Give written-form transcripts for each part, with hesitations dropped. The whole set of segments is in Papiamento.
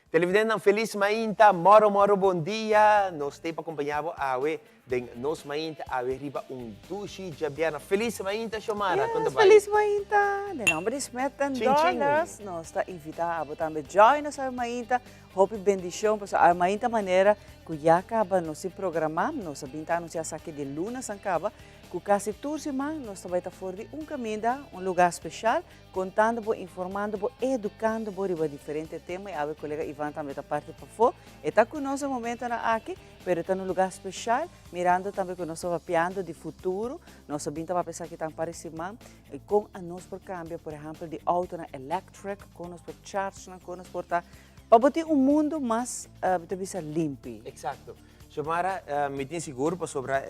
Televidentenan felis mainta, moro moro bon dia. Nos te pa acompaña bo awe den nos mainta awe riba un dushi djabièrnè. Felis mainta Xiomara, Yes, kon ta bai? felis mainta. Den nomber di Smith and Chin chin. Dollars, nos ta invita abo tambe join nos awe mainta. Hopi bendicion pasobra awe mainta manera cu ya caba nos tin programa, nos a bin ta anuncia esaki di lunes an caba, cu casi tur siman nos ta bai ta for di un caminda, un lugar special, Contando bo, informando bo, educando bo riba diferente tema y awe colega Ivan tambe ta parti pafó. E ta cu nos e momentonan aki, pero e ta na un lugar special, mirando tambe cu nos ta papiando di futuro. Nos a bin ta papia esaki tan par e siman, y con anos por cambia, por ehempel, di autonan electric, con nos por charge nan, con nos por ta, pa bo tin un mundo mas, bo ta bisa, limpi. Exacto. Xiomara, mi tin sigur pasobra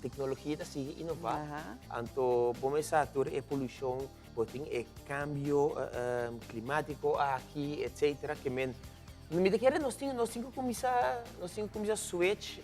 tecnologia ta sigui inova, anto bo mester sa tur e polucion, bo tin e cambio climatico aki, etcetera, ke men, mi ta kere nos tin, nos tin cu cuminsa, nos tin cu cuminsa switch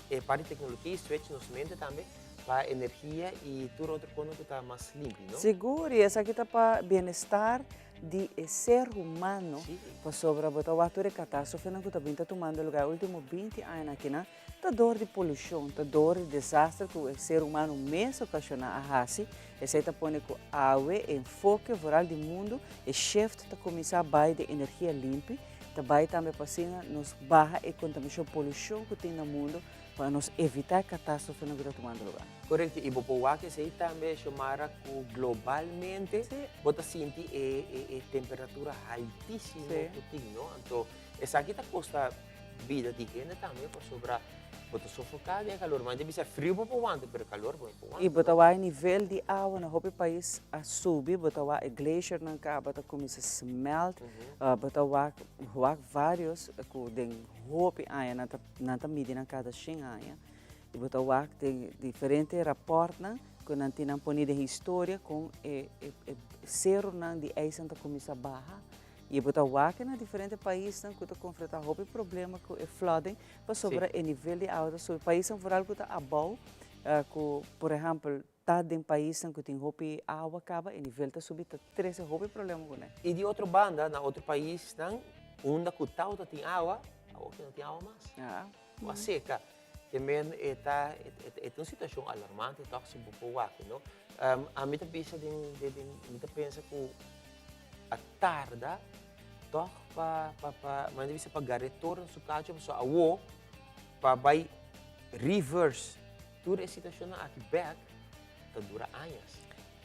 e parti di tecnologia y switch nos mente tambe pa energia y tur otro cosnan cu ta mas limpi, no? Sigur, y esaki ta pa bienestar di e ser humano, pasobra bo ta wak tur e catastrofenan cu ta bin ta tumando lugar e ultimo binti añanan akinan, ta door di polucion, ta door di desaster cu e ser humano mes ocasiona a haci, esey ta pone cu awe e enfoke vooral di mundo, e shift ta cuminsa bay den energia limpi, ta bay tambe pa asina nos baha e contaminacion, polucion cu tin na mundo, Pa nos evitá e katastrofenan ku ta tumando lugá. Korekto, i bo por wak esei tambe, Xiomara, ku globalmente bo ta sinti e e temperatura haltísimo ku tin, no? Anto esaki ta kosta bida di hende tambe pasobra bo ta sofoká den e kalor. Mas ta bisa friu bo por wanta, pero kalor bo no por wanta. I bo ta wak e nivel di awa na hopi pais a subi, bo ta wak e glaciernan kaba ta kuminsá smelt, bo ta wak wak vários ku den hopi aña nan ta Nan ta midi nan kada shen aña i bo ta wak den diferente rapòrtnan ku nan tin nan pone den historia kon e e seronan di ijsnan ta kuminsá baha i bo ta wak na diferente paisnan ku ta konfrontá hopi problema ku e flooding pasobra e nivel di awa ta subi. Paisnan vooral ku ta abou ku por ehèmpel ta den paisnan ku tin hopi awa kaba e nivel ta subi ta trese hopi problema kuné. I di otro banda na otro paisnan unda ku tauta tin awa, awor ki no tin awa mas. Ku a seka. Te men e ta e ta un situashon alarmante tòg si bo por wak no. Ami ta bisa den den mi ta pensa ku a tarda tòg pa pa pa mi ta bisa pa gar'é tur na su kacho pasobra awor pa bai reverse Tur e situacionnan aki bek ta dura añas.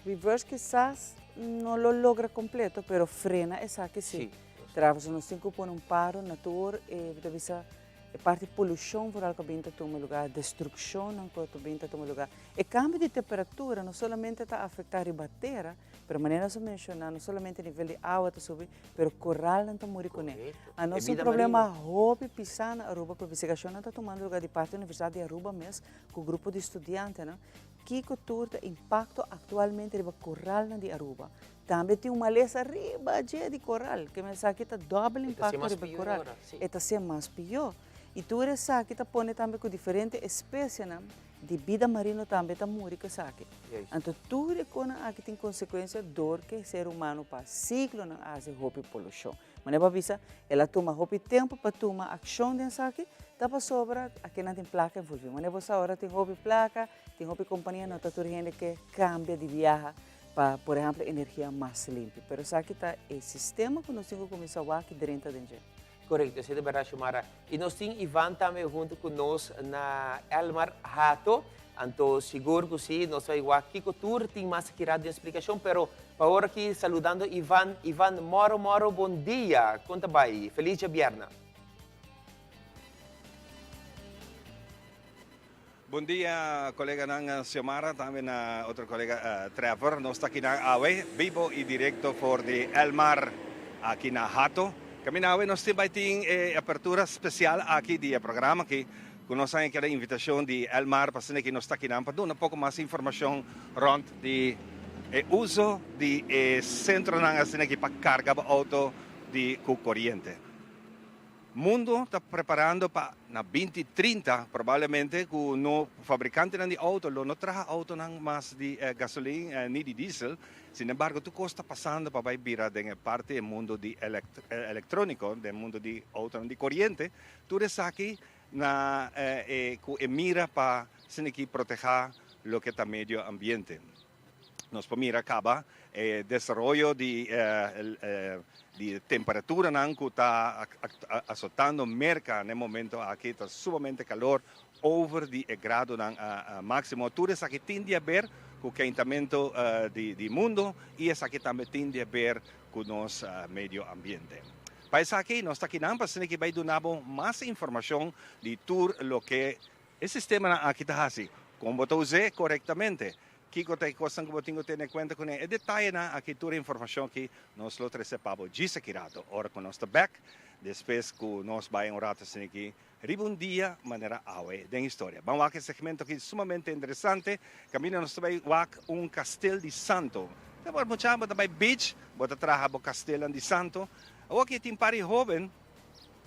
Reverse kisas no lo logra completo, pero frena esaki si. Travis nos tin cu pone un paro na tur e, ta bisa, e parti polucion vooral cu a bin ta tuma lugar, destruccionnan cu a bin ta tuma lugar. E cambio di temperatura no solamente ta afecta riba tera, pero manera nos a menciona, no solamente nivel di awa ta subi, pero coralnan ta muri cune. Anos tin un problema hopi pisa na Aruba cu investigacionnan ta tumando lugar di parti Universidad di Aruba mes cu grupo di studiantenan kico tur ta impacto actualmente riba coralnan di Aruba. Tambe tin un malesa riba dje di coral, ke men esaki ta dobbel impacto riba e coral. E ta ser mas pior. Y tur esaki ta pone tambe cu diferente especienan di bida marino tambe ta muri cu esaki. Anto tur e conan aki tin consecuencia door cu e ser humano pa siglonan a haci hopi polucion. Manera bo a bisa, el a tuma hopi tempo pa tuma accion den esaki, ta pasobra akinan tin placa envolvi. Manera bo sa ora tin hopi placa, tin hopi compania, no ta tur hende ke cambia di biaha pa, por ehemplo, energia mas limpi. Pero esaki ta e sistema cu nos tin cu cuminsa wak y drenta den dje. Correcto, esei ta berdad Xiomara. Y nos tin Ivan tambe hunto cu nos na Elmar Hato. Anto sigur cu si, nos ta wak kico tur tin mas kira den splicacion, pero pa ora aki saludando Ivan. Ivan, moro moro bon dia. Con ta bay? Feliz djabièrnè. Bon dia coleganan Xiomara, tambe na otro colega Trevor. Nos ta akinan awe bibo y directo for di Elmar aki na Hato. Caminda awe nos tin bay tin e apertura special aki di e programa aki cu nos a keda invitacion di Elmar pa asina ki nos ta akinan pa duna poco mas informacion rond di e uzo di e centronan asina ki pa carga bo auto di cu coriente. Mundo ta preparando pa na 2030 probablemente ku no fabrikantenan di outo lo no traha outonan mas di gasolin ni di diesel. Sin embargo tur kos ta pasando pa bai bira den e parti e mundo di elektroniko, den mundo di outonan di koriente. Tur esaki na e ku e mira pa siniki protehá loke ta medio ambiente. Nos por mira caba e desaroyo di di temperaturanan cu ta azotando Merca na e momento aki ta sumamente calor over di e gradonan maximo. Tur esaki tin di haber cu keintamento di mundo y esaki tambe tin di haber cu nos medio ambiente. Pa esaki nos ta akinan pa asina ki bay duna bo mas informacion di tur loke E sistemanan aki ta hasi kon bo ta us'é korektamente. Kiko ta e kosnan ku bo tin ku tene kuenta kuné? E detayenan aki, tur e informashon aki nos lo trese pa bo djis aki rato ora ku nos ta bèk despues ku nos bai un rato asina aki riba un dia manera awe den historia. Ban wak e segmento aki sumamente interesante kaminda nos ta bai wak un kastel di santo. Ta por mucha bo ta bai beach bo ta traha bo kastelnan di santo. Awoki tin par di hoben.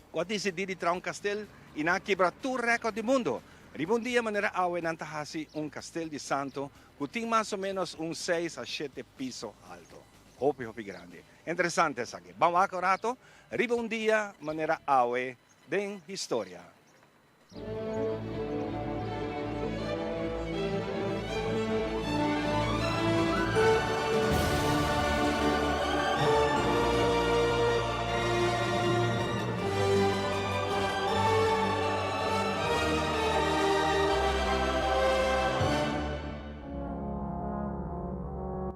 Ku a disidí di traha un kastel i nan a kibra tur rèkòrt di mundu. Riba un dia manera awe nan ta hasi un kastel di santu ku tin mas o ménos un seis a shete piso altu. Hopi hopi grandi. Interesante esaki. Ban wak un rato riba un dia manera awe den historia.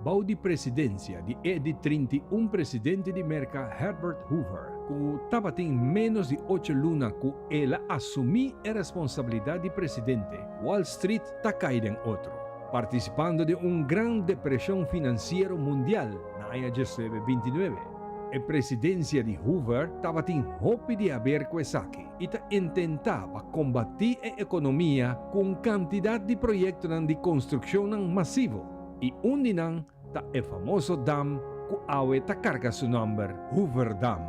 Bou di presidensia di e di 31 presidente di Merka Herbert Hoover, ku tabatin ménos di ocho luna ku El a asumí e responsabilidat di presidente, Wall Street ta kai den otro, partisipando den un gran depreshon finansiero mundial na aña 1929. E presidensia di Hoover tabatin hopi di haber ku esaki i ta intentá pa kombatí e ekonomia ku un kantidat di proyektonan di konstrukshonnan masivo i un di nan ta e famoso dam ku awe ta karga su nòmber, Hoover Dam.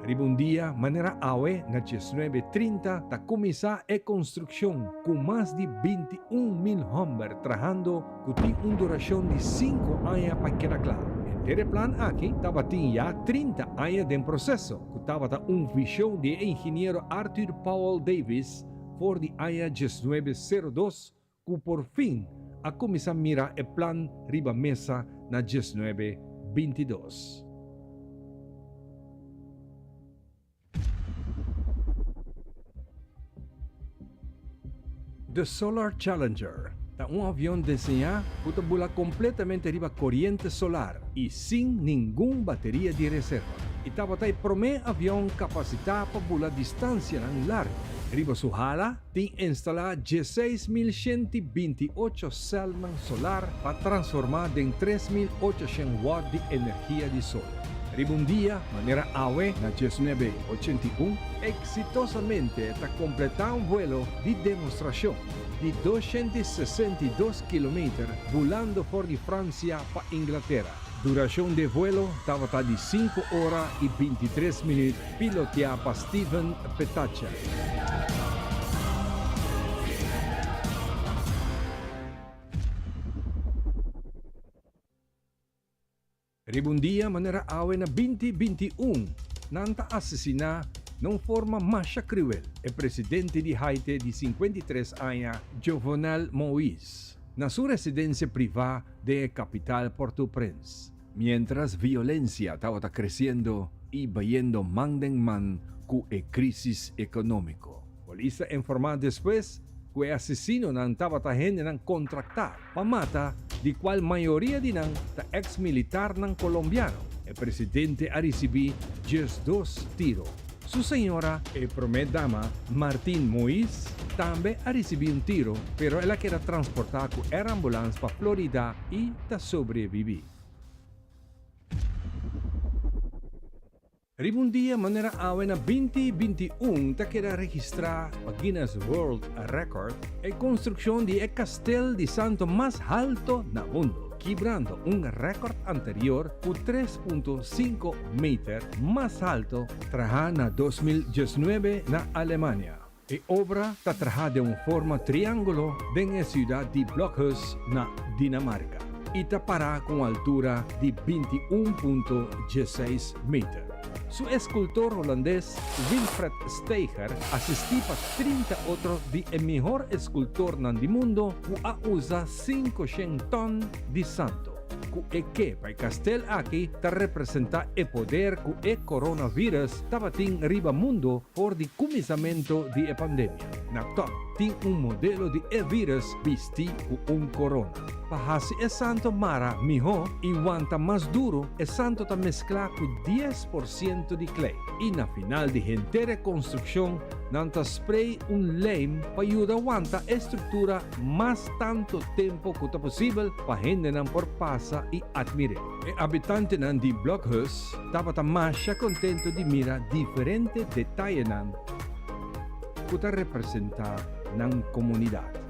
Riba un dia manera awe na diesnuebe 30 ta kuminsá e konstrukshon ku mas di 21.000 hòmber trahando ku tin un durashon di sinku aña pa keda kla. Henter e plan aki tabatin ya 30 aña den proseso ku tabata un vishon di e ingeniero Arthur Powell Davis for di aña 1902 ku por fin a kuminsá mira e plan riba mesa na 1922. The Solar Challenger ta un avion deseñá ku ta bula kompletamente riba koriente solar i sin ningun bateria di reserva. E tabata e promé avion kapasitá pa bula distansianan largu. Riba su hala Tin instalá 16128 sèlnan solar pa transformá den 3800 watt di energia di sol. Riba un dia, manera awe na 1981, eksitosamente ta kompletá un vuelo di demostrashon di 262 kilometer bulando for di Fransia pa Inglatera. Durashon di e vuelo tabata di sinku ora i 23 minüt piloteá pa Steven Petaccia. Riba un dia manera awe na 2021, nan ta asesiná na un forma masha kruel e presidente di Haiti di 53 aña, Jovenel Moïse, na su residensia privá den e kapital Port-au-Prince. Miéntras violensia tabata kresiendo i bayendo man den man ku e krísis ekonómiko. Polis a informá despues ku e asesinonan tabata hendenan kontraktá pa mata, di kual mayoria di nan ta eks militarnan kolombiano. E presidente a risibí 12 tiro. Su señora, e promé dama, Martine Moïse, tambe a risibí un tiro, pero el a keda transportá ku air ambulans pa Florida i ta sobrebibí. Riba un dia manera awe na 2021 ta keda registrá pa Guinness World Record e konstrukshon di e kastel di santo mas halto na mundu. Kibrando un record anterior cu 3.5 meter mas halto traha na 2019 na Alemania. E obra ta traha den un forma triangulo den e ciudad di Blokhus na Dinamarca y ta para cu un altura di 21.16 meter. Su escultor holandes Wilfred Steiger asisti pa 30 otro di e mihor escultornan di mundo cu a usa 500 ton di santo. Cu e ke pa e kastel aki ta representa e poder cu e coronavirus tabatin riba mundo for di cuminsamento di e pandemia. Na top tin un modelo di e virus bisti cu un corona. Pa haci e santo mara miho y wanta mas duro, e santo ta mescla cu 10% di klei. Y na final di henter e construccion nan ta spray un lijm pa yuda wanta e structura mas tanto tempo cu ta posibel pa hendenan por pasa y admir'é. E habitantenan di Blokhus tabata masha contento di mira diferente detayenan cu ta representa nan comunidad.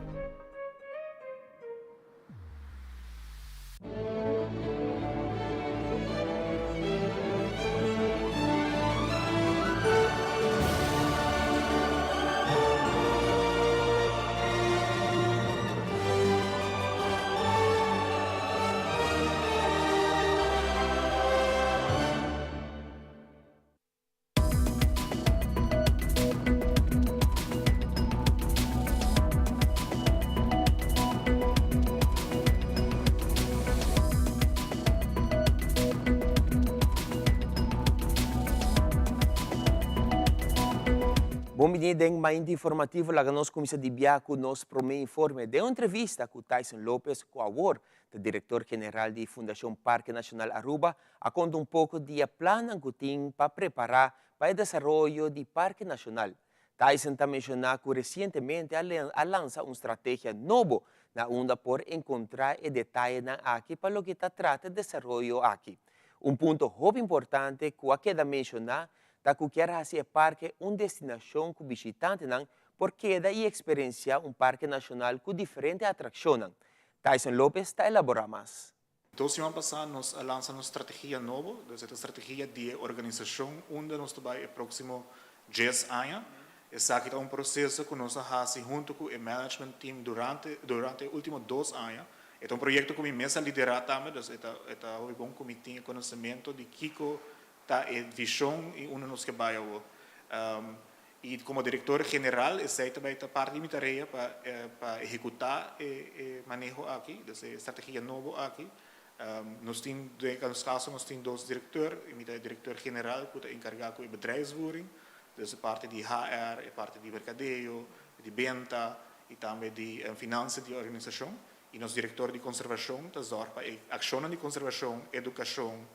Bon bini den Mainta Informativo. Laga nos cuminsa di bia cu nos prome informe. Den un entrevista cu Tyson Lopez, cu awor ta director general di Fundacion Parke Nacional Aruba, a conta un poco di e plannan cu tin pa prepara pa e desaroyo di Parke Nacional. Tyson ta menciona cu recientemente a lansa un strategia nobo na unda por encontra e detayenan aki pa loke ta trata e desaroyo aki. Un punto hopi importante cu a keda menciona ta cu kier haci e parke un destinacion cu bishitantenan por keda y experiencia un parke nacional cu diferente atraccionnan. Tyson Lopez ta elabora mas. Dos siman pasá nos a lansa nos strategia nobo, dus e ta strategia di e organisashon unda nos ta bai e próksimo djes aña. Esaki ta un proseso ku nos a hasi huntu ku e management team durante durante e último dos aña. E ta un proyekto ku mi mes a liderá tambe, dus e ta e ta hopi bon ku mi tin e konosementu di kiko ta e vishon i unda nos ke bai awor. I komo direktor general esei ta bai ta parti di mi tarea pa pa ehekutá e e maneho aki, dus e strategia nobo aki. Nos tin den nos kaso nos tin dos direktor, i mi ta e direktor general ku ta enkargá ku e bedrijfsvoering, dus e parti di HR, e parti di merkadeo, di benta i tambe di finansia di e organisashon. I nos direktor di konservashon ta zòrg pa e akshonnan di konservashon, edukashon,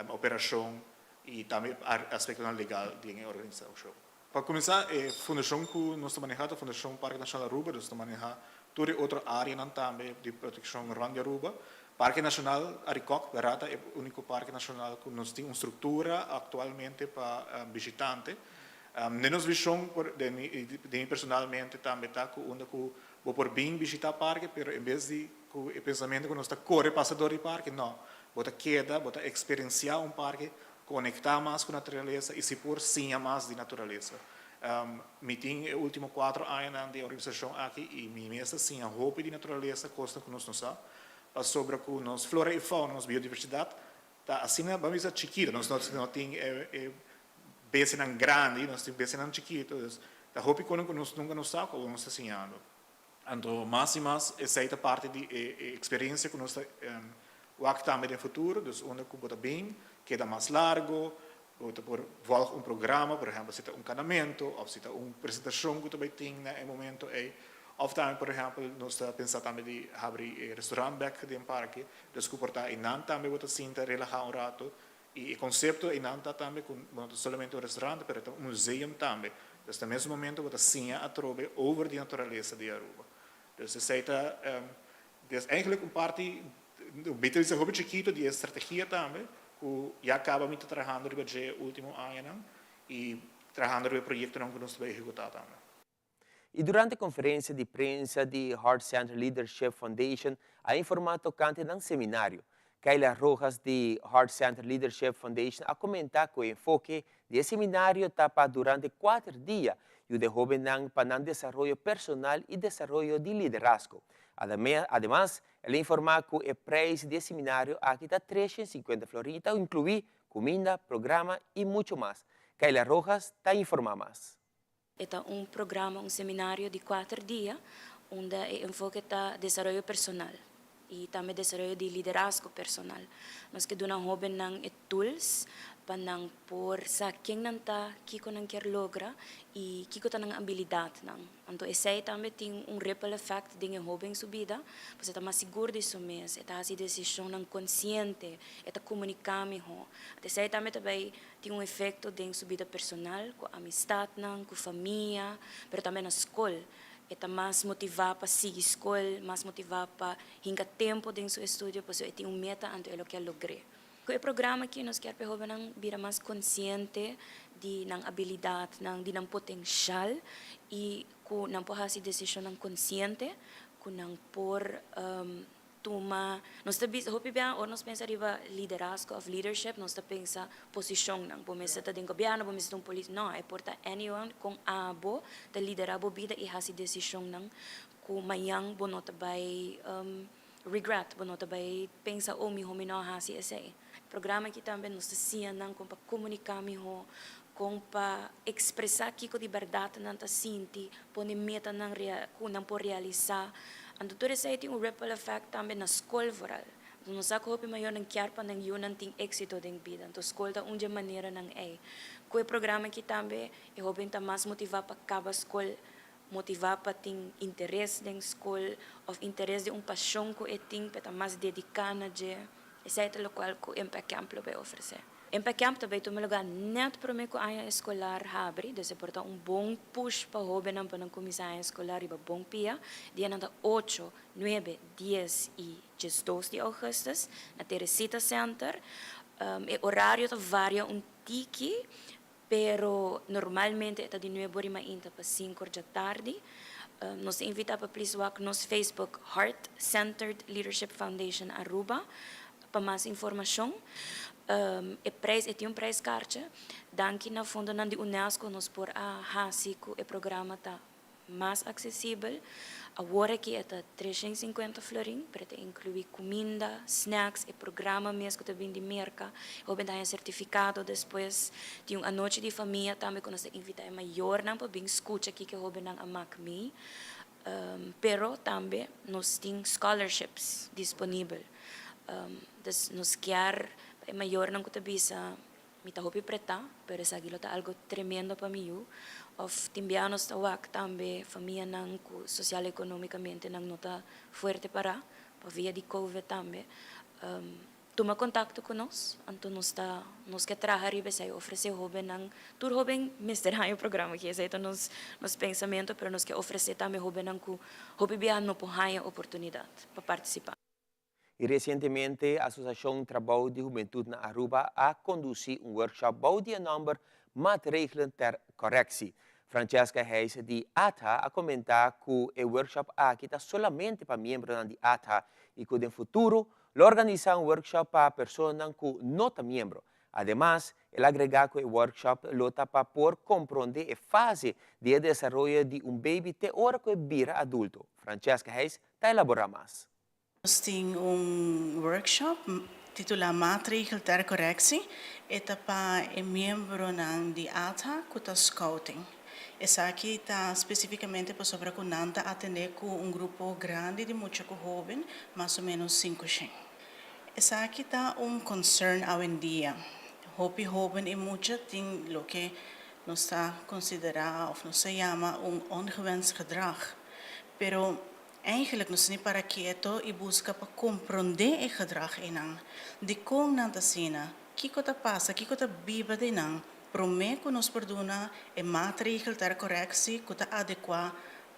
operashon i tambe aspektonan legal den e organisashon. Pa kuminsá, e fundashon ku nos ta manehá ta Fundashon Parke Nashonal Aruba, dus ta manehá tur e otro áreanan tambe di protekshon rònt di Aruba. Parke Nashonal Arikok bèrdat ta e úniko parke nashonal ku nos tin un struktura aktualmente pa bishitante. Den nos vishon, den mi personalmente tambe ta ku unda ku bo por bin bishitá parke, pero en bes di ku e pensamentu ku nos ta kore pasa dor di parke, no. Bo ta keda, bo ta eksperensiá un parke, konektá mas ku naturalesa i si por siña mas di naturalesa. Mi tin e último kuatro añanan di e organisashon aki i mi mes ta siña hopi di naturalesa, kosnan ku nos no sa, pasobra ku nos flora i fauna, nos biodiversidat ta asina, ban bisa, chikitu. Nos no tin e bestianan grandi, nos tin bestianan chikitu, dus ta hopi kosnan ku nos nunka no sa ku awor nos ta siñando. Anto mas i mas esei ta parti di e eksperensia ku nos ta wak tambe den futuro, dus unda ku bo ta bin keda mas largo, bo ta por vòlg un programa, por ehèmpel si ta un kanamentu òf si ta un presentashon ku ta bai tin na e momento ei, òf tambe por ehèmpel nos ta pensa tambe di habri e restorant bèk den parke, dus ku por ta einan tambe bo ta sinta relahá un rato I e konsepto einan ta tambe ku bo no ta solamente un restaurante pero e ta un museum tambe. Dus na mes momento bo ta siña atrobe over di naturalesa di Aruba. Dus esei ta des eigenlijk un parti, mi ta bisa hopi chikito di e strategia tambe ku ya kaba mi ta trahando riba dje e ultimo añanan i trahando riba e proyektonan ku nos ta bai ehekutá tambe. Y durante conferencia di prensa di Heart Center Leadership Foundation a informa tocante nan seminario. Kayla Rojas di Heart Center Leadership Foundation a comenta cu e enfoke di e seminario ta pa durante cuater dia yuda e hobennan pa nan desaroyo personal y desaroyo di liderazgo. Ademas, el a informa cu e prijs di e seminario aki ta 350 florin y ta inclui cuminda, programa y mucho mas. Kayla Rojas ta informa mas. E ta un programa, un seminario di cuater dia, unda e enfoke ta desaroyo personal y tambe desaroyo di liderazgo personal. Nos ke duna hobennan e tools pa nan por sa ken nan ta, kiko nan kier logra y kiko ta nan abilidadnan. Anto esey tambe tin un ripple effect den e hoben su bida, pasobra e ta mas sigur di su mes, e ta haci decisionnan consciente, e ta comunica miho. Anto esey tambe ta bay Tin un efekto den su bida personal, ku amistatnan, ku famia, pero tambe na skol. E ta mas motivá pa sigui skol, mas motivá pa hinka tempu den su estudio pasobra e tin un meta anto e lo kier logr'é. Ku e programa aki nos kier pa e hóbennan bira mas konsiente di nan abilidatnan, di nan potenshal i ku nan por hasi desishonnan konsiente ku nan por Tuma, nos ta bisa hopi bia ora nos pensa riba liderazgo of leadership nos ta pensa posicionnan, bo mester ta den gobierno, bo mester ta un polis, no, e por ta anyone con abo ta lidera bo bida y haci decisionnan cu mañan bo no ta bay regret, bo no ta bay pensa oh miho mi no a haci esey. Programa aki tambe nos ta siña nan con pa comunica miho, con pa expresa kico di berdad nan ta sinti, pone metanan cu nan por realisa. Anto tur esey tin un ripple effect tambe na scol vooral. Anto nos sa cu hopi mayornan kier pa nan yunan tin exito den bida. Anto scol ta un dje maneranan ey. Cu e programa aki tambe e hoben ta mas motiva pa caba scol, motiva pa tin interes den scol of interes den un pasion cu e tin pa e ta mas dedica na dje. Esei ta lokual ku Impact Camp lo bay ofresé. Impact Camp ta bay tuma lugá nèt promé ku aña eskolar habri, dus e por ta un bon push pa hóbennan pa nan kuminsá aña eskolar riba bon pia. Dianan ta ocho, nuebe, dies i diesdos di ougùstus na Teresita Center. E orario ta varia un tiki, Pero normalmente e ta di nuebe ora mainta pa sinku or djatardi. Nos ta invita pa please wak nos Facebook Heart Centered Leadership Foundation Aruba pa mas informacion. E prijs e tin un prijskaartje. Danki na fondonan di UNESCO nos por a haci cu e programa ta mas aksesibel. Awor aki e ta 350 florin, pero e ta inkluí kuminda, snacks, e programa mes ku ta bin di Merka. E hoben ta haña sertifikado despues. Tin un anochi di famia tambe ku nos ta invitá e mayornan pa bin skucha kiko e hobennan a mak mee. Pero tambe nos tin scholarships disponibel. Dus nos kier pa e mayornan ku ta bisa Mi ta hopi pretá, pero esaki lo ta algo tremendo pa mi yu. Of tin bia nos ta wak tambe famianan ku sosial ekonómikamente nan no ta fuerte pará, pa via di covid tambe. Tuma kontakto ku nos, anto nos ta nos ke traha riba esei, ofresé hóbennan, tur hóben mester haña programa aki, esei ta nos nos pensamentu, pero nos ke ofresé tambe hóbennan ku hopi bia no por haña oportunidat pa partisipá. Y recientemente Asociacion Trabou di Hubentud na Aruba a conduci un workshop bou di e nomber Maatregelen ter Correctie. Francesca Heijs di ATHA a comenta cu e workshop aki ta solamente pa miembronan di ATHA y cu den futuro lo organisa un workshop pa personanan cu no ta miembro. Ademas, el a agrega cu e workshop lo ta pa por compronde e fase di e desaroyo di un baby te ora cu e bira adulto. Francesca Heijs ta elabora mas. Nos tin un workshop titulá Maatregel ter Correctie. E ta pa e miembronan di ATHA ku ta scouting. Esaki ta spesifikamente pasobra ku nan ta atendé ku un grupo grandi di mucha ku hóben, mas o ménos 500. Esaki ta un concern awendia. Hopi hóben i mucha tin loke nos ta konsiderá òf nos ta yama un ongewenst gedrag. Pero Eigenlijk nos tin para keto i buska pa komprondé e gedrag einan. Dikon nan ta asina? Kiko ta pasa? Kiko ta biba den nan? Promé ku nos por duna e maatregel ter koreksi ku ta adekuá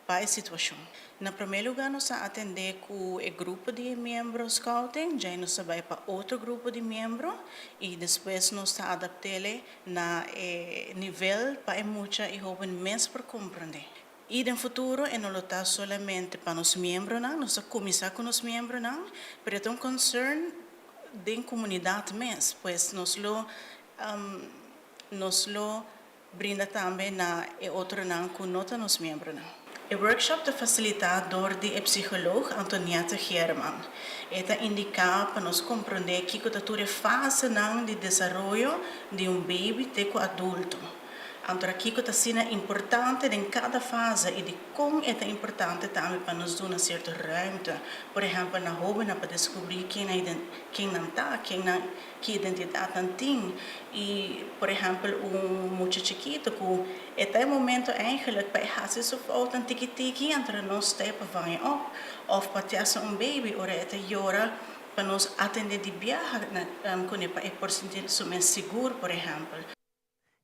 pa e situashon. Na promé lugá nos a atendé ku e grupo di e miembro scouting, djei nos ta bai pa otro grupo di miembro i despues nos ta adapt'ele na e nivel pa e mucha i hóben mes por komprondé. I den futuro e no lo ta solamente pa nos miembronan, nos a kuminsá ku nos miembronan, pero e ta un concern den komunidat mes, pues nos lo nos lo brinda tambe na e otronan ku no ta nos miembronan. E workshop ta fasilitá dor di e psikoloog Antoniette Geerman. E ta indiká pa nos komprondé kiko ta tur e fasenan di desaroyo di un baby te ku adulto. Anto kiko ta asina importante den kada fase i dikon e ta importante tambe pa nos duna sierto ruimte, por ehèmpel na hóbennan pa deskubrí ken nan ken nan ta, ken nan ki identidat nan tin. I por ehèmpel un mucha chikitu ku e ta e momento eigenlijk pa e hasi su foutnan tiki tiki anto nos ta e pa vang e op òf pa tèst un baby ora e ta yora pa nos atendé di biaha kuné pa e por sinti su mes sigur por ehèmpel.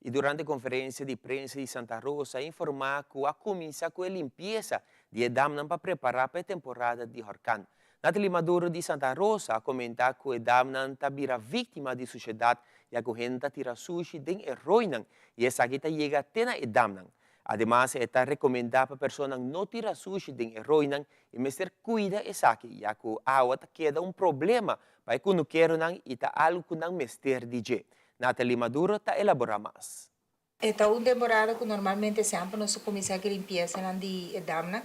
Y durante conferencia di prensa di Santa Rosa a informa cu a cuminsa cu e limpieza di e damnan pa prepara pa e temporada di horcan. Natalie Maduro di Santa Rosa a comenta cu e damnan ta bira victima di suciedad ya cu hende ta tira sushi den e rooinan y esaki ta yega te na e damnan. Ademas e ta recomenda pa personanan no tira sushi den e rooinan y mester cuida esaki ya cu awa ta keda un problema pa e cunukeronan y ta algo cu nan mester di dje. Nathalie Maduro ta elaborá mas. E ta un temporada ku normalmente semper nos ta kuminsá ku limpiesanan di e damnan.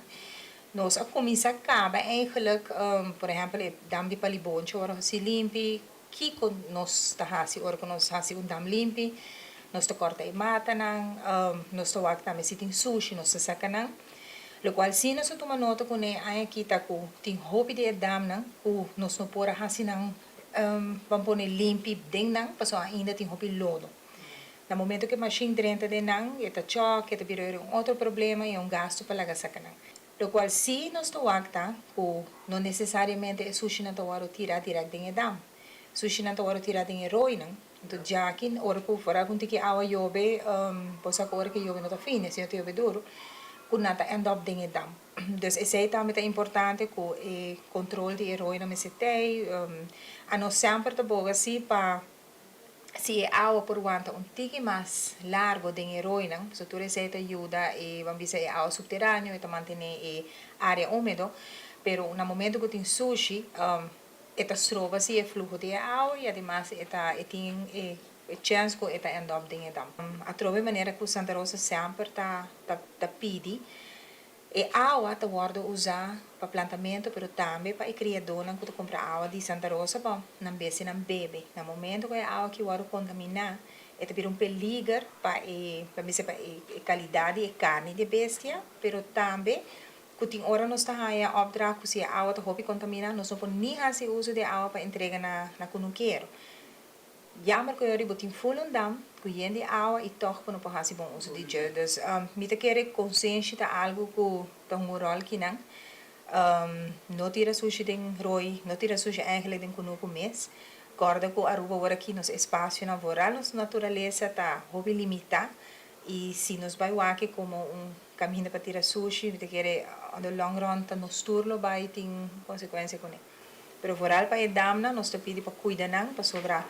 Nos a kuminsá kaba eigenlijk, por ehèmpel e dam di Palibonchi ora hasi limpi. Kiko nos ta hasi ora ku nos hasi un dam limpi? Nos ta kòrta e matanan, nos ta wak tambe si tin sushi nos ta saka nan. Lokual si nos a tuma nota kuné aña aki ta ku tin hopi di e damnan ku nos no por a hasi nan Ban pone limpi den nan pasobra ainda tin hopi lodo. Na momento ku e mashin drenta den nan e ta chòk, e ta bira un otro problema i e un gastu pa laga saka nan. Lokual si nos ta wak ta ku no nesesariamente e sushinan ta wòrdu tirá dirèkt den e dam. Sushinan ta wòrdu tirá den e roinan. Anto djaki ora ku for algun tiki awa yobe, bo sa ku ora ku yobe no ta fini, sino ta yobe duru, ku nan ta end up den e dam. Dus esei tambe ta importante ku e control di e rooinan mester tei. Anos semper ta boga si pa si e awa por wanta un tiki mas largo den e rooinan, pasobra tur esei ta yuda e, ban bisa e awa subteraneo, e ta mantene e area humedo, pero na momento ku tin sushi e ta stroba si e fluho di e awa i ademas e ta e tin e chens ku e ta end up den e dam. Atrobe manera ku Santa Rosa semper ta ta pidi E awa ta wòrdu usá pa plantamentu pero tambe pa e kriadónan ku ta kumpra awa di Santa Rosa pa nan bestianan bebe. Na momentu ku e awa aki wòrdu kontaminá e ta bira un peliger pa e pa bisa pa e kalidat di e karni di e bestia pero tambe ku tin ora nos ta haña òpdracht ku si e awa ta hopi kontaminá nos no por ni hasi uso di e awa pa entrega na na kunukero. Jammer ku yori bo tin ful un dam ku yen di awa i tòg bo no por hasi bon uso di dje. Dus mi ta kere konsenshi ta algu ku ta hunga un ròl kinan. No tira sushi den roi, no tira sushi eigenlijk den kunuku mes. Kòrda ku Aruba wor aki nos espasionan vooral nos naturalesa ta hopi limitá i si nos bai wak komo un kaminda pa tira sushi mi ta kere on the long run ta nos tur lo bai tin konsekuensia kuné. Pero vooral pa e damnan nos ta pidi pa cuida nan pasobra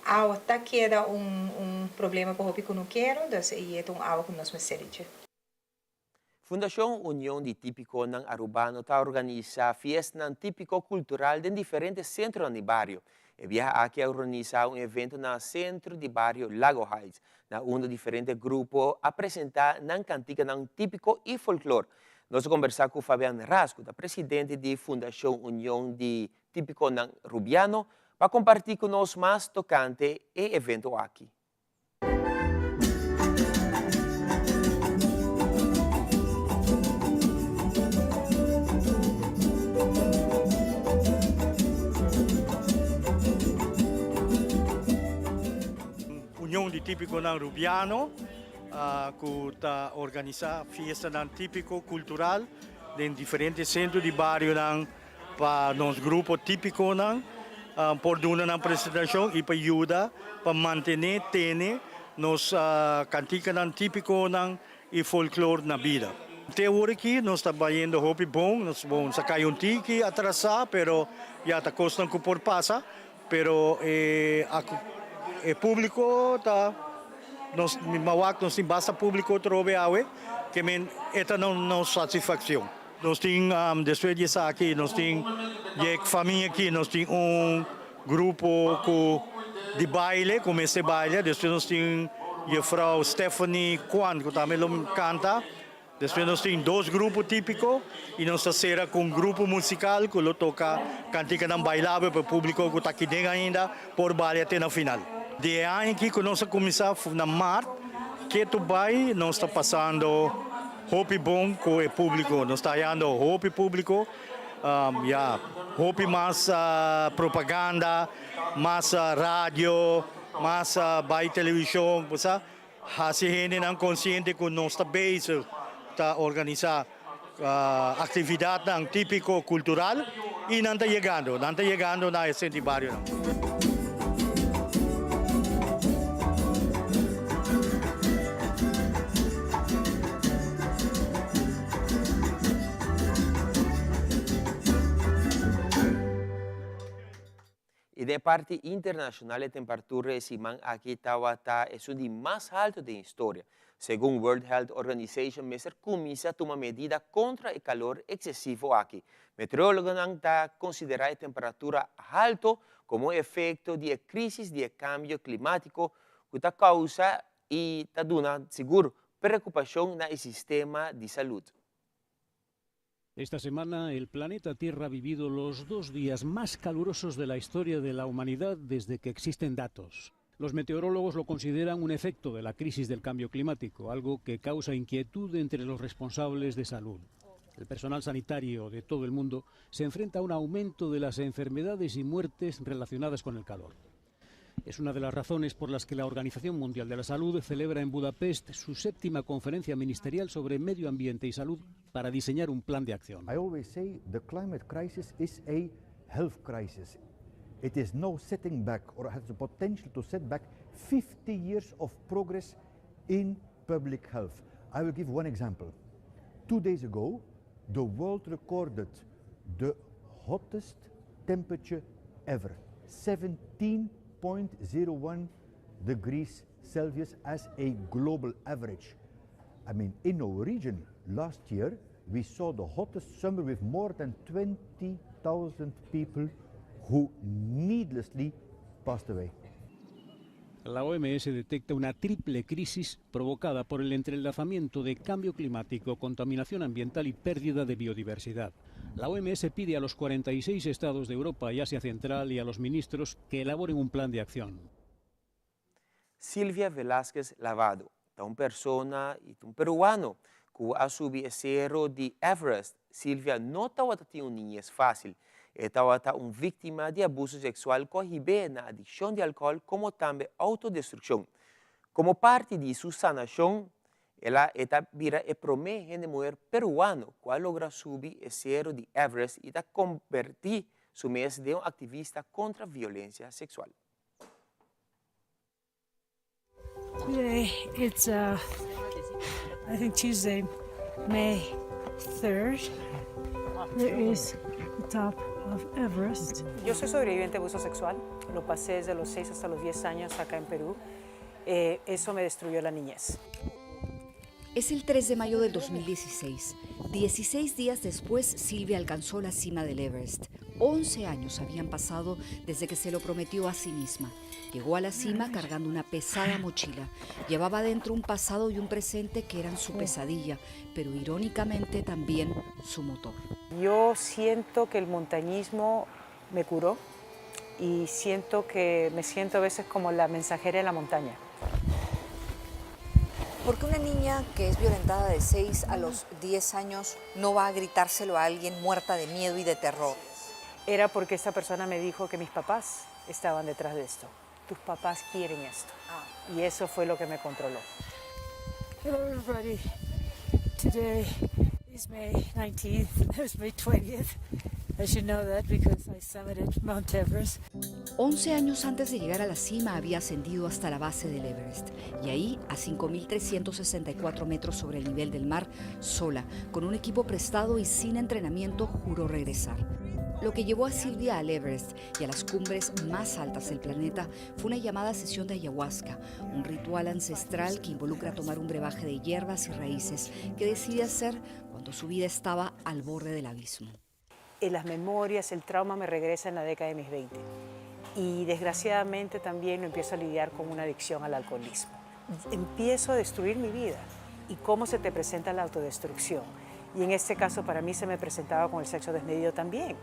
awa ta keda un un problema pa hopi cunukero, dus e ta un awa cu nos mester di dje. Fundacion Union di Tipiconan Arubano ta organisa fiestanan tipico cultural den diferente centronan di bario. E biaha aki a organisa un evento na centro di bario Lago Heights, na unda diferente grupo a presenta nan canticanan tipico y folklor. Nos a kombersá ku Fabian Ras, ku ta presidente di Fundashon Union di Típikonan Rubiano, pa kompartí ku nos mas tokante e evento aki. Union di Típikonan Rubiano. Ku ta organisá fiestanan típiko kultural den diferente sentro di barionan pa nos grupo típikonan por duna nan presentashon i pa yuda pa mantené, tene nos kantikanan típikonan i folklor na bida. Te awor aki nos ta bayendo hopi bon, nos bon sa kai un tiki atrasá pero ya ta kosnan ku por pasa. Pero e e publico ta nos mi mawak nos tin basta publico trobe awe. Ke men e ta nos satisfakshon. Nos tin despues di esaki nos tin di e famia aki nos tin un grupo ku di baile ku mester baila despues nos tin juffrouw Stephanie Kwan ku tambe lo kanta despues nos tin dos grupo tipiko y nos ta sera ku un grupo musikal ku lo toka kantikanan bailabel pa e publiko ku ta aki den ainda por balia te na final. Di e aña aki ku nos a kuminsá na mart ketu bai nos ta pasando Hopi bon ku e públiko. Nos ta hayando hopi públiko, ya, hopi mas propaganda, mas radio, mas bai televishon, bo sa, hasi hendenan konsiente ku nos ta bezig ta organisá aktividatnan típiko kultural i nan ta yegando, nan ta yegando na e sentro di barionan. I den e parti internashonal e temperatura e siman aki tabata esun di mas haltu den historia. Segun World Health Organization mester kuminsá tuma medida kontra e kalor eksesivo aki. Meteorologonan ta konsiderá e temperatura haltu komo un efekto di e krísis di e kambio klimátiko ku ta kousa i ta duna sigur preokupashon na e sistema di salud. Esta semana el planeta Tierra ha vivido los dos días más calurosos de la historia de la humanidad desde que existen datos. Los meteorólogos lo consideran un efecto de la crisis del cambio climático, algo que causa inquietud entre los responsables de salud. El personal sanitario de todo el mundo se enfrenta a un aumento de las enfermedades y muertes relacionadas con el calor. Es una de las razones por las que la Organización Mundial de la Salud celebra en Budapest su séptima conferencia ministerial sobre medio ambiente y salud para diseñar un plan de acción. I always say the climate crisis is a health crisis. It is now setting back or has the potential to set back 50 years of progress in public health. I will give one example. Two days ago, the world recorded the hottest temperature ever, 17.01 degrees Celsius as a global average. I mean, in our region last year, we saw the hottest summer with more than 20,000 people who needlessly passed away. La OMS detecta una triple crisis provocada por el entrelazamiento de cambio climático, contaminación ambiental y pérdida de biodiversidad. La OMS pide a los 46 estados de Europa y Asia Central y a los ministros que elaboren un plan de acción. Silvia Velásquez Lavado ta un persona y ta un peruano cu a subi e cero di Everest. Silvia no tawata tin un niñez facil. E tawata un victima di abuso sexual cu a hib'é na adiccion di alcohol como tambe autodestruccion. Como parti di su sanacion, el a e ta bira e prome hende muher peruano cu a logra subi e cero di Everest y ta converti su mes den un activista contra violencia sexual. Today it's uh, I think Tuesday, May 3rd. There is the top of Everest. Yo soy sobreviviente de abuso sexual. Lo pasé desde los 6 hasta los 10 años acá en Perú. Eh, eso me destruyó la niñez. Es el 3 de mayo del 2016. 16 días después, Silvia alcanzó la cima del Everest. 11 años habían pasado desde que se lo prometió a sí misma. Llegó a la cima cargando una pesada mochila. Llevaba dentro un pasado y un presente que eran su pesadilla, pero irónicamente también su motor. Yo siento que el montañismo me curó y siento que me siento a veces como la mensajera de la montaña. ¿Por qué una niña que es violentada de 6 a los 10 años no va a gritárselo a alguien muerta de miedo y de terror? Era porque esta persona me dijo que mis papás estaban detrás de esto. Tus papás quieren esto. Ah. Y eso fue lo que me controló. Hello everybody. Today is May 19th. It's May 20th. I should know that because I summited Mount Everest. 11 años antes de llegar a la cima había ascendido hasta la base del Everest y ahí, a 5.364 metros sobre el nivel del mar, sola, con un equipo prestado y sin entrenamiento, juró regresar. Lo que llevó a Silvia al Everest y a las cumbres más altas del planeta fue una llamada sesión de ayahuasca, un ritual ancestral que involucra tomar un brebaje de hierbas y raíces que decide hacer cuando su vida estaba al borde del abismo. En las memorias, el trauma me regresa en la década de mis 20. Y desgraciadamente también lo empiezo a lidiar con una adicción al alcoholismo. Empiezo a destruir mi vida. ¿Y cómo se te presenta la autodestrucción? Y en este caso para mí se me presentaba con el sexo desmedido también.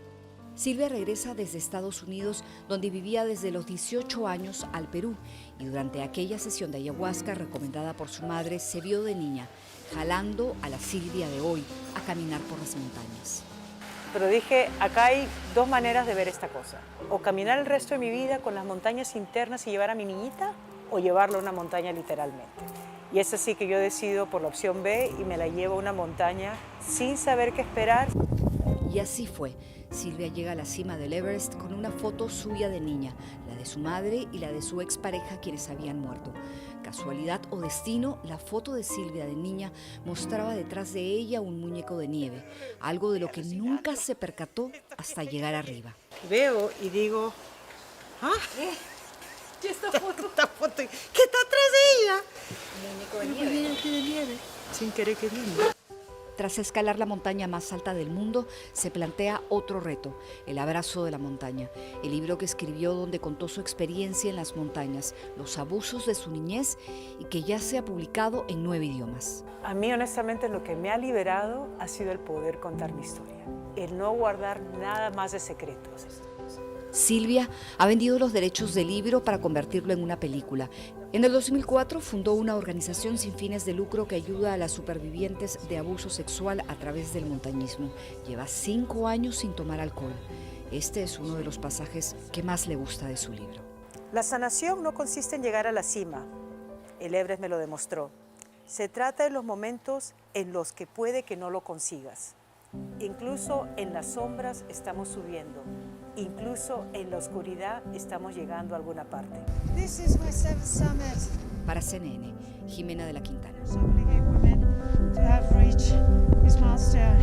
Silvia regresa desde Estados Unidos, donde vivía desde los 18 años, al Perú, y durante aquella sesión de ayahuasca recomendada por su madre, se vio de niña, jalando a la Silvia de hoy a caminar por las montañas. Pero dije, acá hay dos maneras de ver esta cosa. O caminar el resto de mi vida con las montañas internas y llevar a mi niñita, o llevarla a una montaña literalmente. Y es así que yo decido por la opción B y me la llevo a una montaña sin saber qué esperar. Y así fue. Silvia llega a la cima del Everest con una foto suya de niña, la de su madre y la de su expareja quienes habían muerto. Casualidad o destino, la foto de Silvia de niña mostraba detrás de ella un muñeco de nieve, algo de lo que nunca se percató hasta llegar arriba. Veo y digo, ah, ¿y esta foto? Esta foto, ¿qué está atrás de ella? Un muñeco de Un nieve. muñeco de nieve, sin querer queriendo. Tras escalar la montaña más alta del mundo, se plantea otro reto, El abrazo de la montaña, el libro que escribió donde contó su experiencia en las montañas, los abusos de su niñez y que ya se ha publicado en 9 idiomas. A mí, honestamente, lo que me ha liberado ha sido el poder contar mi historia, el no guardar nada más de secretos. Silvia ha vendido los derechos del libro para convertirlo en una película. En el 2004 fundó una organización sin fines de lucro que ayuda a las supervivientes de abuso sexual a través del montañismo. Lleva 5 años sin tomar alcohol. Este es uno de los pasajes que más le gusta de su libro. La sanación no consiste en llegar a la cima. El Everest me lo demostró. Se trata de los momentos en los que puede que no lo consigas. Incluso en las sombras estamos subiendo. Incluso en la oscuridad estamos llegando a alguna parte. This is my seventh summit. Para CNN, Jimena de la Quintana. So many great women to have reached this milestone,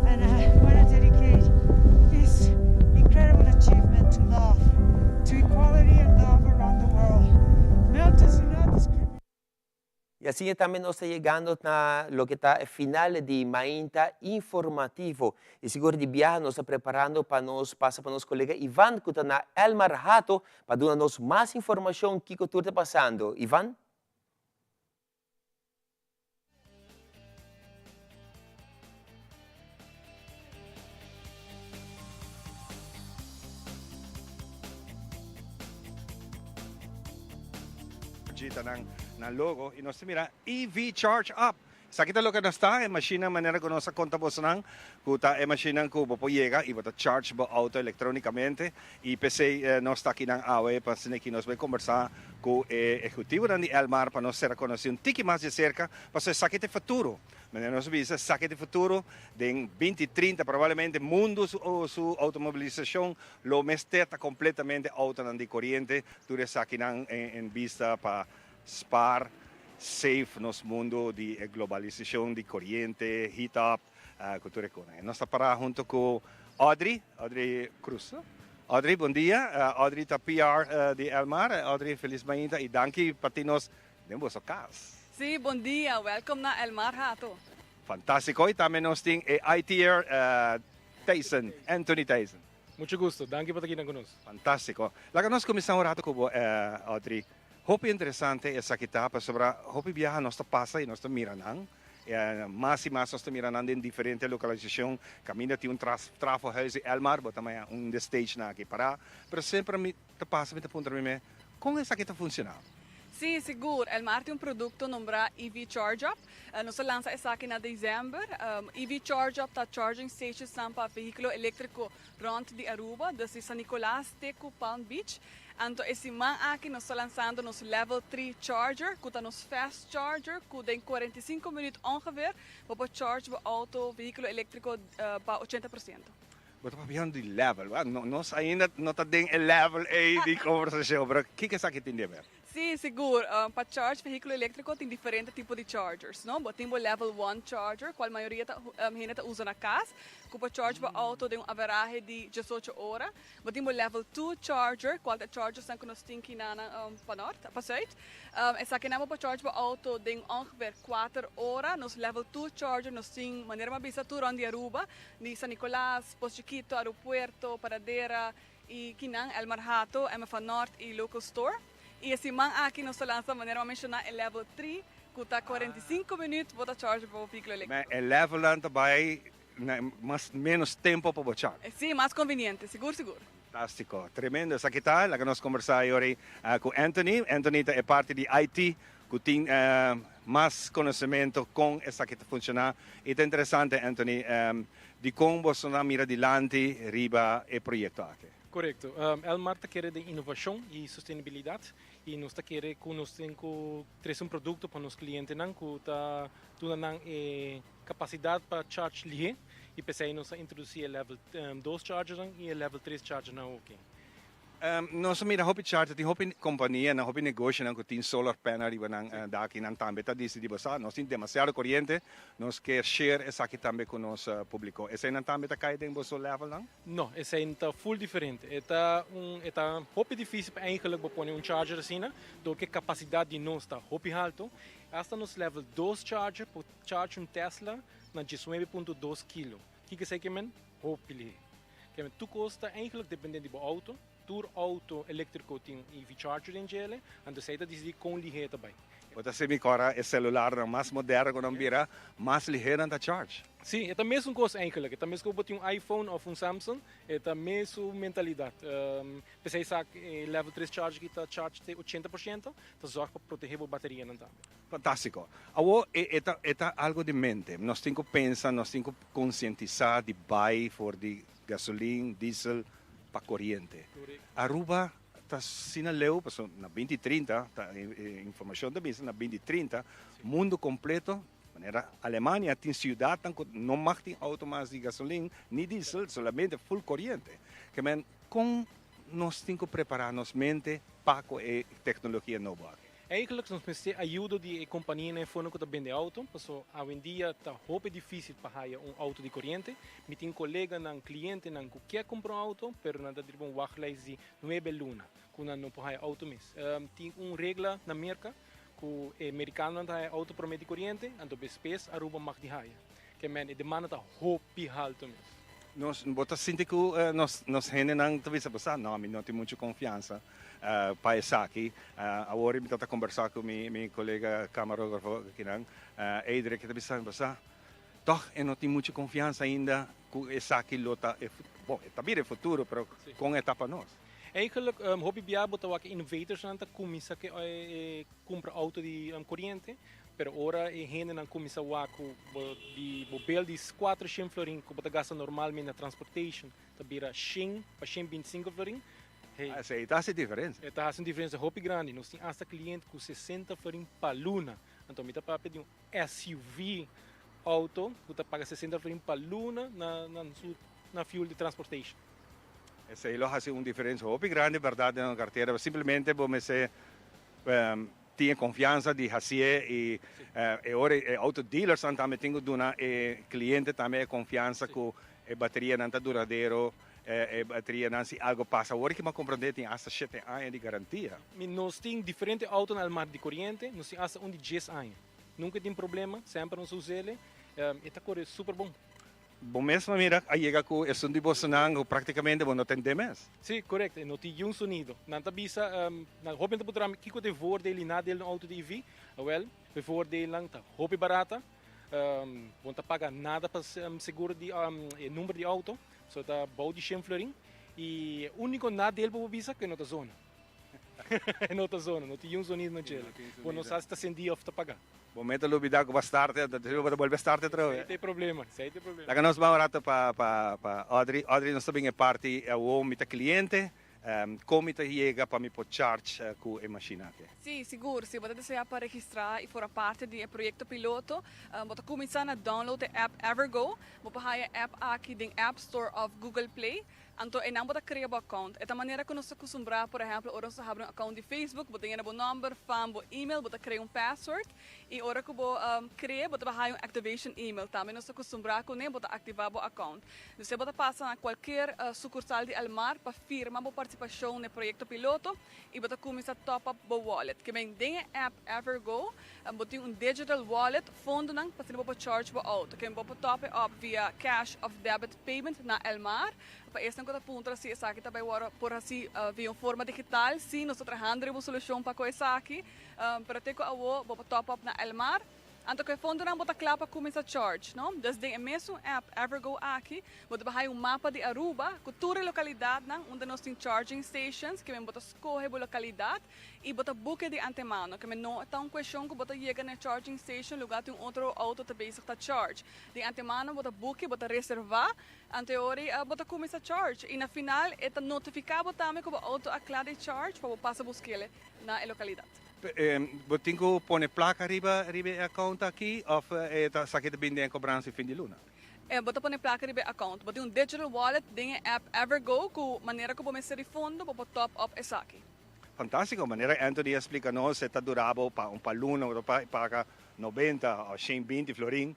and I want to dedicate this incredible achievement to love, to equality and love around the world. Mountains do not discriminate. Y asina tambe nos ta yegando na loke ta e final di Mainta Informativo. Y sigur di biaha nos ta preparando pa nos pasa pa nos colega Ivan cu ta na Elmar Hato pa duna nos mas informacion kico tur ta pasando. Ivan? Gita nan nan logo y nos ta mira EV Charge Up. Esaki ta loke nos ta, e mashinnan manera cu nos a conta bosonan cu ta e mashinnan cu bo por yega y bo ta charge bo auto electronicamente y p'esey nos ta akinan awe pa asina aki nos bay combersa cu e ehecutivonan di Elmar pa nos ser conoci un tiki mas di cerca pasobra esaki ta e futuro. Manera nos a bisa esaki ta e futuro den binti trinta probablemente mundo su su automobilisacion Lo mester ta completamente autonan di coriente, tur esakinan en bista pa spaar, save nos mundo di e globalisacion di coriente, heat up, cu tur e conan. Nos ta para hunto cu Audrey, Audrey Cruz. Audrey, bon dia. Audrey ta PR di Elmar. Audrey, feliz mainta y danki pa tin nos den boso cas. Sí, bon dia. Welcome na Elmar Hato. Fantastico. Y tambe nos tin e IT'er Tyson, Anthony Tyson. Mucho gusto, danki pa ta kinan ku nos. Fantástiko. Laga nos kuminsá un rato ku bo, Audrey. Hopi interesante esaki ta, pasobra hopi biaha nos ta pasa i nos ta mira nan. Mas i mas nos ta mira nan den diferente lokalisashon. Kaminda tin un trafohuis di Elmar, bo ta maya un di e stagenan aki pará. Pero semper mi ta pasa mi ta puntra mi mes, kon esaki ta funshoná? Sí, sigur. Elmar tin un produkto nombrá EV Charge Up. Nos a lansa esaki na december. EV Charge Up ta charging stationsnan pa vehículo eléctrico rond di Aruba, dus di San Nicolas te cu Palm Beach. Anto e siman aki nos ta lansando nos Level 3 Charger, cu ta nos fast charger cu den 45 minuut ongeveer bo por charge bo auto, vehículo eléctrico, pa ochenta por ciento. Bo ta papiando di level, nos ainda no ta den e level ey di conversacion, pero kico esaki tin di haber? Sí, sigur. Pa charge vehiculo electrico tin diferente tipo di chargers, no? Bo tin bo level 1 charger, cual mayoria ta hende ta usa na cas, cu por charge bo auto den un averahe di 18 ora. Bo tin bo level 2 charger, cual ta chargersnan cu nos tin kinanan pa nort, pa zuid. Esakinan bo por charge bo auto den ongeveer 4 ora. Nos level 2 charger nos tin, manera mi a bisa, tur rond di Aruba, di San Nicolas, Pos Chiquito, Aeropuerto, Paradera, Y kinan, Elmar Hato, MFA Nort y Local Store. Y e siman aki nos ta lansa, manera mi a menciona, e level 3, cu ta 45 minuut bo ta charge bo vehiculo electrico. Ma e levelnan ta bay na mas menos tempo pa bo charge. Si, mas conveniente, sigur sigur. Fantastico, tremendo. Esaki ta, laga nos combersa e ora ey cu Anthony. Anthony ta e parti di IT cu tin mas conocemento con esaki ta funciona. Y ta interesante, Anthony, Dikon boso ta mira dilanti riba e proyekto aki? Korekto. Elmar ta kere den inovashon i sostenibilidat i nos ta kere ku nos tin ku trese un produkto pa nos klientenan ku ta duna nan e kapasidat pa charge lihé i p'esei nos a introdusí e level dos chargernan i e level tres chargernan awoki. Nos a mira hopi charter, tin hopi kompanianan, hopi negoshonan ku tin solar panel riba nan dak i nan tambe ta disidí bo sa nos tin demasiado koriente, nos ke share esaki tambe ku nos públiko. Eseinan tambe ta kai den boso levelnan? No, esei ta full diferente. E ta un e ta hopi difísil pa eigenlijk bo pone un charger asina, dor ku e kapasidat di nos ta hopi haltu. Asta nos level dos charger por charge un Tesla na diesnuebe punto dos kilo. Kiko esei ke men? Hopi lihé. Keme tur kos ta eigenlijk depende di bo auto. Tur auto electrico tin un EV charger den djele, anto esei ta dicidi con lihe e ta bay. Bo ta sibi cora e celularnan mas moderno cu nan bira, mas lihe nan ta charge. Si, e ta mesun cos eigenlijk. E ta mes cu bo tin un iPhone of un Samsung, e ta mesun mentalidad. P'esei sa e level tres charger aki ta charge te 80%, ta zorg pa protehe bo baterianan tambe. Fantástiko. Awor e e ta e ta algo di mente. Nos tin ku pensa, nos tin ku konsientisá di bai for di gasolin, diesel pa koriente. Aruba ta asina leu, pasobra na binti trinta, ta e informashon ta bisa na binti trinta, mundu kompleto, manera Alemania tin siudatnan ku no mag tin outo mas di gasolin ni diesel, solamente ful koriente. Ke men kon nos tin ku prepará nos mente pa ku e teknologia nobo aki? Eigenlijk nos mester ayudo di e companianan e fono cu ta bende auto, paso awendia ta hopi dificil pa haya un auto di coriente. Mi tin coleganan, clientenan cu kier cumpra un auto, pero nan ta riba un wachtlijst di nuebe luna cu nan no por haya auto mes. Tin un regla na Merca cu e mericanonan ta haya auto prome di coriente, anto despues Aruba mag di haya. Ke men e demanda ta hopi halto mes. Nos, bo ta sinti cu nos nos hendenan ta bisa bo sa, no, mi no tin mucho confiansa. Pa esaki, awor mi ta kombersá ku mi kolega kamarógrafo akinan, Eidrick, e ta bisa mi, Basa, tòg e no tin muchu konfiansa ainda ku esaki lo ta e, bon, e ta bira e futuro, pero kon e ta pa nos? Eigenlijk, hopi bia bo ta wak e innovators-nan ta kuminsá ku e kumpra outo di koriente, pero ora e hendenan kuminsá wak ku bo di bo bel di kuater shen florin ku bo ta gasta normalmente na transportation ta bira shen pa shen binti sinku florin, Hey. Esei ta hasi diferensia. E ta hasi un diferensia hopi grandi. Nos tin asta cliente cu 60 florin pa luna. Anto mi ta papia di un SUV auto cu ta paga 60 florin pa luna na na su na fuel di transportation. Esei lo hasi un diferensia hopi grandi berdad den nos cartera. Simplemente bo mester tin e confiansa di hasié y e ora e auto dealersnan tambe tin cu duna e cliente tambe e confiansa cu e baterianan ta duradero, e baterianan si algo pasa. Awor ki mi a comprende tin hasta shete aña di garantia. Mi nos tin diferente auto na Elmar di coriente, nos tin hasta un di dies aña. Nunca tin problema, semper nos us'ele, e ta core super bon. Bo mes a mira a yega ku esun di bosonan ku praktikamente bo no tende mes. Sí, korekto, e no tin yun sonido. Nan ta bisa, nan hopi ta puntra mi kiko ta e voordeel i nadeel di un outo di EV. Awel, e voordeelnan ta hopi barata, bo no ta paga nada pa seguro di e number di outo, so ta bou di shen florin. I e uniko nadeel bo por bisa ku e no ta zona. E no ta zona, no tin yun sonido na djele. Bo no sa si ta sendí òf ta pagá. Bo meta lubida ku bo a start, anto despues bo ta bolbe start atrobe. Esei ta e problema, esei ta e problema. Laga nos ban un rato pa pa pa Audrey. Audrey, nos ta bin e parti awor mi ta cliente, kon mi ta yega pa mi por charge ku e machine aki? Sí, sigur. Si bo ta desea pa registra y forma parte di e proyecto piloto, bo ta cuminsa na download e app Evergo. Bo por haya e app aki den App Store of Google Play. Anto einan bo ta krea bo account. E ta manera ku nos ta kustumbrá, por ehèmpel ora nos ta habri un account di Facebook, bo ta yena bo nòmber, fam, bo email, bo ta krea un password i ora ku bo krea bo ta bai haña un activation email. Tambe nos ta kustumbrá kuné, bo ta aktivá bo account. Despues bo ta pasa na kualkier sukursal di Elmar pa firma bo partisipashon na e proyekto piloto i bo ta kuminsá top up bo wallet. Ke men den e app Evergo bo tin un digital wallet, fondonan pa asina bo por charge bo auto. Ke men bo por top e up via cash of debit payment na Elmar. Pa esnan ku ta puntra si esaki ta bai wòrdu por hasi via un forma digital, si nos ta trahando riba un solushon pa ku esaki, pero te ku awo bo por top up na Elmar. Anto ku e fondonan bo ta kla pa kuminsá charge, no? Dus den e mesun app Evergo aki, bo ta bai haña un mapa di Aruba ku tur e lokalidatnan unda nos tin charging stations, ke men bo ta skohe bo lokalidat i bo ta buke di antemano. Ke men no ta un kueshon ku bo ta yega na e charging station lugá tin un otro outo ta bezig ta charge. Di antemano bo ta buke, bo ta reservá, anto e ora ei bo ta kuminsá charge. I na final e ta notifiká bo tambe ku bo outo a kla di charge pa bo pasa busk'el na e lokalidat. Bo tin ku pone plaka riba riba e account aki of e ta esaki ta bini den e kobransa di fin di luna? Bo ta pone plaka riba e account. Bo tin un digital wallet den e app Evergo ku manera ku bo mester di fondo bo por top up esaki. Fantástiko, manera Anthony a splika nos e ta dura bo pa un par luna bo ta paga nobenta of shen binti florin.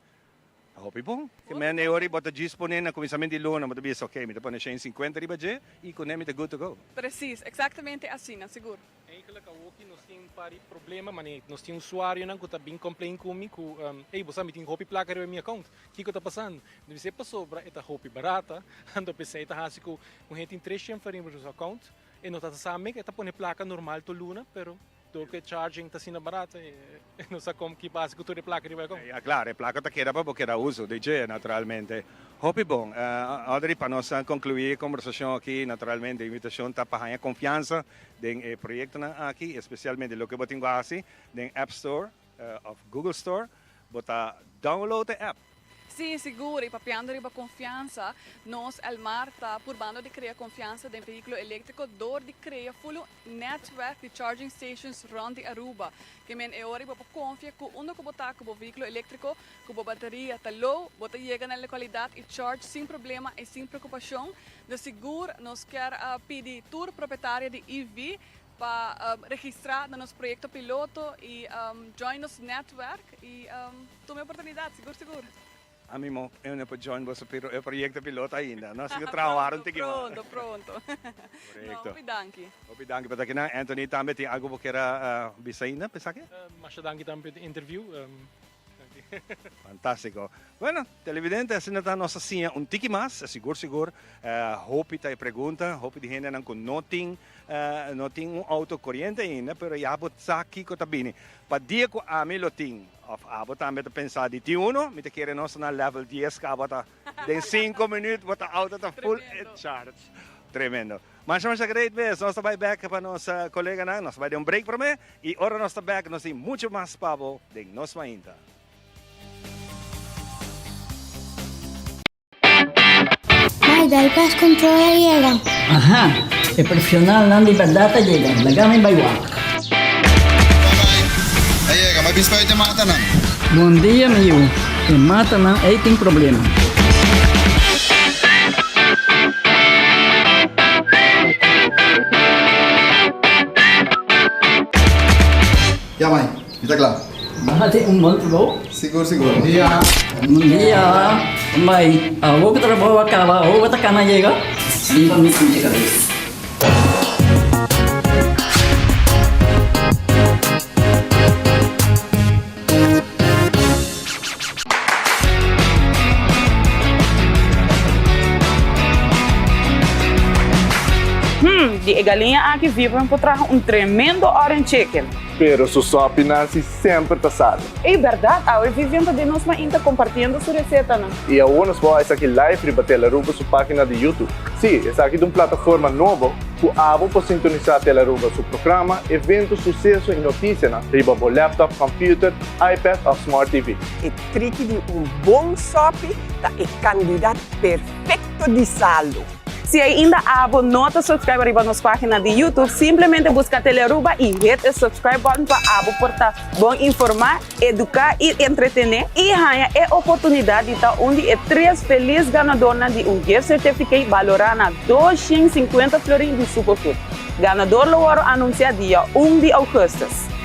Hopi bon. Ke men e ora bo ta djis pone na kuminsament di luna, bo ta bisa ok, mi ta pone shen sinkuenta riba dje i kuné mi ta good to go. Presis, eksaktamente asina, sigur. Eigenlijk awoki nos tin un par di problema, mane nos tin usuarionan ku ta bin complain ku mi ku ey bo sa mi tin hopi plaka riba mi account, kiko ta pasando? Mi bisa e pasobra e ta hopi barata, anto p'esei ta hasi ku un hende tin tres shen florin riba su account, e no ta sa mek e ta pone plaka normal tur luna, pero Door ku e charging ta asina barato e no sa kon ki base ku tur e plaka riba e kon. Ya klaro, e plaka ta keda pa bo keda uso di dje naturalmente. Hopi bon. Audrey, pa nos konkluí e kombersashon aki, naturalmente e invitashon ta pa haña konfiansa den e proyektonan aki, espesialmente loke bo tin ku hasi den App Store òf Google Store, bo ta download e app. Sí, sigur, i papiando riba konfiansa, nos Elmar ta purbando di krea konfiansa den vehíkulo eléktriko dor di krea ful un nètwèrk di charging stations rònt di Aruba. Ke men e ora i bo por konfia ku unda ku bo ta ku bo vehíkulo eléktriko, ku bo bateria ta low, bo ta yega na e lokalidat i charge sin problema i sin preokupashon. Dus sigur nos kier pidi tur propietario di EV pa registrá na nos proyekto piloto i join nos nètwèrk i tuma e oportunidat, sigur sigur. Ami mo eu no por join boso e proyekto piloto ainda. Nos tin ku traha wara un tiki mas. Pronto, pronto. Korekto. No, hopi danki. Hopi danki pa ta akinan. Anthony tambe tin algu bo kier a bisa ainda pa esaki? Masha danki tambe pa e interview. Fantástiko. Bueno, televidente, asina ta nos a siña un tiki mas, sigur sigur hopi ta e pregunta, hopi di hendenan ku no tin no tin un outo koriente ainda, pero ya bo sa kiko ta bini. Pa dia ku ami lo tin, òf abo tambe ta pensa di tin uno, mi ta kere nos ta na level dies kaba ta den sinku minüt bo ta outo ta full charge. Tremendo. Masha masha great mes. Nos ta bai bek pa nos koleganan. Nos ta bai den un break prome y ora nos ta bek nos tin mucho mas pa bo den Nos Mainta. Mai, dal pest control a yega. Aha, e profesionalnan di berdad a yega. Laga mi bai wak. A yega, ma bispuit e matanan. Bon dia mi yu, e matanan ei tin problema. Ya mai, mi ta kla. Baha tin un bon trabou. Sigur sigur. Bon dia. Bon dia. Mai, awor ku trabou a kaba, awor bo ta kana yega? Bin pa mi pinche kabes. Hmm, di e galiña aki Vivian por traha un tremendo orange chicken. Pero su sopi Nancy semper ta sabi. Ey berdad, awe Vivian ta den nos mainta compartiendo su recetanan. Y awor nos por esaki live riba Telaruba su pagina di YouTube. Sí, esaki ta un plataforma nobo cu abo por sintonisa Telaruba su programa, evento, suceso y noticianan riba bo laptop, computer, iPad of Smart TV. E triki di un bon sòpi ta e kandidat perfekto di salu. Si ainda abo no ta subscribe riba nos pagina di YouTube, simplemente busca Telearuba y hit e subscribe button pa abo por ta bon informa, educa y entretene y haña e oportunidad di ta un di e tres feliz ganadornan di un gift certificate balora na 250 florin di Superfood. Ganador lo wòrdu anunsiá dia un di ougùstùs.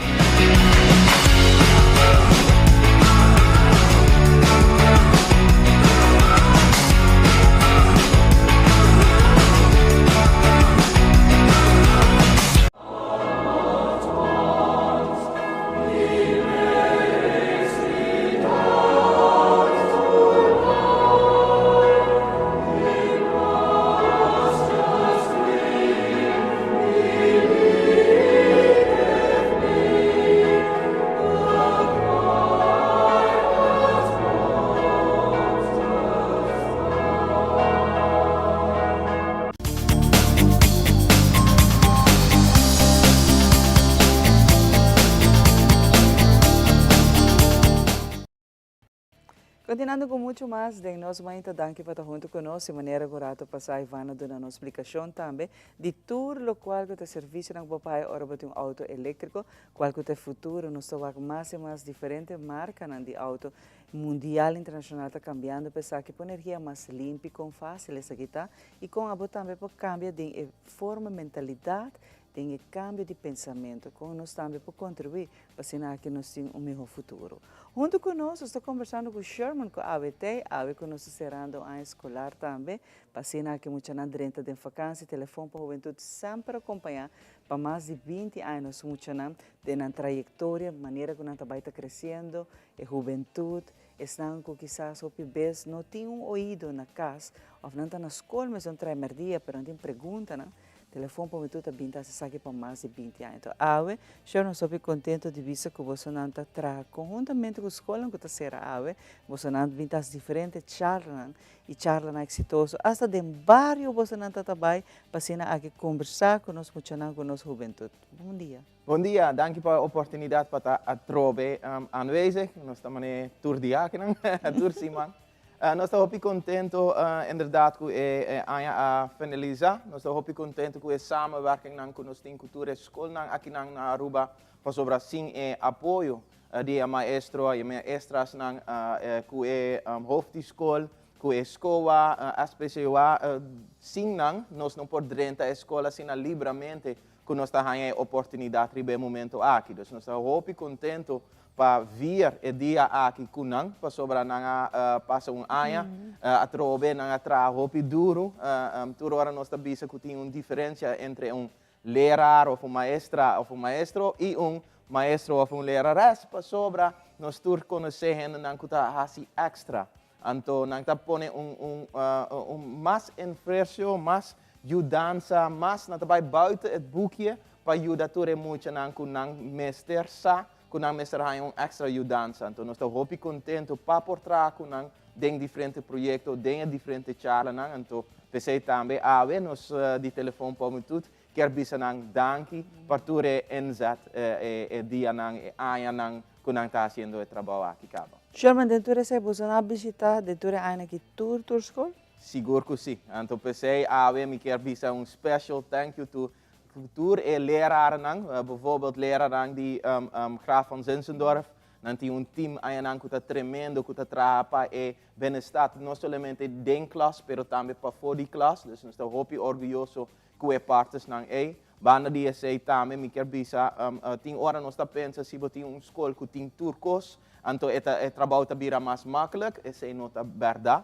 Continuando cu mucho mas den nos mainta danki pa ta hunto cu nos y manera cu rato pasa Ivana a duna nos splicacion tambe di tur locual cu ta servicionan cu bo paya ora bo tin un auto electrico cual cu ta e futuro nos ta wak mas y mas diferente marcanan di auto mundial internacional ta cambiando pa esaki pa energia mas limpi con facil esaki ta y con abo tambe por cambia den e forma mentalidad den e cambio di pensamento con nos tambe por contribui pa asina aki nos tin un miho futuro. Hunto cu nos, nos ta conversando cu Sherman cu awe t'ey, awe cu nos ta cerando un aña escolar tambe, pa asina aki muchanan drenta den vakantie, Telefon pa Hubentud semper acompaña pa mas di 20 aña nos muchanan den nan trayectoria, manera cu nan ta bay ta creciendo, e hubentud, esnan cu kisas hopi bes no tin un oido na cas of nan ta na scol mes nan trae merdia pero nan tin preguntanan, Telefon pa mi tur ta bin ta hasi esaki pa mas di 20 aña. Enton awe shor nos hopi contento di bisa cu bosonan ta traha conhuntamente cu scolnan cu ta cera awe. Bosonan bin ta hasi diferente charlanan y charlanan exitoso. Hasta den bario bosonan ta ta bay pa asina aki conversa cu nos muchanan cu nos hubentud. Bon dia. Bon dia, danki pa e oportunidad pa ta atrobe aanwezig. Nos ta mane tur dia akinan, tur siman. Nos ta hopi contento inderdaad cu e aña a finalisa. Nos ta hopi contento cu e samenwerkingnan cu nos tin cu tur e scolnan akinan na Aruba pasobra sin e apoyo di e maestro y e maestrasnan cu e hoofd di scol, cu e SCOA, SPCOA, sin nan nos no por drenta e scol asina libramente cu nos ta haña e oportunidad riba e momento aki. Dus nos ta hopi contento pa vier e dia aki cu nan, pasobra nan a pasa un aña atrobe, nan a traha hopi duro. Tur ora nos ta bisa cu tin un diferencia entre un leraar of un maestra of un maestro y un maestro of un lerares, pasobra nos tur conoce hendenan cu ta haci extra. Anto nan ta pone un un un mas enfercio, mas yudansa, mas nan ta bai buiten het boekje pa yuda tur e muchanan ku nan mester sa ku nan mester haña un extra yudansa. Anto nos ta hopi contento pa por traha ku nan den diferente proyecto, den e diferente charlanan. Anto p'esei tambe awe nos di Telefon Pa Hubentud kier bisa nan danki pa tur e inzet, e dianan, e añanan ku nan ta hasiendo e trabou aki kaba. Sherman, den tur esei boso nan a bishita den tur e añanan aki tur tur skol? Sigur ku si. Anto p'esei awe mi kier bisa un special thank you to tur e lerarnan, bijvoorbeeld lerarnan di Graaf van Zinzendorf, nan tin un team añanan ku ta tremendo ku ta traha pa e benestar no solamente den klas pero tambe pafó di klas, dus nos ta hopi orguyoso ku e partesnan ei. Banda di esei tambe mi kier bisa, tin ora nos ta pensa si bo tin un skol ku tin tur kos, anto e ta e trabou ta bira mas maklik, esei no ta bèrdat.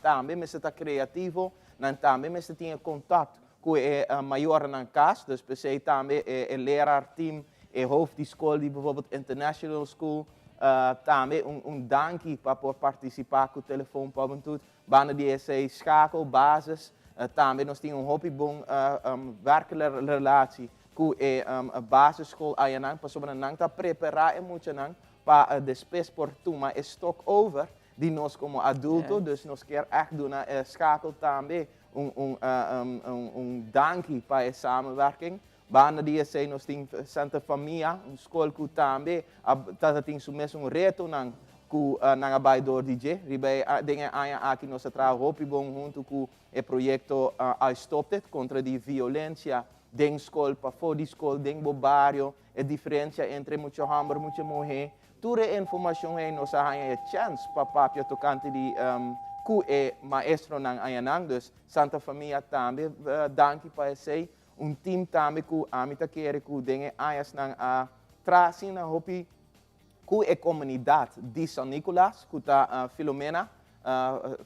Tambe mester ta kreativo, nan tambe mester tin e kontakt ku e mayornan kas, dus p'esei tambe e leraar team, e hoofd di skol di bijvoorbeeld International School, tambe un danki pa por partisipá ku Telefon Pa Hubentud. Banda di esei schakel, basis, tambe nos tin un hopi bon werkrelatie ku e basisschool ayanan pasobra nan ta prepará e muchanan pa despues por tuma e stok over di nos komo adulto. Dus nos kier ègt duna e schakel tambe un danki pa e samenwerking. Banda di esei nos tin Santa Famia, un skol ku tambe a ta tin su mesun retonan. ku nan a bai dor di dje. Riba e den e aña aki nos a traha hopi bon huntu ku e proyekto I Stopped It kontra di violensia den skol, pafó di skol, den bo bario, e diferensia entre mucha hòmber, mucha muhé. Tur e informashon ei nos a haña e chèns pa papia tokante di ku e maestronan añanan. Dus Santa Famia tambe danki pa esei. Un tim tambe ku ami ta kere ku den e añasnan a traha asina hopi ku e komunidat di San Nicolas ku ta Filomena,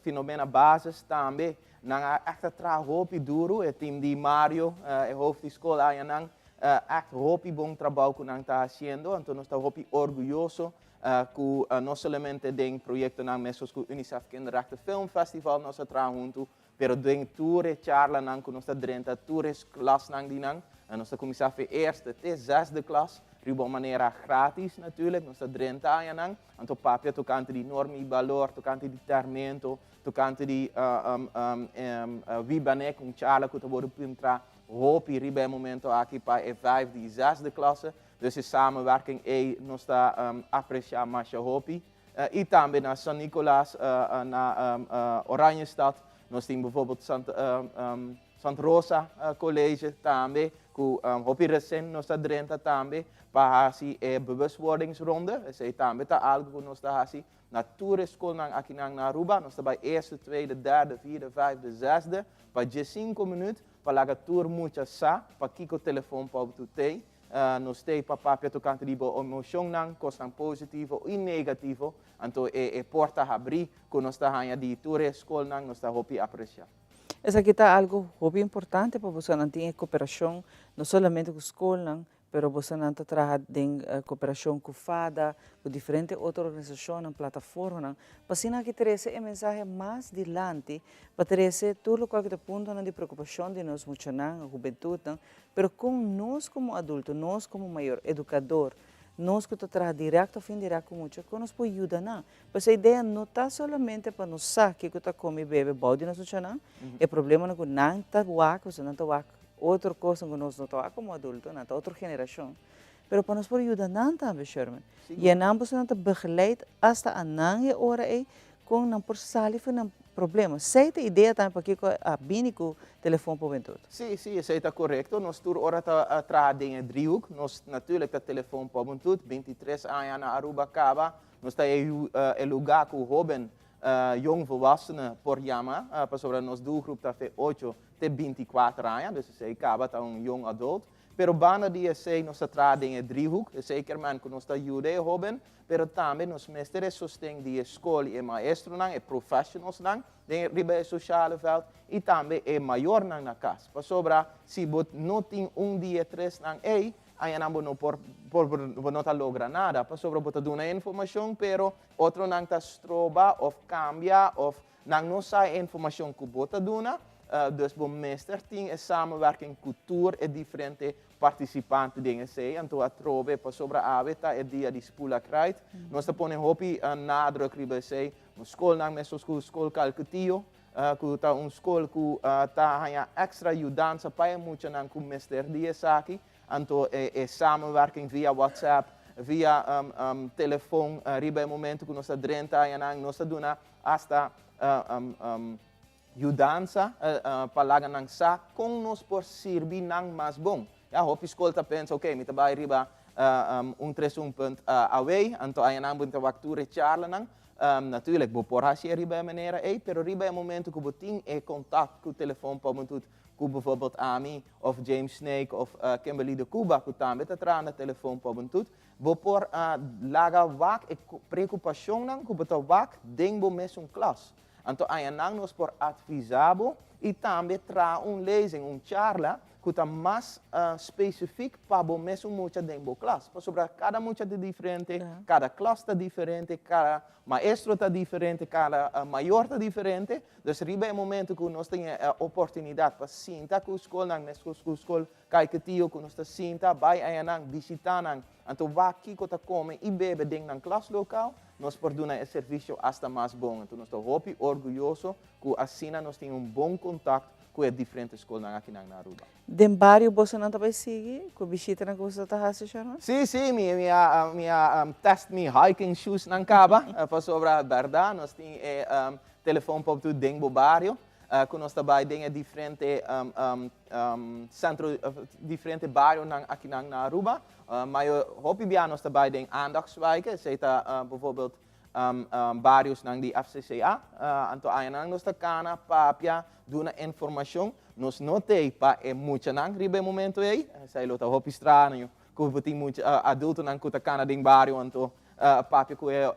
Filomena Basis tambe nan a ègt a traha hopi duru, e tim di Mario, e hoofd di skol añanan ègt hopi bon trabou ku nan ta hasiendo, anto nos ta hopi orguyoso ku no solamente den proyektonan meskos ku Unicef Kinderrechten Film Festival nos a traha huntu, Pero den tur e charlanan ku nos ta drenta, tur e klasnan di nan, nos ta kuminsá fe eerste te zesde klas, riba un manera gratis natuurlijk, nos ta drenta añanan, anto papia tokante di norma i balor, tokante di tèrmento, tokante di Wie ben ik, un charla ku ta wòrdu puntrá hopi riba e momento aki pa e vijfde i zesde klasse. Dus e samenwerking ei nos ta apresiá masha hopi. I tambe na San Nicolas, na Oranjestad, nos tin bijvoorbeeld Sant, Sant Rosa College tambe, ku hopi recent nos ta drenta tambe pa hasi e bewustwordingsronde. Esei tambe ta algu ku nos ta hasi na tur e skolnan akinan na Aruba. Nos ta bai eerste, tweede, derde, vierde, vijfde, zesde pa diesinko minuut pa laga tur mucha sa pakiko telefon pa t'ei. Nos t'ei pa papia tokante di bo emoshonnan, kosnan positivo i negativo, anto e e porta habrí ku nos ta haña di tur e skolnan nos ta hopi apresiá. Esaki ta algu hopi importante pa bosonan tin e koperashon no solamente ku skolnan, pero bosonan ta traha den koperashon ku fada, ku diferente otro organisashonnan, plataformanan, pa asina aki trese e mensahe mas dilanti, pa trese tur lokual ku ta puntonan di preokupashon di nos muchanan, hubentutnan, Pero con nos como adulto, nos como mayor, educador, nos cu ta traha directo of indirecto cu mucha, con nos por yuda nan? Pues e idea no ta solamente pa nos sa kico ta come y bebe bou di nos muchanan, e problemanan cu nan ta wak, pasobra nan ta wak otro cosnan cu nos no ta wak como adulto, nan ta otro generacion, pero pa nos por yuda nan tambe, Sherman. Y e nan pasobra nan ta begeleid hasta a nan e ora ey Kon nan por sali for nan problema. Esei ta idea tambe pakiko a bini ku Telefon pa Hubentud. Sí, sí, esei ta korekto. Nos tur ora ta traha den e driehoek. Nos natuurlijk ta Telefon pa Hubentud. 23 aña na Aruba kaba. Nos ta e e lugá ku hóben, jong volwassenen, por yama, pasobra nos doelgroep ta fe ocho te 24 aña, dus esei kaba ta un jong adult. Pero banda di esei nos ta traha den e driehoek, esei kier men ku nos ta yuda e hóben, pero tambe nos mester e sosten di e skol i e maestronan, e professionalsnan den riba e sociale veld i tambe e mayornan na kas. Pasobra si bo no tin un di e tresnan ei, añanan bo no por por bo no ta logra nada, pasobra bo ta duna e informashon pero otronan ta stroba òf kambia òf Nan no sa e informacion cu bo ta duna, dus bo mester tin e samenwerking cu tur e diferente participante den esey. Anto atrobe pasobra awe ta e dia di spula kruid, nos ta pone hopi nadruk riba esey. Nos scolnan mescos cu School Calcutio, cu ta un school cu ta haña extra yudansa pa e muchanan cu mester di esaki. Anto e samenwerking via WhatsApp, via telefon riba e momento cu nos ta drenta añanan, nos ta duna Hasta yudansa pa laga nan sa kon nos por sirbi nan mas bon. Ya, hopi skol ta pensa, ok, mi ta bai riba un tres un punt away, anto ayanan bo ta wak tur e charlanan. Natuurlijk, bo por hasi e riba e manera ei, pero riba e momento ku bo tin e kontakt ku telefon pa bo ku bijvoorbeeld ami of James Snake of Kimberly de Cuba ku tambe ta traha na telefon pa bo Bo por laga wak e preokupashonnan ku bo ta wak den bo mesun klas. Anto añanan nos por atvisá bo i tambe traha un lezing, un charla, ku ta mas spesifik pa bo mesun mucha den bo klas. Pasobra kada mucha ta diferente, kada klas ta diferente, kada maestro ta diferente, kada mayor ta diferente. Dus riba e momento ku nos tin e oportunidat pa sinta ku skolnan meskos ku skol Kaiketio ku nos ta sinta, bai ayanan, bishitá nan, anto wak kiko ta kome i bebe den nan klas lokal, nos por duna e servisio asta mas bon. Anto nos ta hopi orguyoso ku asina nos tin un bon kontakt. ku e diferente skolnan akinan na Aruba. Den bario bosonan ta bai sigui ku e bishitanan ku boso ta hasi, Sherman? Sí, sí, mi mi a mi a test mi hiking shoesnan kaba pasobra bèrdat nos tin e telefon pop tur den bo bario ku nos ta bai den e diferente sentro diferente barionan akinan na Aruba. Mayo hopi bia nos ta bai den aandachtswijken, esei ta bijvoorbeeld Bariosnan di FCCA. Anto añanan nos ta kana, papia, duna informashon. Nos no t'ei pa e muchanan riba e momento ei. Esei lo ta hopi straño ku bo tin mucha adultonan ku ta kana den bario anto papia ku e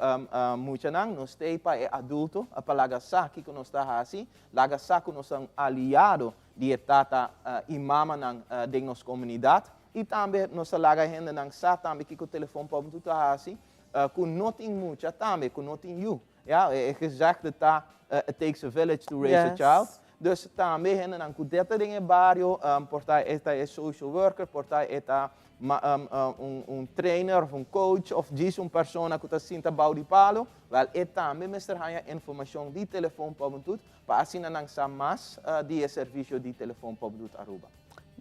muchanan. Nos t'ei pa e adulto pa laga sa kiko nos ta hasi, laga sa ku nos ta un aliado di e tata i mamanan den nos komunidat. I tambe nos ta laga hendenan sa tambe kiko Telefon pa Hubentud ta hasi. Ku no tin mucha tambe, ku no tin yu. Ya, e gezegde ta, it takes a village to raise a child. Dus tambe hendenan ku ta den e bario, por ta e ta e social worker, por ta e ta un trainer of un coach of djis un persona ku ta sinta bou di palo, wèl e tambe mester haña informashon di Telefon pa Hubentud pa asina nan sa mas di e servisio di Telefon pa Hubentud Aruba.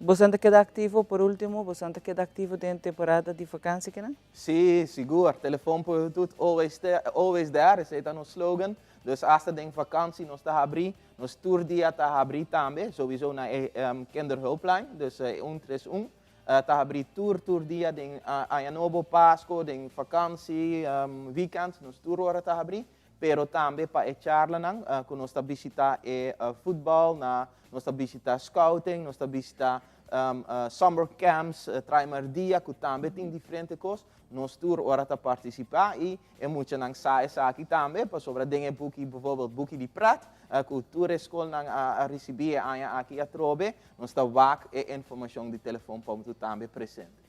Bosan ta keda aktivo, por ultimo, bosan ta keda aktivo den temporada di vakansi kinan? Sí, sigur. Telefon pa Hubentud always always there, esei ta nos slogan. Dus hasta den vakansi nos ta habrí. Nos tur dia ta habrí tambe, sowieso na e kinderhulplijn, dus e 131 ta habrí tur tur dia den Aña Nobo, Pasco, den vakansi, weekend, nos tur ora ta habrí. Pero tambe pa e charlanan ku nos ta bishita e futbal, na nos ta bishita scouting, nos ta bishita summer camps, traimerdia ku tambe tin diferente kos. Nos tur ora ta partisipá i e muchanan sa esaki tambe pasobra den e buki bijvoorbeeld buki di pret ku tur e skolnan a risibí e aña aki atrobe nos ta wak e informashon di telefon pa bo tambe presente.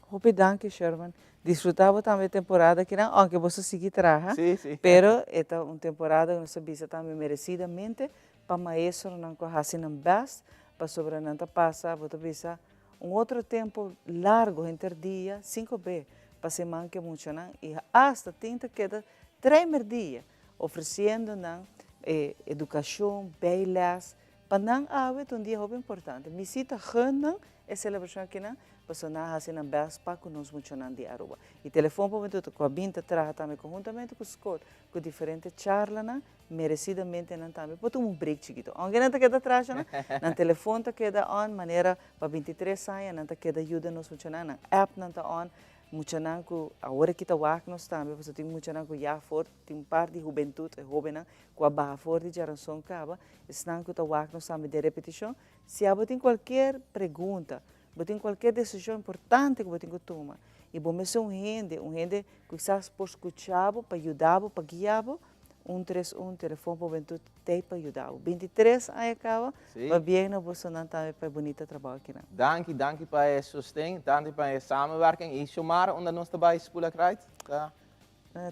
Hopi danki Sherman. Disfruta bo tambe e temporada akinan, aunke bo sa sigui traha, Sí, sí. pero e ta un temporada ku nos ta bisa tambe meresidamente pa maestronan ku a hasi nan best, pasobra nan ta pasa, bo ta bisa, un otro tempo largo henter dia, sinku be pa siman ku e muchanan i asta tin ta keda trei merdia ofresiendo nan e edukashon, bijles, Pa nan awe ta un dia hopi importante. Mi si ta gun nan e celebracion akinan, pasobra nan a haci nan best pa cu nos muchanan di Aruba. Y Telefon pa Hubentud cu a bin ta traha tambe conhuntamente cu scol, cu diferente charlanan, merecidamente nan tambe por tuma un break chikito. Aunke nan ta keda atrás nan, nan telefon ta keda on manera pa 23 aña nan ta keda yuda nos muchanan, nan app nan ta on, muchanan cu awor aki ta wak nos tambe, pasobra tin muchanan cu ya for, tin un par di hubentud, e hobennan cu a baha for di djaranson caba, Esnan ku ta wak nos tambe den repetishon, si abo tin kualkier pregunta, bo tin kualkier desishon importante ku bo tin ku tuma, i bo mester un hende, un hende ku kisas por skucha bo, pa yuda bo, pa guia bo, un tres un Telefon pa Hubentud t'ei pa yuda bo. 23 aña kaba, pabien na bosonan tambe pa e bunita trabou akinan. Danki, danki pa e sosten, danki pa e samenwerking i Xiomara unda nos ta bai spula krijt ta.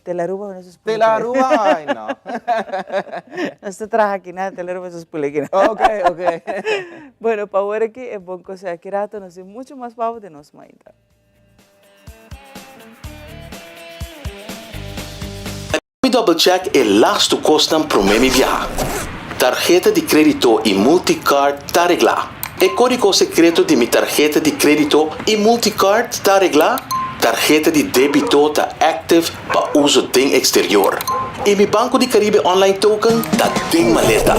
Telaruba nos ta spula. Telaruba? Ay no. Nos ta traha aki na Telaruba nos ta spula aki na. Ok, ok. Bueno, pa awor aki e bon kos aki rato nos tin mucho mas pabo den nos mainta. Mi double check e lastu kosnan promé mi biaha. Tarheta di krédito i multicard ta reglá. E kódigo sekreto di mi tarheta di krédito i multicard ta reglá? Tarheta di débito ta active pa uso den eksterior? I mi Banco di Caribe Online Token ta den maleta?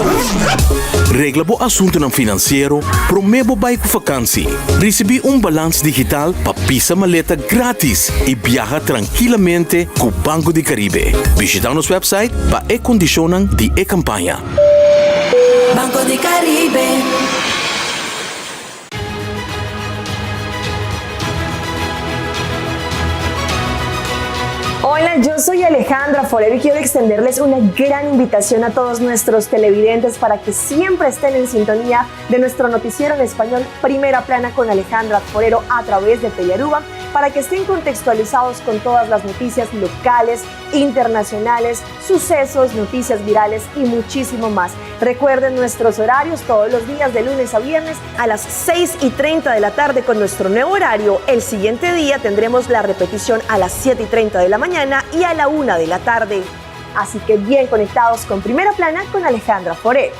Regla bo asuntunan finansiero promé bo bai ku fakansi. Risibí un balans digital pa pisa maleta gratis i biaha trankilamente ku Banco di Caribe. Bishita nos website pa e kondishonnan di e kampaña. Banco di Caribe. Hola, yo soy Alejandra Forero y quiero extenderles una gran invitación a todos nuestros televidentes para que siempre estén en sintonía de nuestro noticiero en español Primera Plana con Alejandra Forero a través de Telearuba para que estén contextualizados con todas las noticias locales, internacionales, sucesos, noticias virales y muchísimo más. Recuerden nuestros horarios todos los días de lunes a viernes a las 6 y 30 de la tarde con nuestro nuevo horario. El siguiente día tendremos la repetición a las 7 y 30 de la mañana y a la 1 de la tarde. Así que bien conectados con Primera Plana con Alejandra Forero.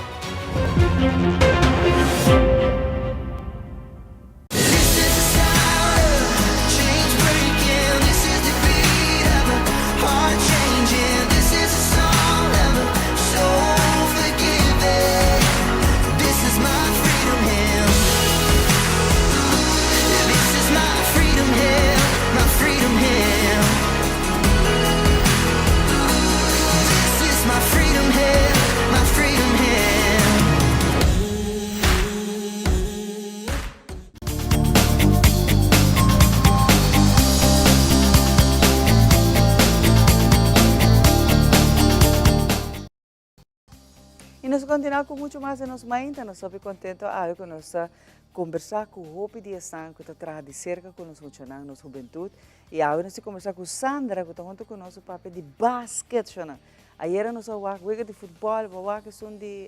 nos continua cu mucho mas den nos mainta. Nos hopi contento awe cu nos ta conversa cu hopi di esnan cu ta traha di cerca cu nos muchanan, nos hubentud. Y awe nos ta conversa cu Sandra cu ta hunto cu nos papia di basket, shona. Ayera nos a wak wega di futbol, bo a wak esun di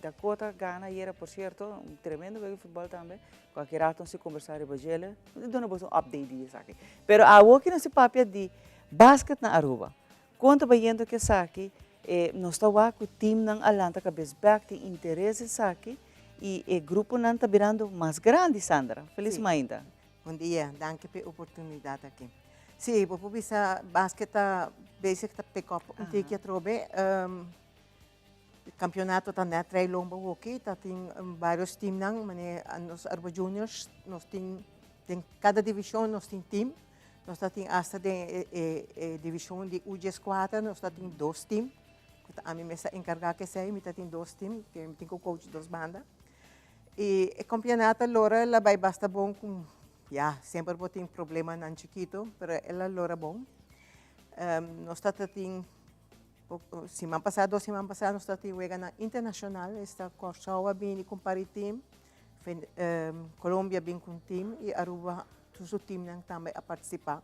Dakota gana ayera por cierto, un tremendo wega di futbol tambe. Cualkier rato nos ta conversa riba djele, nos ta duna boso un update di esaki. Pero awo ki nos ta papia di basket na Aruba. Kon ta bayendo ku esaki? E nos ta wak ku teamnan a lanta kabes bek, tin interes esaki i e gruponan ta birando mas grandi, Sandra. Felis mainta. Bon dia, danki pa e oportunidat aki. Sí, bo por bisa basket ta bezig ta pick up un tiki atrobe. Kampionato ta net trae lomba hoki, ta tin varios teamnan, manera nos Aruba Juniors, nos tin den kada divishon nos tin team. Nos ta tin asta den e divishon di U dieskuater nos ta tin dos team, ku ta ami mes ta enkargá ku esei, mi ta tin dos team, ke mi tin ku coach dos banda. I e kampionato lora el a bai basta bon ku ya, semper bo tin problemanan chikito, pero el a lora bon. Nos ta ta tin siman pasá, dos siman pasá nos ta tin weganan internashonal, esta Kòrsou a bini ku un par di team, Colombia a bin ku un team i Aruba tur su teamnan tambe a partisipá.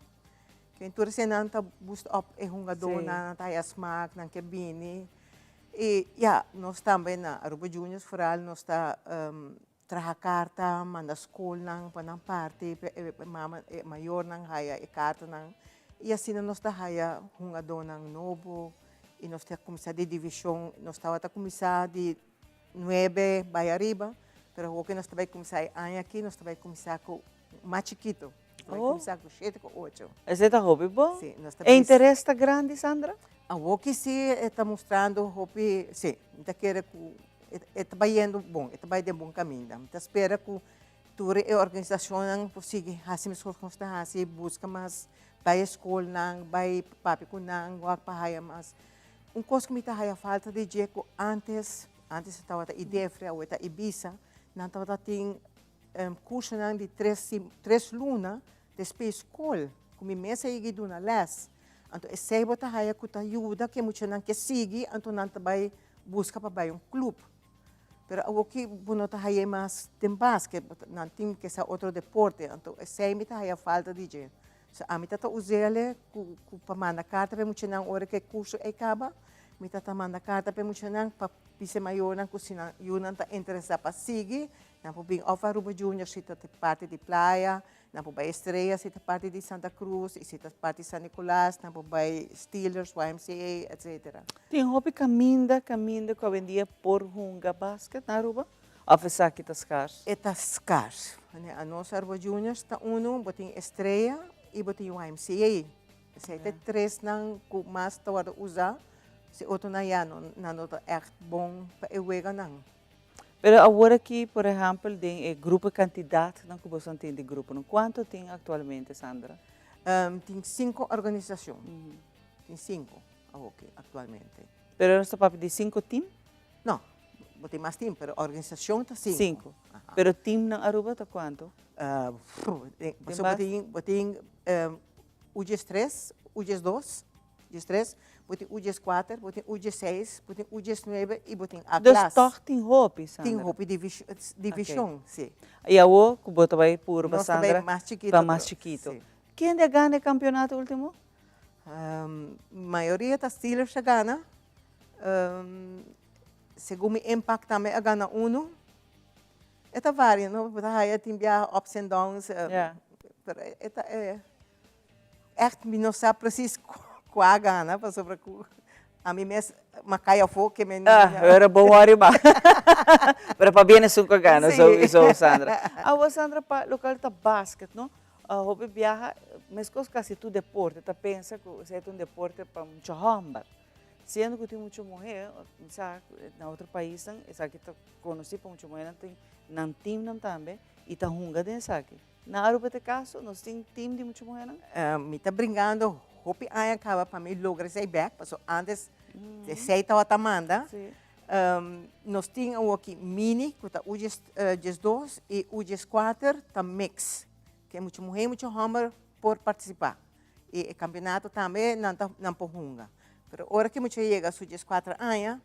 Ken tur eseinan ta boost up e hungadónan, nan ta haya smak, nan ke bini. I ya, nos tambe na Aruba Juniors vooral nos ta traha karta, manda skolnan pa nan parti, pa e mama, e mayornan haya e kartanan. I asina nos ta haya hungadónan nobo i nos ta kuminsá di divishon, nos tabata kuminsá di nuebe bai ariba, pero awor ke nos ta bai kuminsá e aña aki, nos ta bai kuminsá ku mas chikito. Nos ta bai kuminsá ku shete ku ocho. Esei ta hopi bon. Sí, nos ta E interes ta grandi, Sandra? Awor ki sí e ta mustrando hopi, sí, mi ta kere ku e ta bayendo bon, e ta bai den bon kaminda. Mi ta spera ku tur e organisashonnan por sigui hasi meskos ku nos ta hasi, buska mas, bai e skolnan, bai papia ku nan, wak pa haya mas. Un kos ku mi ta haya falta di dje ku antes, antes e tabata Idefre, awe ta Ibisa, nan tabata tin kursonan di tres tres luna despues skol, ku mi mes a yega duna lès. Anto esei bo ta haya ku ta yuda ku e muchanan ke sigui, anto nan ta bai buska pa bai un klup. Pero awoki bo no ta haya mas den basket, nan tin ke sa otro deporte, anto esei mi ta haya falta di dje. So ami ta ta us'el ku ku pa manda karta pa e muchanan ora ku e kurso ei kaba, mi ta ta manda karta pa e muchanan pa bisa e mayornan ku si nan yunan ta interesá pa sigui, nan por bin òf Aruba Junior si ta parti di Playa, nan por bai Estrella si ta parti di Santa Cruz i si ta parti San Nicolas nan por bai Steelers, YMCA, etcetera. Tin hopi kaminda kaminda ku awendia por hunga basket na Aruba? Of esaki ta skars? E ta skars. Anos Aruba Juniors ta unu, bo tin Estrella y bo tin YMCA. Esei ta e tresnan ku mas ta wòrdu usá. Si otronan ya no, nan no ta ègt bon pa e weganan. Pero awor aki, por ehèmpel, den e grupo, e kantidatnan ku boso tin di gruponan, kuantu tin aktualmente, Sandra? Tin sinku organisashon. Tin sinku awoki aktualmente. Pero nos ta papia di sinku tim? No, bo tin mas tim, pero organisacion ta sinku. Sinku. Pero timnan Aruba ta kuantu? Pasobra bo tin, bo tin U diestres, U diesdos, diestres, bo tin U dieskuater, bo tin U diesseis, bo tin U diesnuebe i bo tin A Dus klas. tòg tin hopi, Sandra. Tin hopi divishon, si. I awor ku bo ta bai purba, Nos ta bai Sandra, mas chikito pa mas chikito. Si. Kende a gana e kampionato ultimo? Mayoria ta Steelers a gana. Segun mi impact tambe a gana uno. E ta varia, no? Bo ta haya tin biaha ups and downs. Pero e ta echt mi no sa precies kua a gana pasobra ku ami mes m'a kai afó ke men. Ah, pero bo worry ba. Pero pabia esun ku a gana, so Sandra. Awo Sandra pa lokal ta basket, no? Hopi biaha meskos kasi tur deporte ta pensa ku esei ta un deporte pa mucha hòmber. Siendo ku tin mucha muhé, mi sa na otro paisnan esaki ta konosí pa mucha muhénan tin nan timnan tambe i ta hunga den esaki. Na Aruba ta e kaso? Nos tin tim di mucha muhénan? Mi ta bringando hopi aña kaba pa mi logra esei bèk, pasobra ántes esei tabata manda. Nos tin awoki mini ku ta U diesdos i U dieskuater ta mix, ke mucha muhé i mucha hòmber por partisipá. I e kampeonato tambe nan ta nan por hunga. Pero ora ku e mucha yega su dieskuater aña.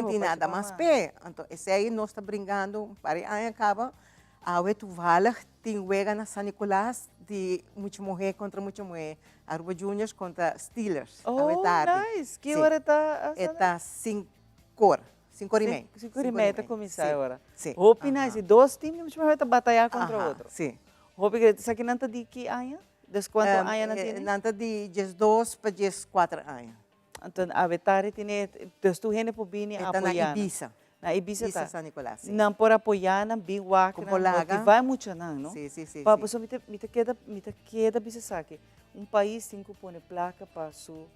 No tin nada mas p'e. Anto esei nos ta bringando un par di aña kaba. Awe toevallig tin wega na San Nicolas di mucha muhé kontra mucha muhé. Aruba Juniors kontra Steelers. Awe Oh, tardi. nice! Ki ora e ta, E Sandra? ta sinkor, sinkor i mei. Sinkor i mei ta kuminsá e ora. Si. Hopi nice. I dos team di mucha muhé ta batayá kontra otro. Si. Hopi great. Esaki nan ta di ki aña? Des kuantu aña nan tene? Nan ta di diesdos pa dieskuater aña. Anto awe tardi tene, dus tur hende por bini E ta na apoyá nan. Ibiza. Na Ibiza Ibiza ta. San Nicolas, si. Nan por apoyá nan, bin wak Ku nan, por laga. motivá e muchanan, no? Si, si, si, Pa si. pasobra mi ta, mi ta keda, mi ta keda bisa esaki, un pais tin ku pone plaka pa su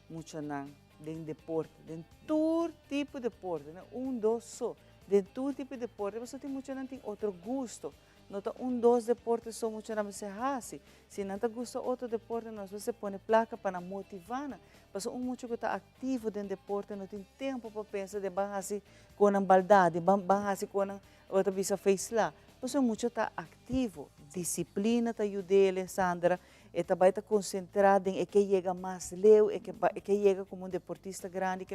muchanan den deporte, den tur tipo deporte, no un, dos so, den tur tipo deporte, pasobra tin muchanan tin otro gusto. No ta un dos deporte so muchanan mester hasi. Si nan ta gusta otro deporte nos mester pone placa pa nan motiva nan. Pasobra un mucha cu ta activo den deporte no tin tempo pa pensa den ban hasi con nan baldad, den ban ban hasi con nan bo ta bisa feisla. Pasobra e mucha ta activo, disciplina ta yud'el, Sandra, e ta bay ta concentra den e ke yega mas leu, e ke e ke yega como un deportista grandi.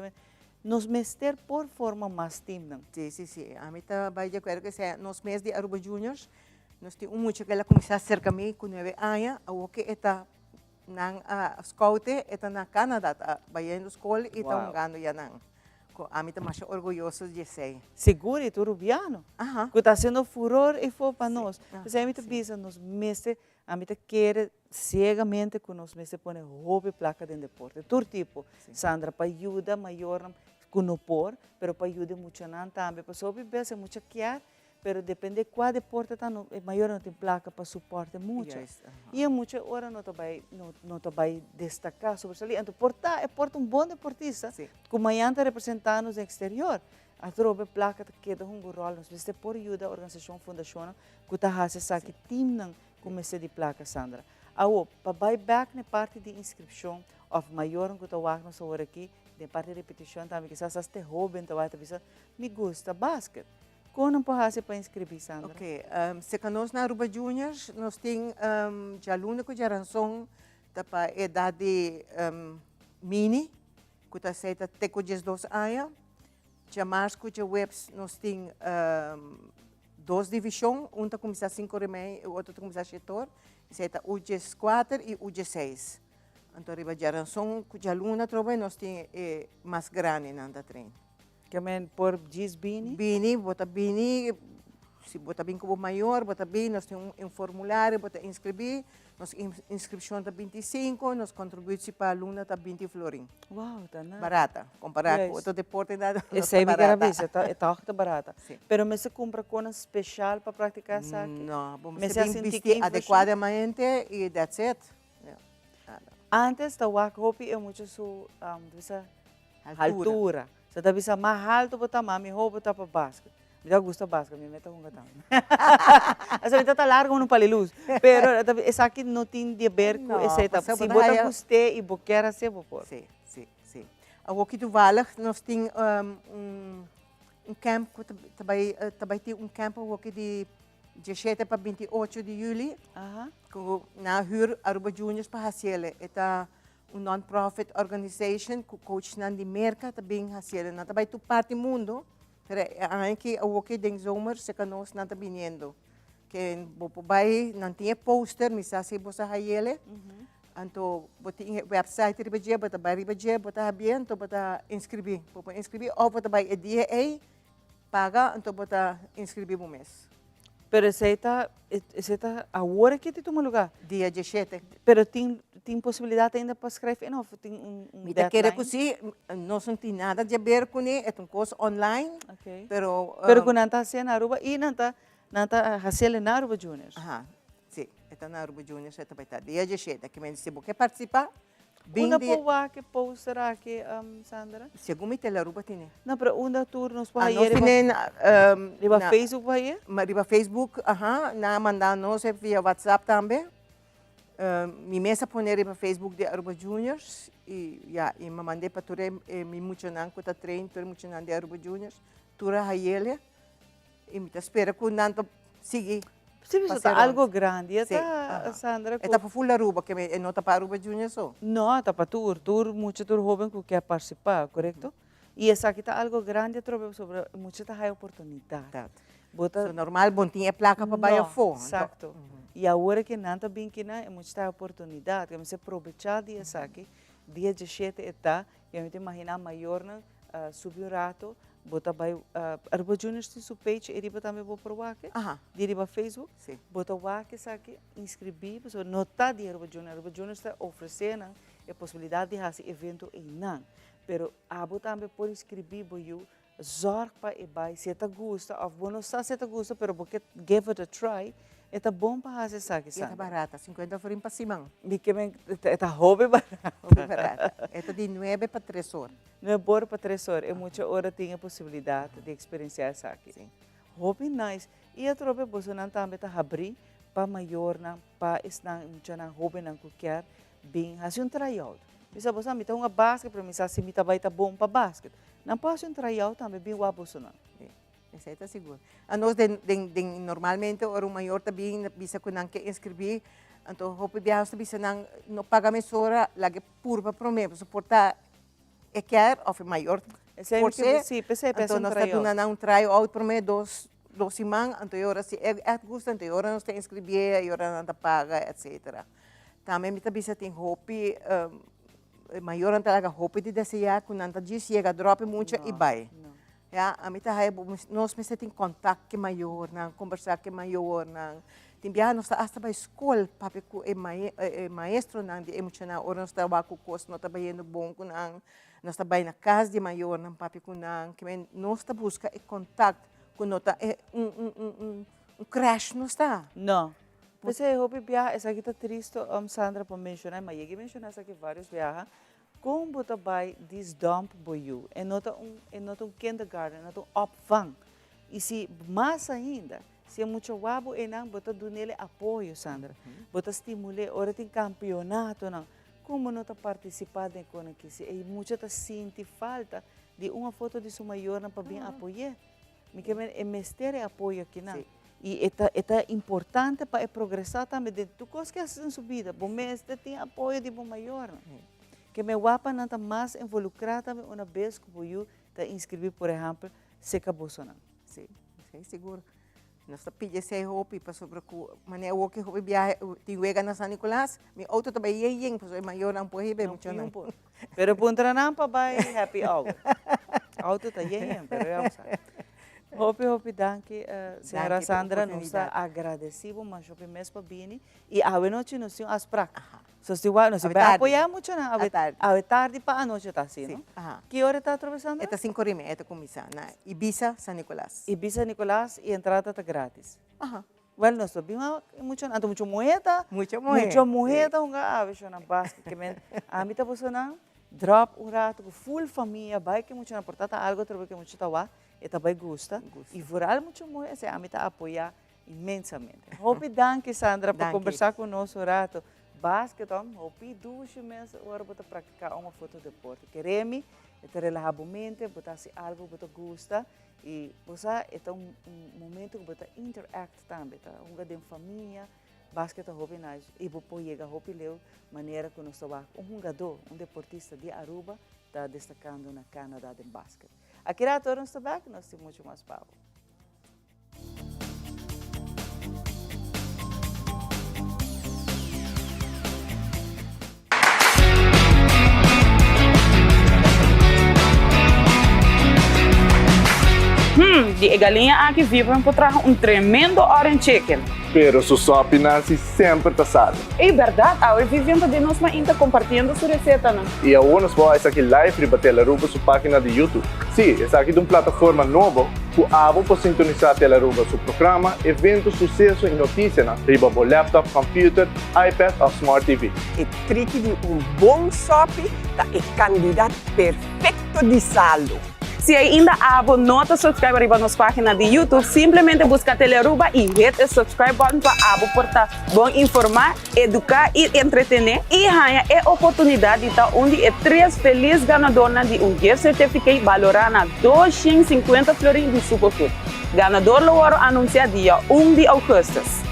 Nos mester por forma mas teamnan. Sí, sí, sí. Ami ta bai di akuerdo ku esei. Nos mes di Aruba Juniors, nos tin un mucha ku el a kuminsá serka mi ku nuebe aña, awor ku e ta nan a scout-e, e ta na Canada, ta bayendo skol i ta hungando ya nan. Ku ami ta masha orguyoso di esei. Sigur, i tur rubiano ku ta hasiendo furor efo pa nos. P'esei ami ta bisa nos mester Ami ta kere ciegamente cu nos mester pone hopi placa den deporte, tur tipo, Sandra, pa yuda mayornan cu no por, pero pa yuda e muchanan tambe, pasobra hopi bes e mucha kier, pero depende cua deporte ta, no, e mayornan no tin placa pa soporta e mucha. Y e mucha e ora no ta bay, no, no ta bay destaca, sobresali, anto por ta, e por ta un bon deportista, cu mañan ta representa nos den exterior, Atrobe placa ta keda hunga un rol, nos mester por yuda organisacion, fundacionnan cu ta haci esaki, teamnan cu mester di placa, Sandra. Awo, pa bay bek na e parti di inscripcion of mayornan cu ta wak nos awor aki, den parti di repeticion tambe kisas hasta e hoben ta wak ta bisa, mi gusta basket. Con nan por haci pa inscribi, Sandra? Ok, cerca nos na Aruba Juniors nos tin djaluna cu djaranson ta pa edad di mini, Ku ta seita te ku diesdos aña. Djamars ku djaweps nos tin dos divishon, un ta kuminsá sinku ora i mei i otro ta kuminsá shete or. Esei ta U dieskuater i U diesseis. Anto riba djaranson ku djaluna atrobe nos tin e mas grandinan ta train. Ke men por djis bini? Bini, bo ta bini, si bo ta bin ku bo mayor, bo ta bin, nos tin un formulario, bo ta inskribí, nos inskripshon ta 25, nos kontributie pa luna ta 20 florin. Wow, ta nada. Barata, kompará ku otro deporte no ta Esei mi ker a barata. bisa, e tòg ta barata. Si. Pero mester kumpra konan speshal pa praktiká esaki? No, bo Mester mester bin hasi un tiki bisti invershon? adekuadamente i that's it. Nada. Antes ta wak hopi e mucha su, ta bisa, Haltura. Sa ta bisa mas haltu bo ta, mas mihó bo ta pa basket. Mi ta gusta basket, mi meta hunga tambe. Asa mi ta ta largo un pali luz. Pero esaki no tin di haber ku esei ta. Si bo ta gust'é i bo kier hasié bo por. Sí, sí, sí. Awoki toevallig nos tin un un camp ku ta bai ta bai tin un camp awoki di 17 pa 28 di juli. Ku nan a hür Aruba Juniors pa hasiel. E ta Un non-profit organization ku coachnan di Merka ta bin hasiendo. Nan ta bai tur parti mundo, pero e aña aki awoki den zomer serka nos nan ta biniendo. Ke bo por bai, nan tin e poster, mi sa si bo sa hayele. Anto bo tin e website riba dje, bo ta bai riba dje, bo ta habié, anto bo ta inscribí. Bo por inscribí òf bo ta bai e dia ei, paga, anto bo ta inscribí bo mes. Pero esei ta, esei ta awor aki ta tuma lugar? Dia 17. Pero tin, tin posibilidad ainda pa schrijf in of tin un, un Mi ta kere ku deadline? si, nos no tin nada di haber kuné, e ta un kos online, Ok. pero. Pero ku nan ta hasié na Aruba i nan ta, nan ta hasiel na Aruba Juniors. Aha, si, e ta na Aruba Juniors, e ta bai ta dia 17. Ki men si bo ke partisipá, Bin Unda di. por wak e poster aki, Sandra? Segun mi Telaruba tene. No, pero unda tur nos por Ah, haye nos riba tene na, riba na Facebook por haye? Ma riba Facebook, aha, nan a manda nos e via WhatsApp tambe. Mi mes a pone riba Facebook di Aruba Juniors y ya, y mi a mand'é pa tur e e mi muchanan cu ta train, tur e muchanan di Aruba Juniors, tur a hayele. Y mi ta spera cu nan ta sigui Sí, pasobra ta algo grandi e ta, Sandra. E ta pa full Aruba, ke e no ta pa Aruba Junior so. No, ta pa tur, tur mucha, tur hoben cu kier participa, corecto? Y esaki ta algo grandi atrobe pasobra mucha ta haya oportunidad. Bo ta. So normal bo no tin e placa pa bay afo. No, exacto. Y awor ke nan ta bin kinan e mucha ta haya oportunidad. Ke mester probecha di esaki, dia dieshete e ta, y mi ta imagina mayornan subi un rato, bo ta bay, Aruba Juniors tin su page e riba tambe bo por wak, di riba Facebook, bo ta wak esaki, inscribi, pasobra no ta di Aruba Juniors, Aruba Juniors ta ofrece nan e posibilidad di haci evento eynan, pero abo tambe por inscribi bo yu, zorg pa e bai, si e ta gusta of bo no sa si e ta gusta pero bo ke give it a try, e ta bon pa haci esaki Y e ta Sandra. barata, 50 florin pa siman. Mi ke men, e ta hopi barata. Hopi barata. E ta di nuebe pa tres or. Nuebe or pa tres or, e mucha ora tin e posibilidad di experiencia esaki. Si. Hopi nice. Y atrobe bosonan tambe ta habri pa mayornan, pa esnan muchanan hobennan cu kier bin haci un tryout. Mi sa boso, mi ta hunga basket, pero mi sa si mi ta bay ta bon pa basket. Nan por haci un tryout tambe, bin wak bosonan. Sí, esey ta sigur. Anos den, den, den normalmente ora un mayor ta bin bisa cu nan ke inscribi, anto hopi biaha nos ta bisa nan no paga mesora, laga e purba prome, pasobra por ta e kier of e mayor Esey mi por ke, se, sí, p'esey p'e haci anto un nos ta tryout. duna nan un tryout prome dos, dos siman, anto e ora si e echt gusta, anto e ora nos ta inscribié, e ora nan ta paga, etcetera. Tambe mi ta bisa tin hopi mayornan ta laga hopi di desea ku nan ta djis yega dròp e mucha i bai. Ya, ami ta haya nos mester tin kontak ku e mayornan, kombersá ku e mayornan. Tin biaha nos ta asta bai skol papia ku e maestronan di e muchanan ora nos ta wak ku kos no ta bayendo bon ku nan. Nos ta bai na kas di e mayornan papia ku nan. Kimen nos ta buska e kontak ku no ta un crash nos ta. No. P'esei hopi biaha esaki ta tristo Sandra pa menciona y mi a yega menciona esaki varios biaha con bo ta bay dis dump bo yu e no ta un e no ta un kindergarten e no ta un opvang y si mas ainda si e mucha wak bo eynan bo ta dunele apoyo Sandra bo ta stimule ora tin campeonatonan con bo no ta participa den con aki si e mucha ta sinti falta di un of otro di su mayornan pa bin apoye. Mi ke men e mester e apoyo akinan. I e ta e ta importante pa e progresá tambe den tur kos ke hasi den su bida. Bo mester tin apoyo di bo mayornan. Ke men wapanan ta mas involukrá tambe una bes ku bo yu ta inskribí por ehèmpel seka bosonan. Sí, esei sigur. Nos ta pidi esei hopi pasobra ku manera awor ke hopi biahe tin wega na San Nicolas, mi outo ta bai yen yen pasobra e mayornan por hiba e muchanan. Pero puntra nan pa bai happy hour. Auto ta yen yen, pero ya bo sa. Hopi hopi danki señora Sandra, nos ta agradeci bo masha hopi mes pa bini y awe nochi nos tin un afspraak. So si wak nos bai apoya muchanan awe awe tardi pa anochi ta asi no? Ki ora ta atrobe Sandra? E ta cinco ora y media ta cuminsa na Ibiza San Nicolas. Ibiza Nicolas y entrada ta gratis. Well nos ta bin mucha anto mucha muhe ta Mucha muhe mucha muhe ta hunga awe shona basket ke men ami ta boso nan drop un rato ku full famia bai ke mucha nan por ta ta algo atrobe ke mucha ta wak e ta bai gusta y vooral mucha muhe esei ami ta apoya inmensamente. Hopi danki Sandra pa kombersa ku nos un rato basket hom hopi dushi mes ora bo ta praktika un of otro deporte kere mi e ta relaha bo mente bo ta hasi algo ku bo ta gusta Y bo sa e ta un momento cu bo ta interact tambe, ta hunga den famia, basket ta hopi nice y bo por yega hopi leu manera cu nos ta wak un hungador, un deportista di Aruba ta destacando na Canada den basket. Aki rato ora nos ta bek, nos tin mucho mas pa bo. Hmm, di e galiña aki Vivian por traha un tremendo orange chicken. Pero su sopi Nancy semper ta sali. Ey berdad, awe Vivian ta den nos mainta compartiendo su recetanan. Y awor nos por esaki live riba Telaruba su pagina di YouTube. Sí, esaki ta un plataforma nobo cu abo por sintonisa Telaruba su programa, evento, suceso y noticianan riba bo laptop, computer, iPad of Smart TV. E triki di un bon sòpi ta e kandidat perfekto di salu. Si ainda abo no ta subscribe riba nos pagina di YouTube, simplemente busca Telearuba y hit e subscribe button pa abo por ta bon informa, educa y entretene y haña e oportunidad di ta un di e tres feliz ganadornan di un gift certificate balora na 250 florin di Superfood. Ganador lo wòrdu anunsiá dia un di ougùstùs.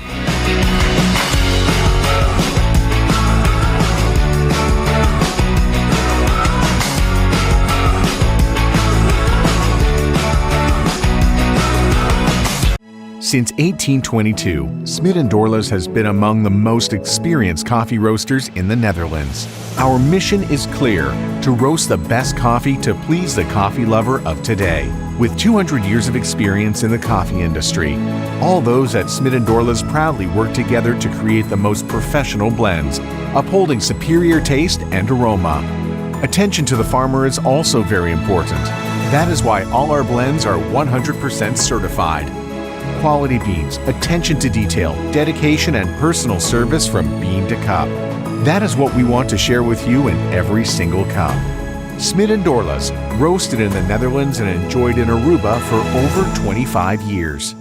Since 1822, Smit & Dorlas has been among the most experienced coffee roasters in the Netherlands. Our mission is clear to roast the best coffee to please the coffee lover of today. With 200 years of experience in the coffee industry, all those at Smit & Dorlas proudly work together to create the most professional blends, upholding superior taste and aroma. Attention to the farmer is also very important. That is why all our blends are 100% certified. Quality beans, attention to detail, dedication, and personal service from bean to cup. That is what we want to share with you in every single cup. Smit and Dorlas, roasted in the Netherlands and enjoyed in Aruba for over 25 years.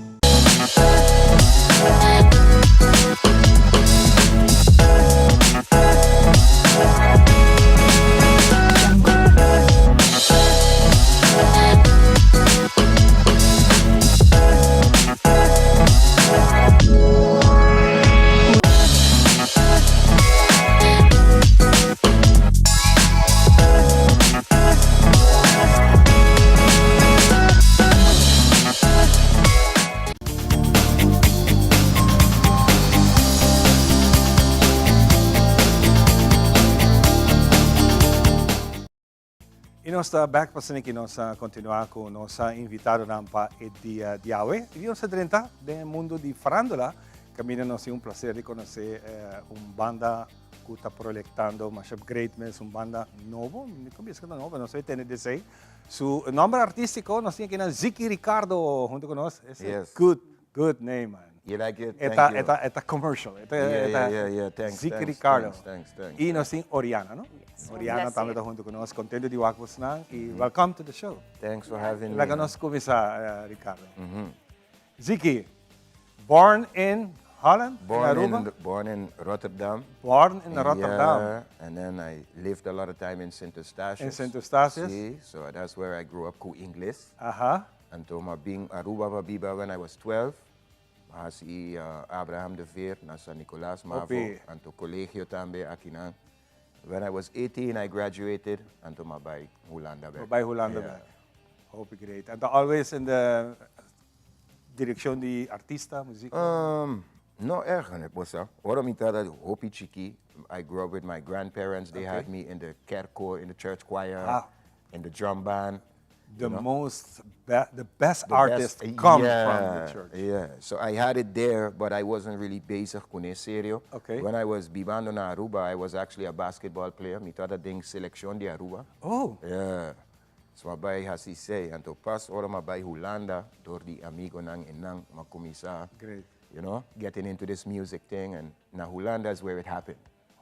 Y nos ta back pa asina ki nos a continua cu nos invitadonan pa e dia di awe. Y nos a drenta den e mundo di farándula, caminda nos tin un placer di conoce un banda cu ta proyectando masha great mes, un banda nobo, mi con bisa cu ta nobo, nos a tende di esey. Su nomber artistico nos tin aki na Zicky Ricardo hunto cu nos. Yes. Good, good name man. You like it? E Thank ta, you. e ta, e ta commercial. E ta, Yeah, e ta yeah, yeah, yeah. Thanks, Zicky thanks, Ricardo. thanks, thanks, thanks. Y nos tin Oriana, no? Yes. Oriana Un tambe placer. ta hunto cu nos. Contento di wak bosnan y welcome to the show. Thanks for having me. Laga nos cuminsa, eh, Ricardo. Mhm. Zicky, born in Holland, in Born Aruba? in, born in Rotterdam. Born in Rotterdam. Yeah, and then I lived a lot of time in Sint Eustatius. In Sint Eustatius. Si, so that's where I grew up cu Ingles. Aha. Anto m'a bin Aruba pa biba when I was 12. M'a haci Abraham de Veer na San Nicolas, Mavo. Hopi. Anto colegio tambe akinan. When I was 18 I graduated, anto m'a bay Hulanda bek. Bo bay Hulanda Yeah. bek. Hopi great. Anto always in de direccion di artista, muziek? No eigenlijk, bo sa. Ora mi tabata hopi chiki, I grew up with my grandparents, they had me in the kerkkoor, in the church choir, in the drum band. The you know? most, be the best The artists best, come yeah, from the church. Yeah, so I had it there, but I wasn't really bezig con e serio. When I was bibando na Aruba, I was actually a basketball player. Mi tabata den seleccion di Aruba. Oh. Yeah. So m'a bay haci esey. Anto pas ora m'a bay Hulanda, door di amigonan eynan, m'a cuminsa, Great. getting into this music thing. And na Hulanda is where it happened.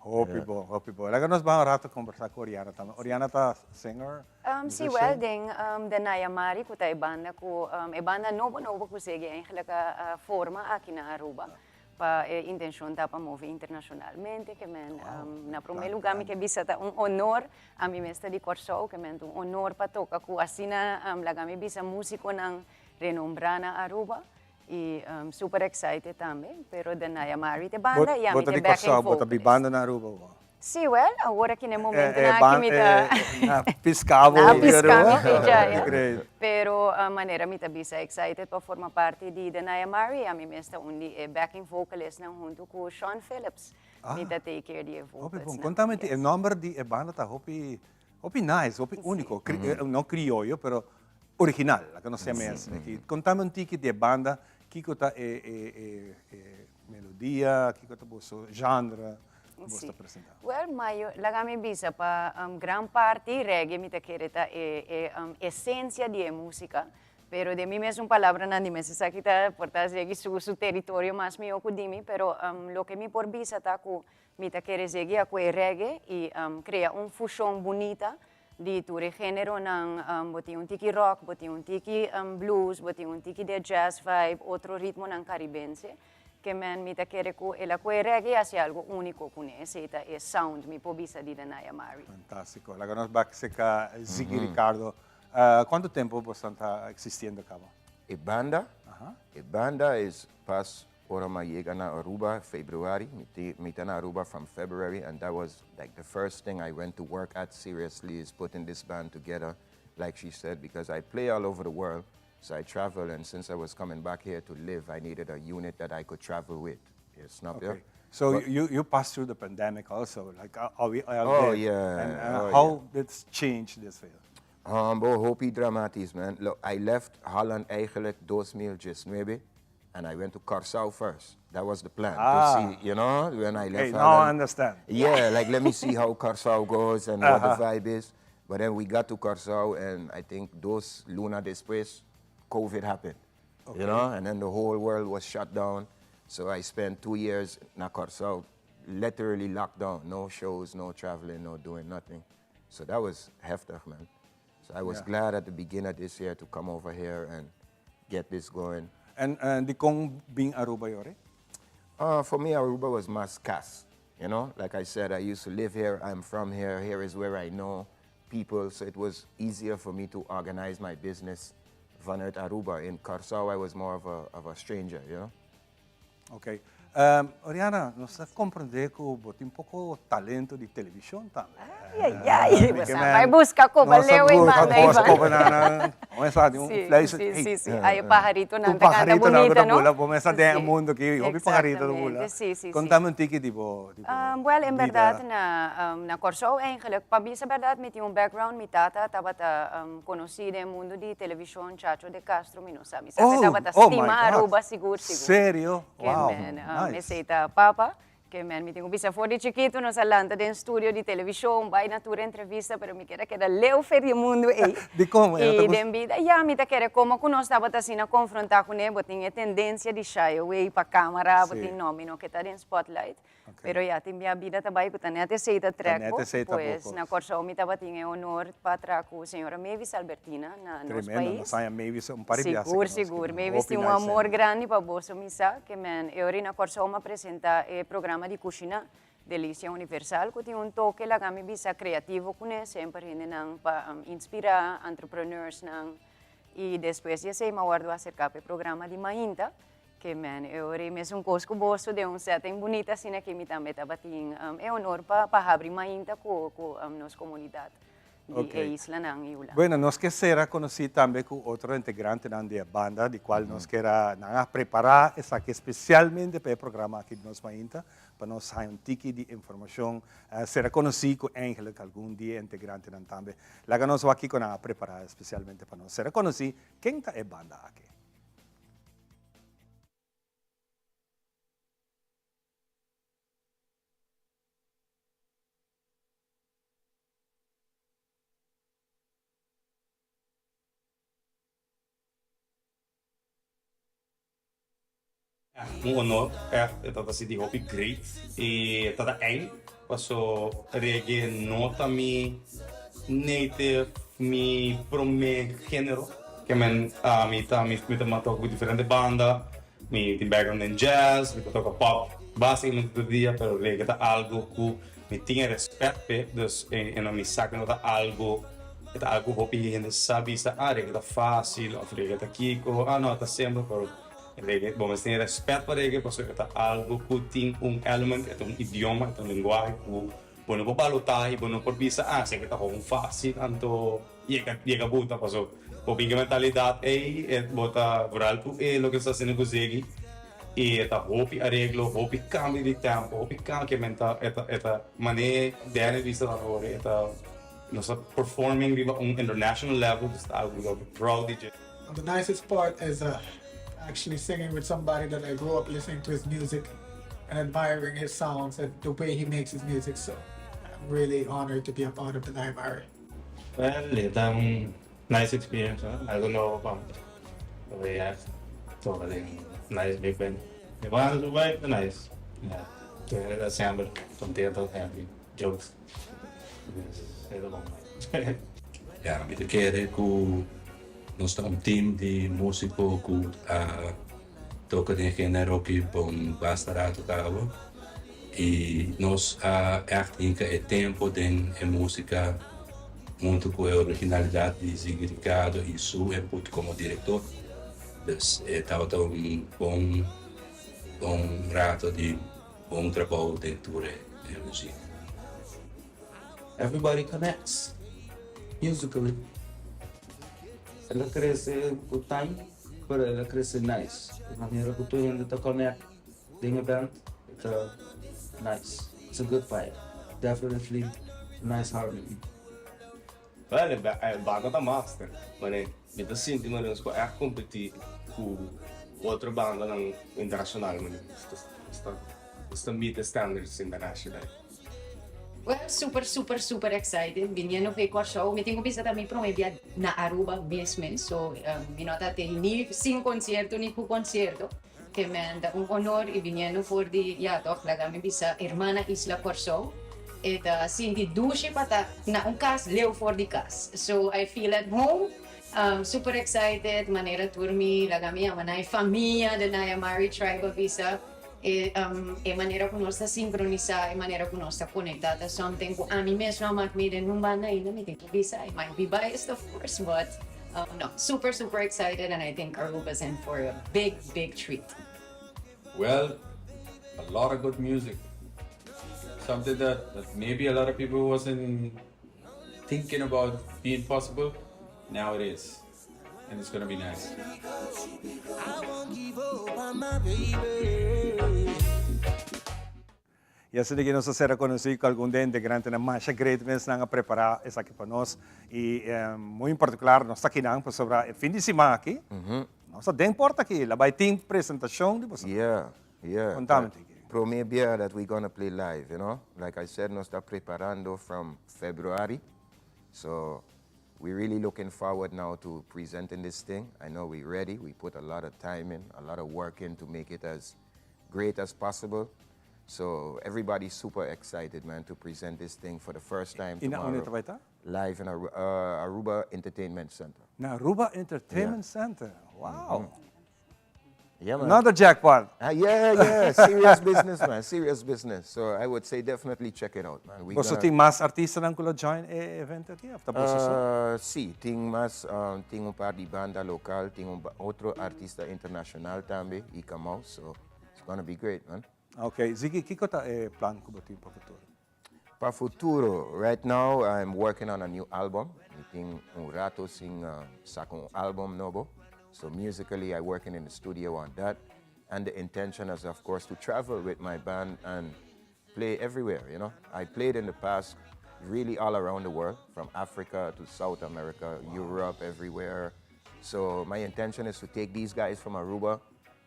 Hopi bon, hopi bon. Laga nos ban un rato combersa cu Oriana tambe. Oriana ta singer, Si, musician? wel, den de Naya Mari, cu ta e banda cu, e banda nobo nobo cu sigui eigenlijk a forma aki na Aruba. Pa e intencion ta pa move internacionalmente, ke men, na prome lugar mi ke bisa ta un honor, ami mes ta di Corsou, ke men ta un honor pa toca cu asina, laga mi bisa musiconan renombra na Aruba. Y super excited tambe, pero de Naya Mari te banda y ami Bo ta te di backing Corsou, bo ta vocalist. bibando na Aruba bo? Si, wel, awor aki na e momento Eh, na ban, aki mi ta eh, na pisca bo Na di pisca mi Aruba? picha, ja. Great. Pero manera mi ta bisa excited pa forma parti di The Naya Mari, ami mes ta un di e backing vocalistnan hunto cu Sean Phillips. Mi ta take care di e Hopi vocals bon. nan. Contame e nomber di e banda ta hopi, hopi nice, hopi unico. No crioyo, pero original, laga nos yama asina aki. Contame un tiki di e banda, kico ta e, e, e, e melodia, kico ta boso genre cu bo ta presenta. Wel, mayo, laga mi bisa pa gran parti reggae mi ta kere ta e, e esencia di e musica, pero den mi mesun palabranan di mes esaki ta por ta sigui su, su territorio mas mihor cu di mi, pero loke mi por bisa ta cu mi ta kere sigui a cu e reggae y crea un fusion bunita di tur e generonan, bo tin un tiki rock, bo tin un tiki blues, bo tin un tiki de jazz vibe, otro ritmonan caribense, ke men mi ta kere cu el a coge reggae y haci algo unico cune, esey ta e sound mi por bisa di Danaya Mari. Fantastico. Laga nos bak cerca Ziggy Ricardo. Cuanto tempo boso ta existiendo caba? E banda? E banda is pas ora m'a yega na Aruba, februari. Mi ta na Aruba from February, and that was like the first thing I went to work at seriously is putting this band together, like she said, because I play all over the world. So I travel and since I was coming back here to live, I needed a unit that I could travel with. You snap okay. So but you, you passed through the pandemic also, like uh, are we all Oh did. yeah. And uh, oh, how yeah. did it change this for you? Um, bo, hopi dramatisch, man. Look, I left Holland eigenlijk 2019 and I went to Curaçao first. That was the plan. Ah. To see, you know, when I left Okay, Holland. now I understand. Yeah, like let me see how Curaçao goes and uh -huh. what the uh-huh. vibe is. But then we got to Curaçao and I think dos luna después, COVID happened. Okay. You know, and then the whole world was shut down. So I spent two years na Curaçao, literally locked down. No shows, no traveling, no doing nothing. So that was heftig, man. So I was yeah. glad at the beginning of this year to come over here and get this going. And, and di con bin Aruba yori? Uh, for me, Aruba was mas cas. You know, like I said, I used to live here. I'm from here. Here is where I know people. So it was easier for me to organize my business vanuit Aruba. In Curaçao, I was more of a, of a stranger, you know? Ok. Um, Oriana, nos a comprende cu bo tin poco talento di television tambe. Ai, ai, ai, bo sa bay busca coba leu y manda y va. Comenzá di un fluister. Si, si, si. Ay, e pajaritonan ta canta bunita, no? Bo mester den e mundo aki, hopi pajarito ta bula. Si, si, si. Contame un tiki di bo di bo vida. Wel, en berdad na na Corsou eigenlijk, pa bisa berdad mi tin un background, mi tata tabata conoci den e mundo di television, Chacho de Castro, mi no sa, mi sa cu e tabata stima Aruba sigur, sigur. Serio? Wow, Ke men, nice. Esey ta papa. Ke men, mi tin ku bisa for di chikitu nos a lanta den studio di televishon, bai na tur entrevista, pero mi keda keda leu fe di e mundu ei. Dikon? E no ta I den bida, ya, mi ta kere komo ku nos tabata asina konfrontá kuné, bo tin e tendensia di shy away pa kamara, bo tin no, mi no ke ta den spotlight. Pero ya, tin bia bida ta bai ku ta nèt esei ta trèk bo. Pues na Kòrsou mi tabatin e honor pa traha ku señora Mavis Albertina na nos Tremendo, pais. nos haña Mavis un par di biaha Sigur, serka nos. sigur. Hopi Mavis tin un nice amor hende. grandi pa boso, mi sa. Ke men e ora na Kòrsou m'a presentá e programa di kushiná, Delicia Universal, ku tin un toke, laga mi bisa, kreativo kuné, semper hendenan pa inspirá, entrepreneursnan. I despues di esei m'a wòrdu aserká pa e programa di Mainta, Ke men, e ora ei mesun kos ku boso den un setting bunita asina aki mi tambe tabatin e honor pa pa habri mainta ku ku nos komunidat di e islanan i Hulanda. Bueno, nos ke sera konosí tambe ku otro integrantenan di e banda di kual nos kier a nan a prepará esaki spesialmente pa e programa aki di nos mainta pa nos haña un tiki di informashon sera konosí ku eigenlijk algun di e integrantenan tambe. Laga nos wak kiko nan a prepará spesialmente pa nos sera konosí ken ta e banda aki. Un honor, echt, e tabata sinti hopi great y e tabata eng paso reggae no ta mi native, mi prome genero. Ke men mi ta mi ta toka ku diferente banda, mi tin background den jazz, mi ta toka pop basicamente tur dia, pero reggae ta algo ku mi tin e respet p'e, dus e no mi sa ku no ta algo, e ta algo ku hopi hende sa bisa, ah reggae ta facil of reggae ta kiko, ah no ta simpel, pero Reggae, bo mester tin respet pa reggae pasobra e ta algo ku tin un element, e ta un idioma, e ta un lenguahe ku bo no por balotá i bo no por bisa ah esaki ta hopi fásil anto yega yega buta pasobra bo bin ku e mentalidat ei e bo ta vooral ku e loke ta hasiendo ku Ziggy i e ta hopi areglo, hopi kambio di tempo, hopi kambio ke men ta e ta e ta manera Danny bisa ta hori e ta nos ta performing riba un international level dus ta algo ku mi ta proud di dje. The nicest part is uh, actually singing with somebody that I grew up listening to his music and admiring his sounds and the way he makes his music. So I'm really honored to be a part of the Library. Well, e ta un nice experience, no? Algo nobo pa mi. Pasobra ya toca den nice big band. E banda su vibe ta nice. Ya, tur hende ta semper contento, happy, jokes. Dus e ta bon. Ya, mi ta kere ku nos ta un team di músiko ku a toka den e género aki pa un basta rato kaba i nos a ègt hinka e tempo den e músika huntu ku e originalidat di Ziggy Ricardo i su input komo direktor. Dus e tabata un bon bon rato di bon trabou den tur e muzik. Everybody connects musically. El a crece cu time, pero el a crece nice. E manera cu tur hende ta connect den e band e ta nice. It's a good vibe. Definitely nice harmony. Well, e banda ta master. Mane, mi ta sinti mane nos por echt competi cu otro bandanan internacional mane. Nos ta nos ta meet the standards international. Well, super super super excited biniendo fe Kòrsou. Mi tin ku bisa ta mi prome bia na Aruba mes mes, so mi no ta tin ni sin konsierto ni ku konsierto. Ke men ta un honor i biniendo for di ya tòg laga mi bisa hermana isla Kòrsou. E ta sinti dushi pa ta na un kas leu for di kas. So I feel at home, super excited manera tur mi laga mi yama nan e famia de Nayamari Tribe a bisa. E e manera ku nos ta sinkronisá, e manera ku nos ta konektá ta something ku ami mes no a mak mi den un banda ainda, mi tin ku bisa. I might be biased of course, but no, super super excited and I think Aruba's in for a big big treat. Well, a lot of good music. Something that that maybe a lot of people wasn't thinking about being possible, now it is. And it's gonna be nice. Y asina ki nos a ser reconoci cu algun den integrantenan masha great mes nan a prepara esaki pa nos y muy en particular nos ta akinan pasobra e fin di siman aki nos ta den porta aki la bay tin presentacion di boso. Yeah, yeah. Contame tiki. Prome bia that we gonna play live, you know. Like I said, nos ta preparando from February. So we really looking forward now to presenting this thing. I know we ready. We put a lot of time in, a lot of work in to make it as great as possible. So everybody's super excited, man, to present this thing for the first time Y na tomorrow. unda ta bay ta? Live in Aruba Entertainment Center. Na Aruba Entertainment Center. Wow. Yeah, man. Another jackpot. Yeah, yeah. Serious business, man. Serious business. So I would say definitely check it out, man. We Boso tin mas artistanan cu lo join e evento aki of ta boso so? Si, tin mas, tin un par di banda local, tin un otro artista internacional tambe, Ika Mouse, so it's gonna be great, man. Ok, Ziggy, kico ta e plan cu bo tin pa futuro? Pa futuro, right now I'm working on a new album. Mi tin un rato sin saca un album nobo. So musically I working in the studio on that. And the intention is of course to travel with my band and play everywhere, you know. I played in the past really all around the world, from Africa to South America, Europe, everywhere. So my intention is to take these guys from Aruba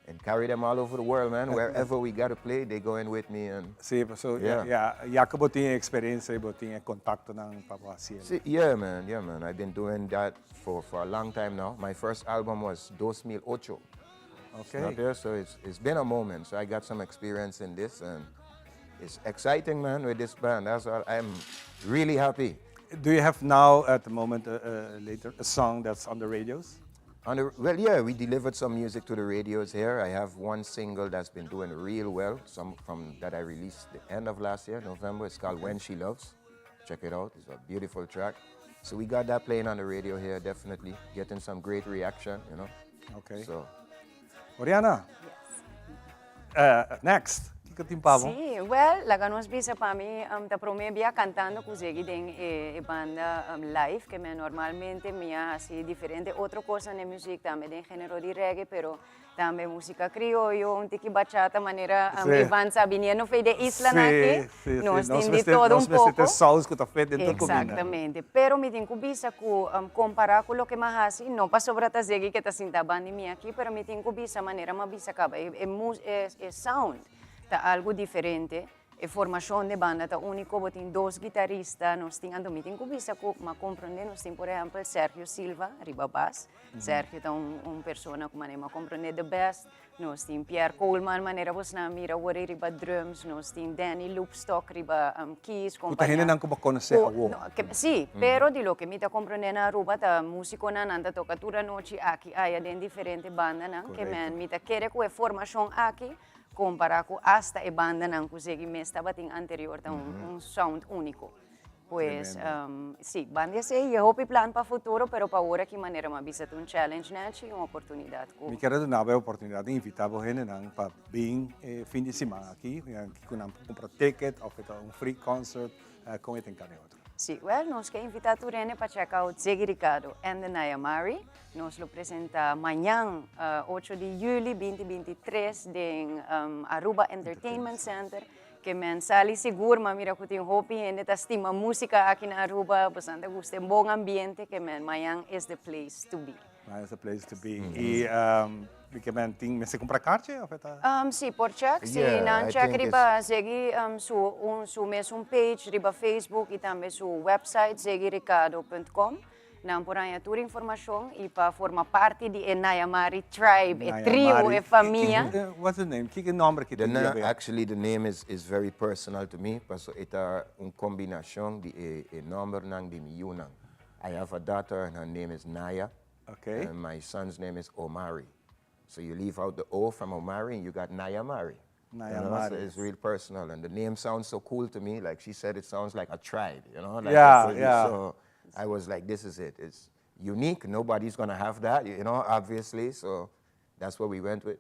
and carry them all over the world, man. Wherever we gotta play, they go in with me and Sí, so yeah. Ya, ya cu bo tin experiencia y bo tin e contactonan pa bo haci. Sí, yeah, man, yeah, man. I've been doing that for a long time now. My first album was 2008. Snap je? So it's been a moment. So I got some experience in this and it's exciting, man, with this band. That's all. I'm really happy. Do you have now at the moment later a song that's on the radios? On the, well, yeah, we delivered some music to the radios here. I have one single that's been doing real well, some from that I released the end of last year, November. It's called When She Loves. Check it out. It's a beautiful track. So we got that playing on the radio here, definitely. Getting some great reaction, you know. So. Oriana. Next. Kico tin pa bo? Sí, well, laga nos bisa pa mi ta prome bia cantando cu Ziggy den e banda live, ke men normalmente mi a haci diferente otro cosnan den music, tambe den genero di reggae, pero tambe musica crioyo, un tiki bachata manera Ivan sa biniendo fei de islanan aki, nos tin di todo un poco. Nos mester tin saus cu ta fet den tur cuminda. Exactamente, pero mi tin cu bisa cu compara cu loke mi a haci, no pasobra ta Ziggy ke ta sinta banda di mi aki, pero mi tin cu bisa manera mi a bisa caba, e sound ta algo diferente, e formacion de banda ta unico, bo tin dos guitarista, nos tin, anto mi tin cu bisa cu mi a comprende, nos tin por ehempel Sergio Silva riba bas, Sergio ta un persona cu manera mi a comprende the best, nos tin Pierre Coleman manera bosnan a mira awor riba drums, nos tin Danny Loopstok riba keys, Cu ta hendenan cu bo conoce awor. Si, pero di loke mi ta comprende na Aruba ta musiconan nan ta toca tur anochi aki aya den diferente bandanan, ke men mi ta kere cu e formacion aki compara cu hasta e bandanan cu Ziggy mes tabatin anterior ta un sound unico. Pues, si, banda esey e hopi plan pa futuro, pero pa ora ki manera mi a bisa ta un challenge nechi y un oportunidad cu. Mi kier a duna bo e oportunidad di invita bo hendenan pa bin e fin di siman aki, cu nan por cumpra ticket of e ta un free concert, con e ta encarga otro. Si, well, nos ke invita tur hende pa check out Ziggy Ricardo and the Nayamari. Nos lo presenta mañan, 8 di juli 2023 den Aruba Entertainment Center. Ke men sali sigur, m'a mira ku tin hopi hende ta stima musika aki na Aruba, bosan ta gusta e bon ambiente, ke men mañan is the place to be. Mañan is the place to be. I ke men tin mester kumpra karchi of e ta? Si, por check. Si nan check riba Ziggy su un su mesun page riba Facebook i tambe su website ziggyricardo punt com. Nan por haña tur informashon i pa forma parti di e Nayamari tribe, e tribu, e famia. What's the name? Kiko e nomber ki tin di Actually the name is very personal to me paso e ta un combinacion di e nombernan di mi yunan. I have a daughter and her name is Naya. Okay. And my son's name is Omari. So you leave out the O from Omari and you got Nayamari. Nayamari. You know, so it's real personal and the name sounds so cool to me. Like she said, it sounds like a tribe, you know? Like Yeah. So I was like, this is it. It's unique. Nobody's going to have that, you know, obviously. So that's what we went with.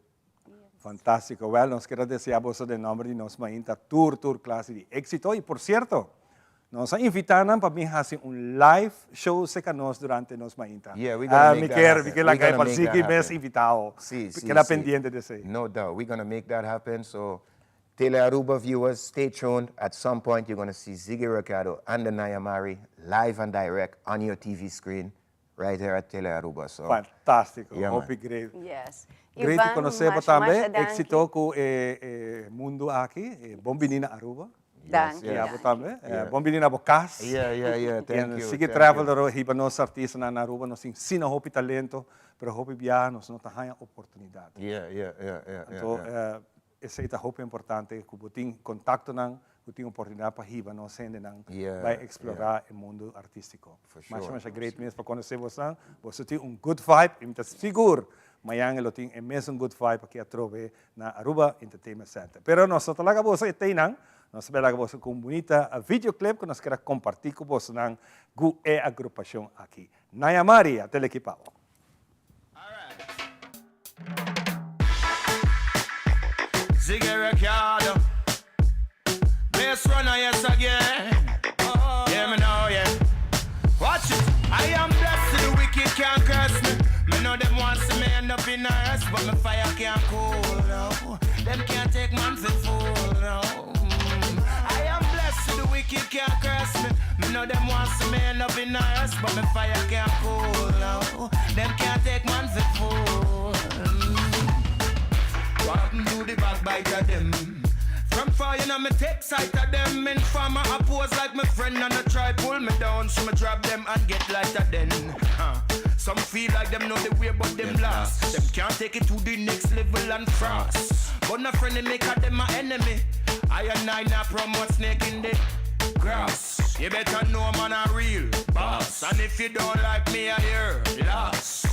Fantástiko. Well, nos kier a desea boso den nomber di nos mainta tur tur clase di éxito. Y por cierto, nos a invita nan pa bin haci un live show cerca nos durante nos mainta. Yeah, we gonna make mi that kier, happen. mi kier laga We e gonna make pa that sigui mes happen. invitao. Si, si, Keda si. pendiente di esey. No doubt. We gonna make that happen. So, Tele Aruba viewers, stay tuned. At some point, you're gonna see Ziggy Ricardo and the Nayamari live and direct on your TV screen right here at Tele Aruba. So, Fantástiko. Yeah, man. Hopi great. Yes. Great di Ivan, konosé bo masha, tambe. masha danki. Éxito ku e e mundu aki. E bon bini na Aruba. Danki, I abo danki. tambe. Yeah. Bon bini na bo kas. Yeah. Thank En you, sigui thank travel you. dor hiba nos artistanan na Aruba. Nos tin asina hopi talento, pero hopi biaha nos no ta haña oportunidat. Anto esei ta hopi importante ku bo tin kontaktonan ku tin oportunidat pa hiba nos hendenan bai eksplorá e mundu artístiko. Masha masha great mes pa konosé bosan. Boso tin un good vibe i mi ta sigur mañan e lo tin e mesun good vibe aki atrobe na Aruba Entertainment Center. Pero nos no ta laga boso e teinan, nos ta bai laga boso ku un bunita videoclip ku nos kier a kompartí ku bosonan ku e agrupashon aki. Naya Mari a telekipá bo. Ziggy Ricardo, best runner yes again. Yeah, me know, yeah. Watch it. I am blessed, the wicked can't curse me. Me know them want see me end up in a hearse, but my fire can't cool, no. Them can't take man for fool, no. I am blessed, the wicked can't curse me. Me know them want see me end up in a hearse, but my fire can't cool, no. Them can't take man for fool. What happened to the backbiter them? From far, you know, me take sight of them. Informer, I pose like my friend and I try pull me down. So me drop them and get lighter then. Huh. Some feel like them know the way, but them lost. Them can't take it to the next level and frost. But no friend, they make a them my enemy. I and I not promote snake in the grass. You better know man a real boss. And if you don't like me, I hear loss.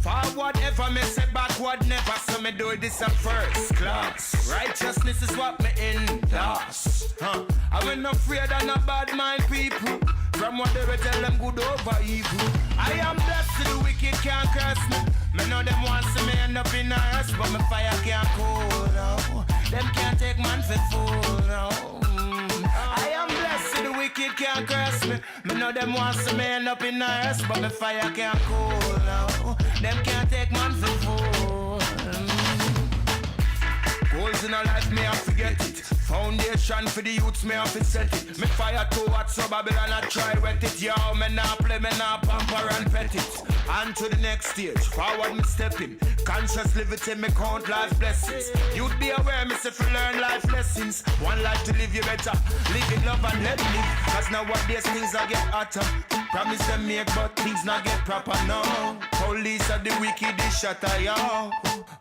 Forward ever, me say backward never. So me do this at first class. Righteousness is what me endorse. Huh. I'm not afraid of no bad mind people. From what they will tell them good over evil. I am blessed, the wicked can't curse me. Me know them want see me end up in a hearse, but my fire can't cool, no. Them can't take man for fool, no. I am blessed, the wicked can't curse me. Me know them want see me end up in a hearse, but my fire can't cool, no. Them can't take man for fool. Goals in a life, me I forget it. Foundation for the youths, me have to set it. Me fire too hot, so Babylon I try wet it. Yo, me nah play, me nah pamper and pet it. On to the next stage, forward me stepping. Conscious liberty, me count life blessings. You'd be aware, me say, fi learn life lessons. One life to live, you better live in love and let live. Because nowadays things are get hotter. Promise them make, but things not get proper now. Police are the wicked, they shatter, yo.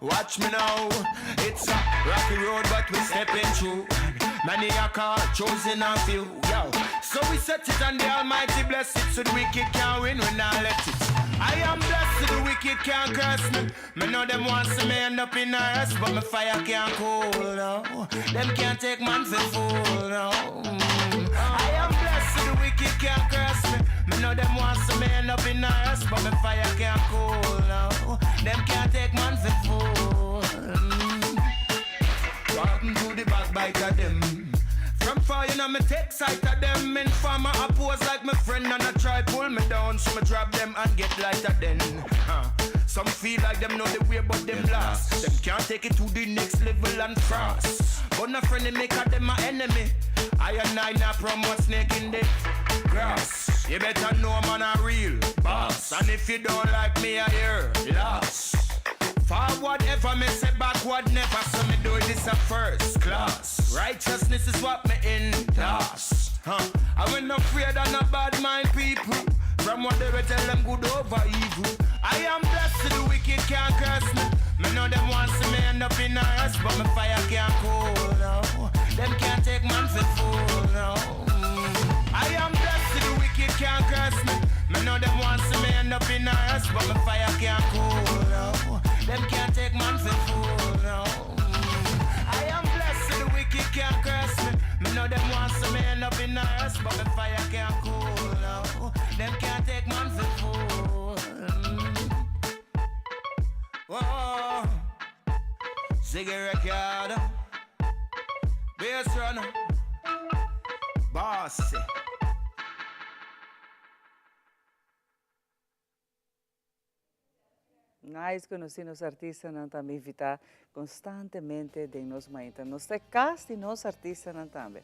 Watch me now. It's a rocky road, but we stepping through. Many a car chosen a few, yo. So we set it and the Almighty bless it. So the wicked can't win, we not let it. I am blessed, so the wicked can't curse me. Me know them want see me end up in a hearse, but my fire can't cool, no. Them can't take man for fool, no. I am blessed, so the wicked can't curse me. Me know them want see me end up in a hearse, but my fire can't cool, no. Them can't take man for fool. What happened to the backbiter them? From far, you know and me take sight of them. Informer I pose like my friend and I try pull me down. So me drop them and get lighter then. Huh. Some feel like them know the way, but them lost. Them can't take it to the next level and cross. But no friend they make a them my enemy. I and I not promote snake in the grass. You better know man a real boss. And if you don't like me, I hear loss. Forward ever, me say backward never. So me do this a first class. Righteousness is what me endorse. Huh. I went no afraid of no bad mind people. From what they will tell them good over evil. I am blessed, the wicked can't curse me. Me know them want see me end up in a hearse, but my fire can't cool, no. Them can't take man for fool, no. Mm. I am blessed, the wicked can't curse me. Me know them want see me end up in a hearse, but my fire can't cool, no. Them can't take man for fool, no. Mm. I am blessed, the wicked can't curse me. Me know them want see me end up in a hearse, but my fire can't cool, no. Them can't take man for fool. Mm. Whoa. Ziggy Record, Bass Runner, Bossy. Nice conoci nos artistanan tambe invita constantemente den nos mainta. Nos ta e cas di nos artistanan tambe.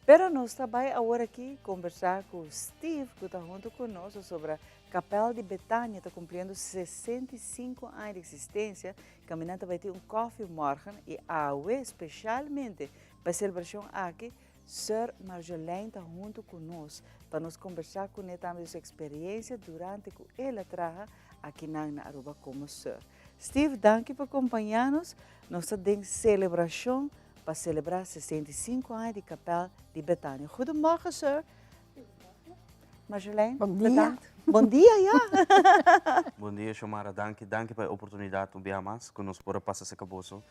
Pero nos ta bay awor aki conversa cu Steve cu ta hunto cu nos sobre Kapel di Betania ta cumpliendo 65 aña di existencia. Caminante ta bay tin un koffie morgen y awe specialmente pa e celebracion aki Sir Marjolein ta hunto cu nos pa nos conversa cune tambe di su experiencia durante cu el a traha akinan na Aruba como Sir. Steve, danki pa compaña nos. Nos ta den celebracion pa celebra 65 aña di Kapel di Betania. Goedemorgen, Sir. Marjolein, Bon dia. bedankt. Bon dia, ja. Bon dia, Xiomara. Danki, danki pa e oportunidad un biaha mas cu nos por a pasa cerca boso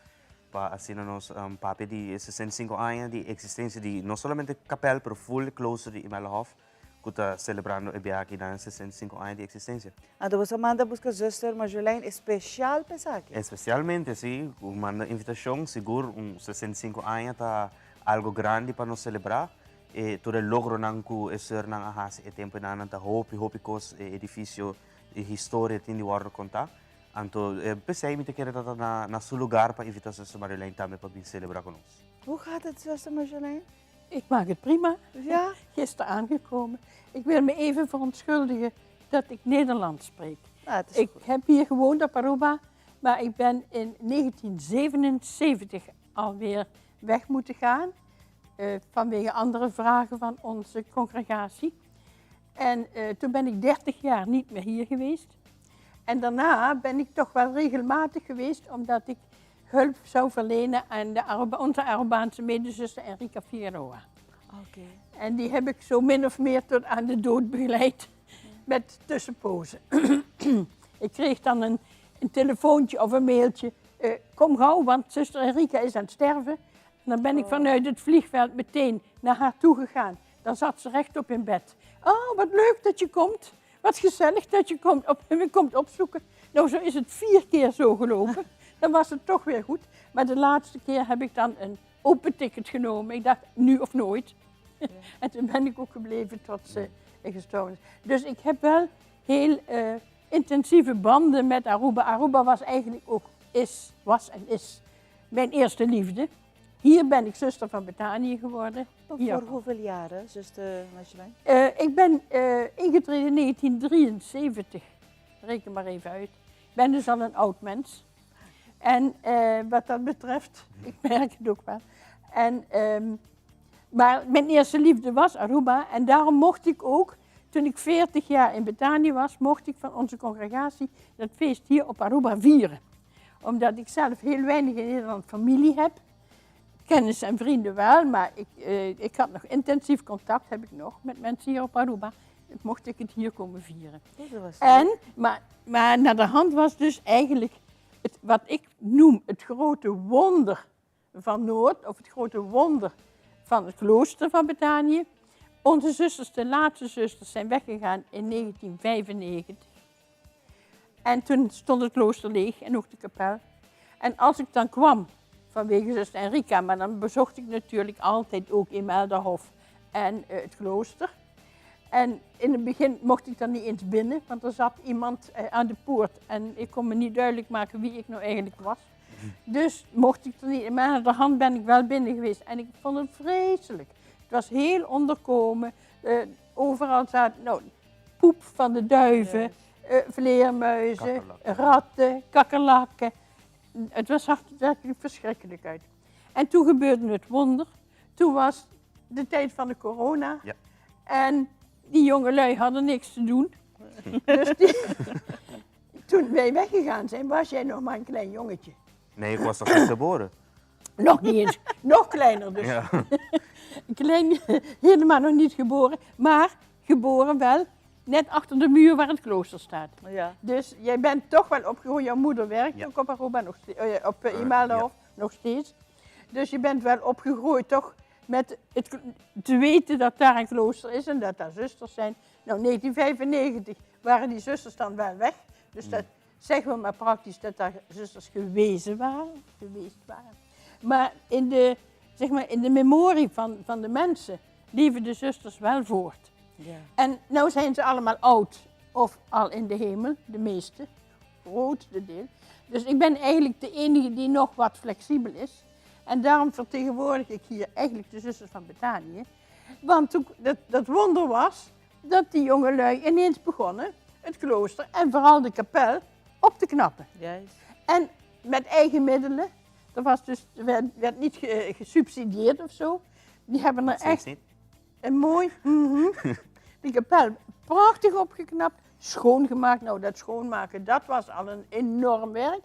pa asina nos um, papia di e 65 aña di existencia di no solamente kapel, pero full klooster di Imeldahof, cu ta celebrando e biaha aki nan 65 aña di existencia. Anto boso a manda busca zuster Marjolein especial pa esaki? Especialmente, si. Cu manda invitacion, sigur un 65 aña ta algo grandi pa nos celebra. E tur e logronan cu e zusternan a haci e temponan ta hopi, hopi cos, e edificio, e historia tin di wordo conta. Anto, p'esey mi ta kere ta na, na su lugar pa invita zuster Marjolein tambe pa bin celebra cu nos. Hoe gaat het, zuster Marjolein? Ik maak het prima. Ja? Gisteren aangekomen. Ik wil me even verontschuldigen dat ik Nederlands spreek. Ah, het is Ik heb hier gewoond op Aruba, maar ik ben in 1977 alweer weg moeten gaan. Eh, vanwege andere vragen van onze congregatie. En eh, toen ben ik 30 jaar niet meer hier geweest. En daarna ben ik toch wel regelmatig geweest, omdat ik hulp zou verlenen aan de Aruba, onze Arubaanse medezuster Enrica Figueroa. Oké. En die heb ik zo min of meer tot aan de dood begeleid, met tussenpozen. ik kreeg dan een, een telefoontje of een mailtje. Eh, kom gauw, want zuster Enrica is aan het sterven. En dan ben ik vanuit het vliegveld meteen naar haar toe gegaan. Dan zat ze rechtop in bed. Oh, wat leuk dat je komt. Wat gezellig dat je komt, op, me komt opzoeken. Nou, zo is het vier keer zo gelopen. Dan was het toch weer goed. Maar de laatste keer heb ik dan een open ticket genomen. Ik dacht, nu of nooit. en toen ben ik ook gebleven tot ze gestorven is. Dus ik heb wel heel eh, intensieve banden met Aruba. Aruba was eigenlijk ook, is, was en is mijn eerste liefde. Hier ben ik zuster van Betanië geworden. Hier. Voor hoeveel jaren, zuster Marjolein? Eh, ik ben eh, ingetreden in 1973. Reken maar even uit. Ik ben dus al een oud mens. En eh, wat dat betreft, ik merk het ook wel. En, ehm, maar mijn eerste liefde was Aruba. En daarom mocht ik ook, toen ik 40 jaar in Betanië was, mocht ik van onze congregatie dat feest hier op Aruba vieren. Omdat ik zelf heel weinig in Nederland familie heb. Kennis en vrienden wel, maar ik, eh, ik had nog intensief contact, heb ik nog, met mensen hier op Aruba. Mocht ik het hier komen vieren. Dat was En, maar, maar naar de hand was dus eigenlijk het, wat ik noem het grote wonder van Noord, of het grote wonder van het klooster van Betanië. Onze zusters, de laatste zusters, zijn weggegaan in 1995. En toen stond het klooster leeg en ook de kapel. En als ik dan kwam, vanwege zuster Enrica, maar dan bezocht ik natuurlijk altijd ook Imeldahof en eh, het klooster. En in het begin mocht ik daar niet eens binnen, want er zat iemand eh, aan de poort en ik kon me niet duidelijk maken wie ik nou eigenlijk was. Dus mocht ik er niet, maar aan de hand ben ik wel binnen geweest en ik vond het vreselijk. Het was heel onderkomen, eh, overal zaten nou, poep van de duiven, eh, vleermuizen, ratten, kakkerlakken. Het was, zag er werkelijk verschrikkelijk uit. En toen gebeurde het wonder. Toen was de tijd van de corona. Ja. En die jongelui hadden niks te doen. Dus die, toen wij weggegaan zijn, was jij nog maar een klein jongetje. Nee, ik was nog niet geboren. Nog niet eens, nog kleiner dus. Ja. Een Klein, helemaal nog niet geboren, maar geboren wel net achter de muur waar het klooster staat. Ja. Dus jij bent toch wel opgegroeid, jouw moeder werkt Ja. ook op Aruba, nog steeds, eh, op eh, Imeldahof nog steeds. Dus je bent wel opgegroeid toch met het te weten dat daar een klooster is en dat daar zusters zijn. Nou, 1995 waren die zusters dan wel weg. Dus dat zeggen we maar praktisch dat daar zusters gewezen waren, geweest waren. Maar in de, zeg maar, in de memorie van, van de mensen leven de zusters wel voort. Ja. En nu zijn ze allemaal oud of al in de hemel, de meeste, grootste deel. Dus ik ben eigenlijk de enige die nog wat flexibel is. En daarom vertegenwoordig ik hier eigenlijk de zusters van Bethanië. Want toen, dat, dat wonder was dat die jongelui ineens begonnen het klooster en vooral de kapel op te knappen. Juist. En met eigen middelen. Er was dus, er werd, werd niet ge- gesubsidieerd of zo. Die hebben er Steeds echt niet. een mooi, mhm. Die kapel prachtig opgeknapt, schoongemaakt. Nou, dat schoonmaken, dat was al een enorm werk.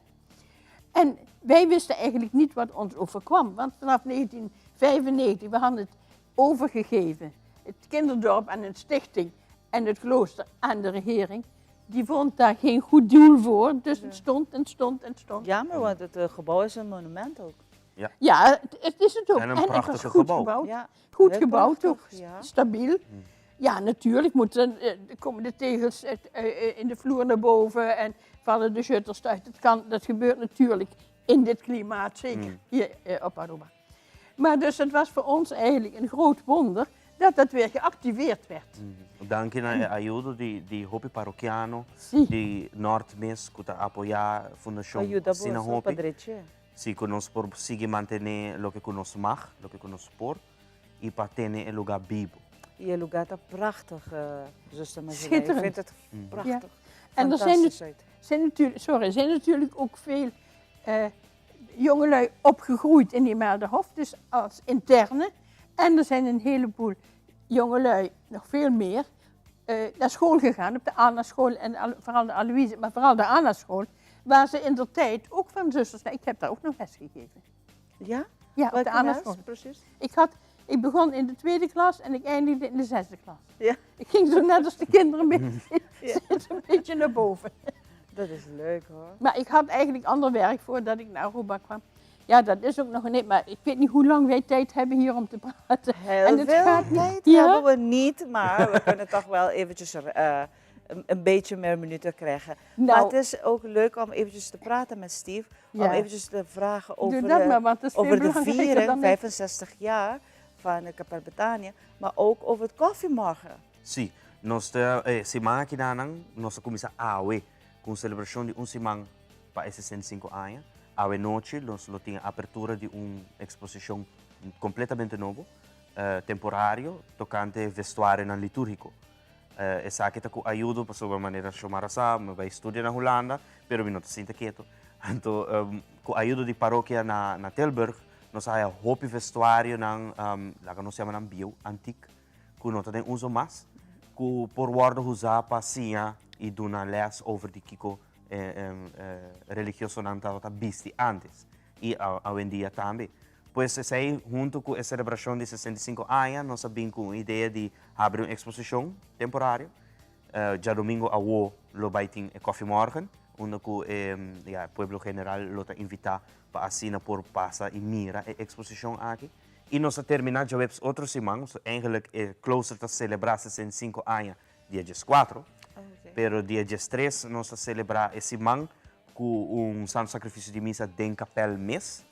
En wij wisten eigenlijk niet wat ons overkwam. Want vanaf 1995, we hadden het overgegeven. Het kinderdorp en een stichting en het klooster aan de regering. Die vond daar geen goed doel voor. Dus het stond en stond en stond. Jammer, want het eh, gebouw is een monument ook. Ja. Ja, het, het is het ook. En een het was prachtig goed gebouw. gebouwd. Ja, Goed heel gebouwd ook, prachtig, ja. stabiel. Ja, natuurlijk moeten, eh, komen de tegels uit, eh, eh, in de vloer naar boven en vallen de shutters uit. Dat, kan, dat gebeurt natuurlijk in dit klimaat, zeker hier eh, op Aruba. Maar dus het was voor ons eigenlijk een groot wonder dat dat weer geactiveerd werd. Dank je naar ajuda di, di Hopi Parochiano, di Noordmis, que ta apoiar Fundação Ajuda Sina boa, Hopi. padretje. Si que nos por sigue mantener lo que nos mag, lo que nos por, y para tener el lugar vivo. Je lugar is prachtig, eh zuster Marjolein. Ik Schitterend. vind het prachtig. Ja. En er zijn, Fantastisch nat- uit. zijn natuurlijk, sorry, zijn natuurlijk ook veel eh, jongelui opgegroeid in die Melderhof, dus als interne. En er zijn een heleboel jongelui, nog veel meer, eh, naar school gegaan, op de Anna-school en al- vooral de Aloïse, maar vooral de Anna-school, waar ze in de tijd ook van zusters, ik heb daar ook nog les gegeven. Ja? Ja, op de Welke les Anna-school. precies? Ik, had, ik begon in de tweede klas en ik eindigde in de zesde klas. Ja. Ik ging zo net als de kinderen mee, zit een beetje naar boven. Dat is leuk hoor. Maar ik had eigenlijk ander werk voordat ik naar Aruba kwam. Ja, dat is ook nog een... Maar ik weet niet hoe lang wij tijd hebben hier om te praten. Heel en het veel gaat niet. tijd Ja? hebben we niet, maar we kunnen toch wel eventjes eh, een, een beetje meer minuten krijgen. Nou. Maar het is ook leuk om eventjes te praten met Steve. Om Ja. eventjes te vragen Doe over, dat de, maar, want dat is veel over de belangrijker viering, dan ik. 65 jaar van de Kapel Betanië. Maar ook over het koffiemorgen. Si, nos ta, eh, siman aki nan, nos ta cuminsa awe, cu celebracion di un siman pa e 65 aña. Awe nochi, nos lo tin apertura di un exposicion completamente nobo, eh, temporario, tocante vestuarionan liturgico. Eh, esaki ta cu ayudo, pasobra manera Shomara sa, mi a bay studia na Hulanda, pero mi no ta sinta keto. Anto, um, cu ayudo di parokia na, na Tilburg, nos a haya hopi vestuarionan, um, laga nos yama nan bieu, antiek, cu no ta den uso mas, cu por wordo usa pa siña y duna les over di kico eh, em, eh, religiosonan tabata bisti antes y awendia tambe. Pues esey hunto cu e celebracion di 65 aña nos a bin cu un idea di habri un exposicion temporario. Djadomingo awo lo bay tin e koffiemorgen unda cu e ya pueblo general lo ta invita pa asina por pasa y mira e exposicion aki. Y nos a termina djaweps otro siman, so eigenlijk e klooster ta celebra 65 aña dia diescuatro, pero dia diestres nos ta celebra e siman cu un Santo Sacrificio di Misa den kapel mes,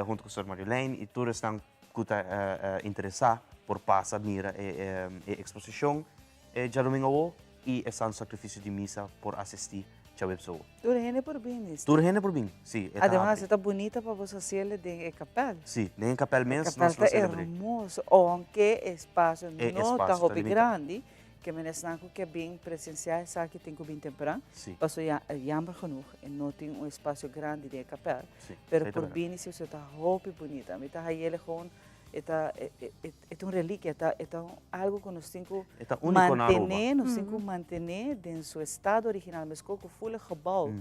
hunto cu Sor Marjolein y tur esnan cu ta interesa. por pasa mira e e eksposishon e djadumingu awo i e Santo Sakrifisio di Misa por asistí djaweps awo. Tur hende por bini? Tur hende por bin, si. E ta Ademas habri. e ta bunita pa boso hasiel den e kapèl. Si, den e kapèl mes E kapèl nos lo ta selebr'é. hermoso, ounke e espasio E no ta espasio ta hopi limitá. grandi, ke men esnan ku ke bin presensiá esaki tin ku bin tempran, Si. pasobra ya jammer genoeg e no tin un espasio grandi den e kapèl. Si, Pero esei ta por bèrdat. bini si esei ta hopi bunita. Mi ta hay'el gewoon E ta e ta un reliquia, e ta e ta algo cu nos tin cu E ta unico na Aruba. mantene, nos tin cu mantene den su estado original, mesco cu ful e gebouw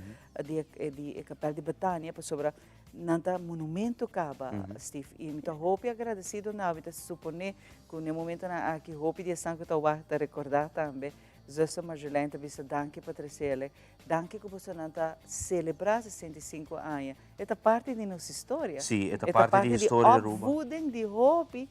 di e di e Kapel di Betania, pasobra nan ta monumento caba, Steve. Y mi ta hopi agradecido na, mi ta supone cu n'e momentonan aki hopi di esnan cu ta wak ta recorda tambe Zuster Marjolein ta bisa danki pa trecele, danki cu bosonan ta celebra 65 aña. E ta parti di nos historia. Sí, e ta parti di historia di Aruba. E ta parti di opvoeding di hopi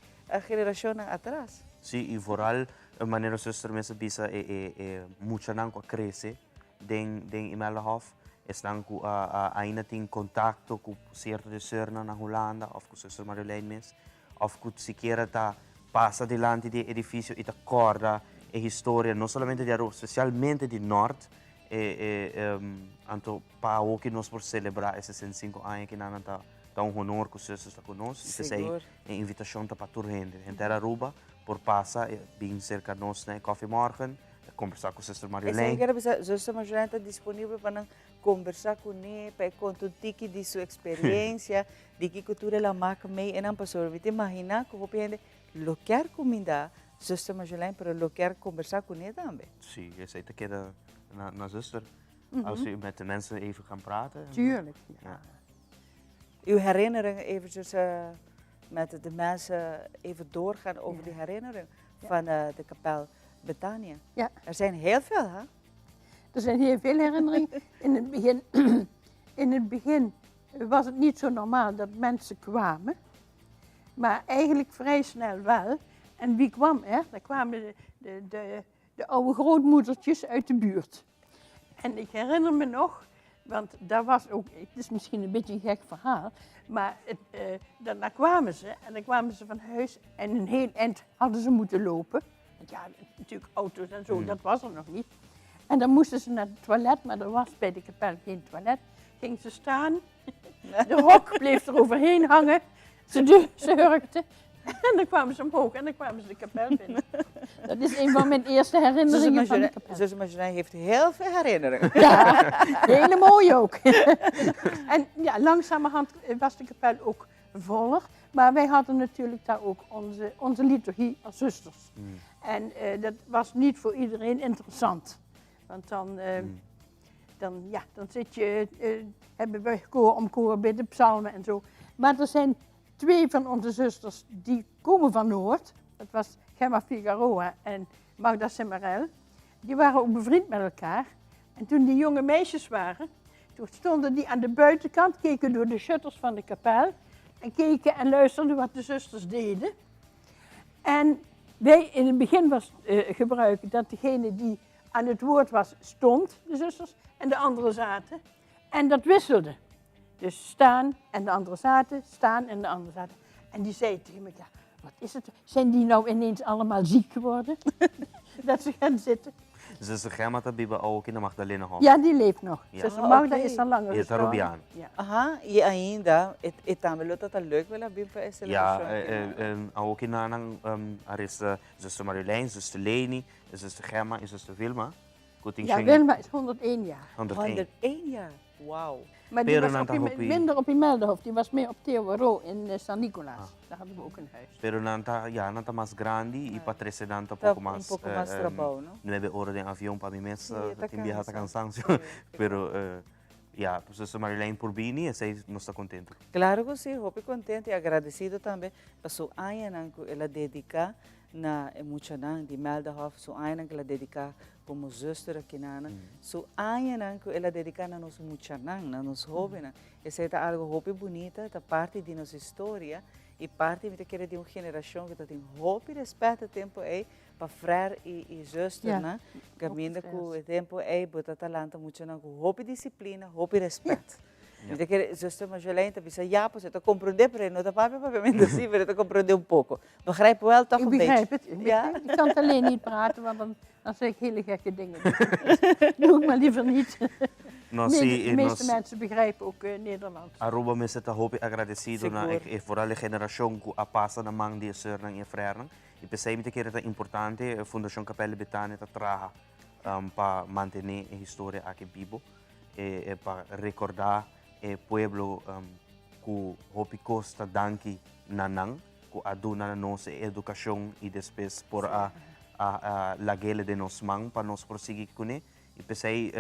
generacionnan atras. Sí, y vooral manera zuster mes a bisa e e e muchanan cu a crece den den Imeldahof, esnan cu a a ainda tin contacto cu cierto di zusternan na Hulanda of cu zuster Marjolein mes, of cu sikiera ta pasa dilanti di e edificio y ta corda e historia no solamente di Aruba, specialmente di Noord, e e anto Pa awoki nos por selebrá e 65 aña ki nan ta ta un honor ku Sisters ta ku nos i p'esei e invitashon ta pa tur hende. Henter Aruba por pasa e bin serka nos na e kòfimòrgen, kombersá ku Sister Esei Marjolein. mi kier a bisa, Zuster Marjolein ta disponibel pa nan kombersá kuné, pa e konta un tiki di su eksperensia, di kiko tur el a mak mei e nan pasobra mi ta imaginá ku hopi hende lo kier kumindá Zuster Marjolein pero lo kier kombersá kuné tambe. Sí, esei ta keda na na zuster. Als u met de mensen even gaan praten. Tuurlijk, ja. Uw herinnering eventjes met de mensen even doorgaan over die herinnering van de kapel Betania. Ja. Er zijn heel veel, hè? Er zijn heel veel herinneringen. In het begin, in het begin was het niet zo normaal dat mensen kwamen. Maar eigenlijk vrij snel wel. En wie kwam er? Daar kwamen de, de, de, de oude grootmoedertjes uit de buurt. En ik herinner me nog, want daar was ook, het is misschien een beetje een gek verhaal, maar het, uh, daarna kwamen ze en dan kwamen ze van huis en een heel eind hadden ze moeten lopen. Want ja, natuurlijk auto's en zo, dat was er nog niet. En dan moesten ze naar het toilet, maar er was bij de kapel geen toilet. Gingen ze staan, de rok bleef er overheen hangen, ze, ze hurkten. En dan kwamen ze omhoog en dan kwamen ze de kapel binnen. Dat is een van mijn eerste herinneringen van de kapel. Zuster Marjolein heeft heel veel herinneringen. Ja, hele mooie ook. en ja, langzamerhand was de kapel ook voller. Maar wij hadden natuurlijk daar ook onze, onze liturgie als zusters. En uh, dat was niet voor iedereen interessant. Want dan, uh, dan, ja, dan zit je, uh, hebben we koor om koor bidden, psalmen en zo. Maar er zijn twee van onze zusters die komen van Noord. Dat was Gemma Figueroa en Magda Semarel. Die waren ook bevriend met elkaar. En toen die jonge meisjes waren, toen stonden die aan de buitenkant, keken door de shutters van de kapel. En keken en luisterden wat de zusters deden. En wij, in het begin was uh, gebruik dat degene die aan het woord was, stond, de zusters, en de anderen zaten. En dat wisselde. Dus staan en de anderen zaten, staan en de anderen zaten. En die zei tegen me, ja, wat is het? Zijn die nou ineens allemaal ziek geworden? dat ze gaan zitten. Zuster Gemma ta biba awo na Magdalena Hof. Ja, die leeft nog. Ja. Zuster ah, Magda okay. is al langer E ta Rubiaan. Ja. Aha, y ainda, e tambe lo ta leuk wel bin pa e celebracion. Ja, eh, eh, awo na nan um, arresta zuster Marjolein, zuster Leni, zuster Gemma en zuster Wilma. Ja, Wilma is 101 jaar. 101. 101 jaar, wauw. Maar die was op die, minder op Imeldahof, die was meer op Theo in eh, San Nicolaas. Ah. Daar hadden we ook een huis. Pero nan ta, ja, nan ta mas grandi y pa trece nan ta poco mas. Un poco mas uh, trabou, no? 9 ora den avion pa mi mes, sí, tin biaha ta cansancio. Pero, uh, ja, zuster Marilyn por bini, esey nos ta contento. Claro cu si, hopi contento y agradecido tambe pa su añanan cu el a dedica na e muchanan di Meldahof, su añanan cu el a dedica como zuster akinan, su añanan cu el a dedica na nos muchanan, na nos hobennan. Esey ta algo hopi bunita, ta parti di nos historia y parti mi ta kere di un generacion cu ta tin hopi respet e tempo ey pa frère y y zusternan, caminda cu e tempo ey bo ta ta lanta muchanan cu hopi disciplina, hopi respet. Mi ta kere, zuster Marjolein ta bisa ja, pasobra e ta komprondé, pero e no ta papia papiamentu si, pero e ta komprondé un poko. Begrijp wel toch Ik een beetje? begrijp het. Ik Ja? begrijp het. Ik kan het alleen niet praten, want dan, dan zeg ik hele gekke dingen. Doe ik maar liever niet. No, De sí, de meeste nos- mensen begrijpen ook eh, Nederlands. Aruba mester ta hopi agradecido na Sigur. e, e vooral e generacion cu a pasa na man di e soeurnan y e frernan. Y p'esey mi ta kere ta importante e Fundacion Kapel di Betania ta traha pa mantene e historia aki bibo, e, e pa recorda e pueblo cu hopi cos ta danki na nan cu a duna na nos e educacion y despues por a a a lag'ele den nos man pa nos por sigui cune. Y p'esey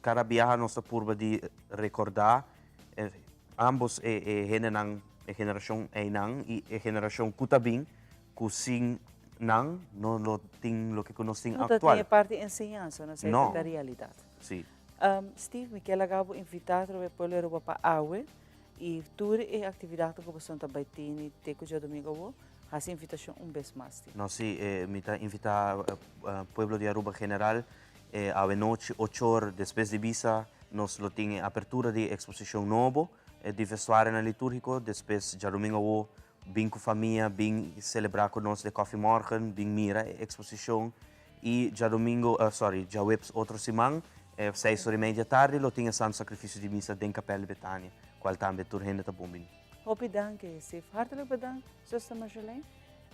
cada biaha nos ta purba di recorda ambos e e hendenan, e generacion eynan y e generacion cu ta bin, cu sin nan no lo tin loke cu nos tin No ta actual. tin e parti enseñansa, no esey No. ta realidad. Si. Steve, mi kier laga bo invita atrobe pueblo di Aruba pa awe y tur e actividadnan cu boso ta bay tini te cu djadomingo awo, haci invitacion un bes mas, Steve. No, si, mi ta invita pueblo di Aruba general awe nochi ocho or despues di misa nos lo tin e apertura di e exposicion nobo di vestuarionan liturgico, despues djadomingo awo bin cu famia, bin celebra cu nos de Koffiemorgen, bin mira e exposicion y djadomingo, sorry, djaweps otro siman, seis or y media tardi lo tin e Santo Sacrificio di Misa den Kapel di Betania, cual tambe tur hende ta bon bini. Hopi danki, Steve. Hartelijk bedankt, zuster Marjolein.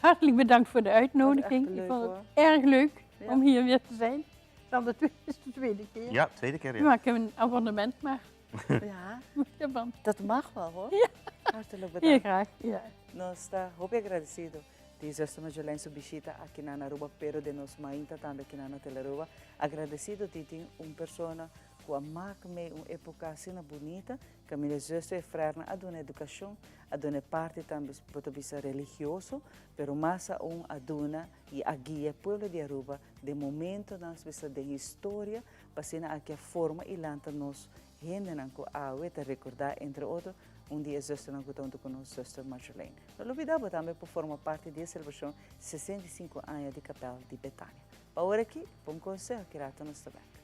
Hartelijk bedankt voor de uitnodiging. Leuk, Ik vond het hoor. erg leuk Ja. om hier weer te zijn. Het is al de tweede, is de tweede keer. Ja, tweede keer, ja. Maak een abonnement maar. Ja, dat mag wel hoor. Ja. Hartelijk bedankt. Heel graag, ja. Nos ta hopi agradecido di zuster Marjolein su bishita aki na Aruba, pero den nos mainta tambe aki na Telearuba. Agradecido di tin un persona cu a mak mee un epoca asina bunita, caminda zuster y frernan a duna educacion, a duna e parti tambe bo ta bisa religioso, pero mas aun a duna y a guia e pueblo di Aruba den momentonan bisa den historia pa asina aki a forma y lanta nos hendenan cu awe ta recorda entre otro un di e zusternan cu ta hunto cu nos, zuster Marjolein. No lubida bo tambe por forma parti di e celebracion 65 aña di Kapel di Betania. Pa ora aki, bon conseho, ki rato nos ta bek.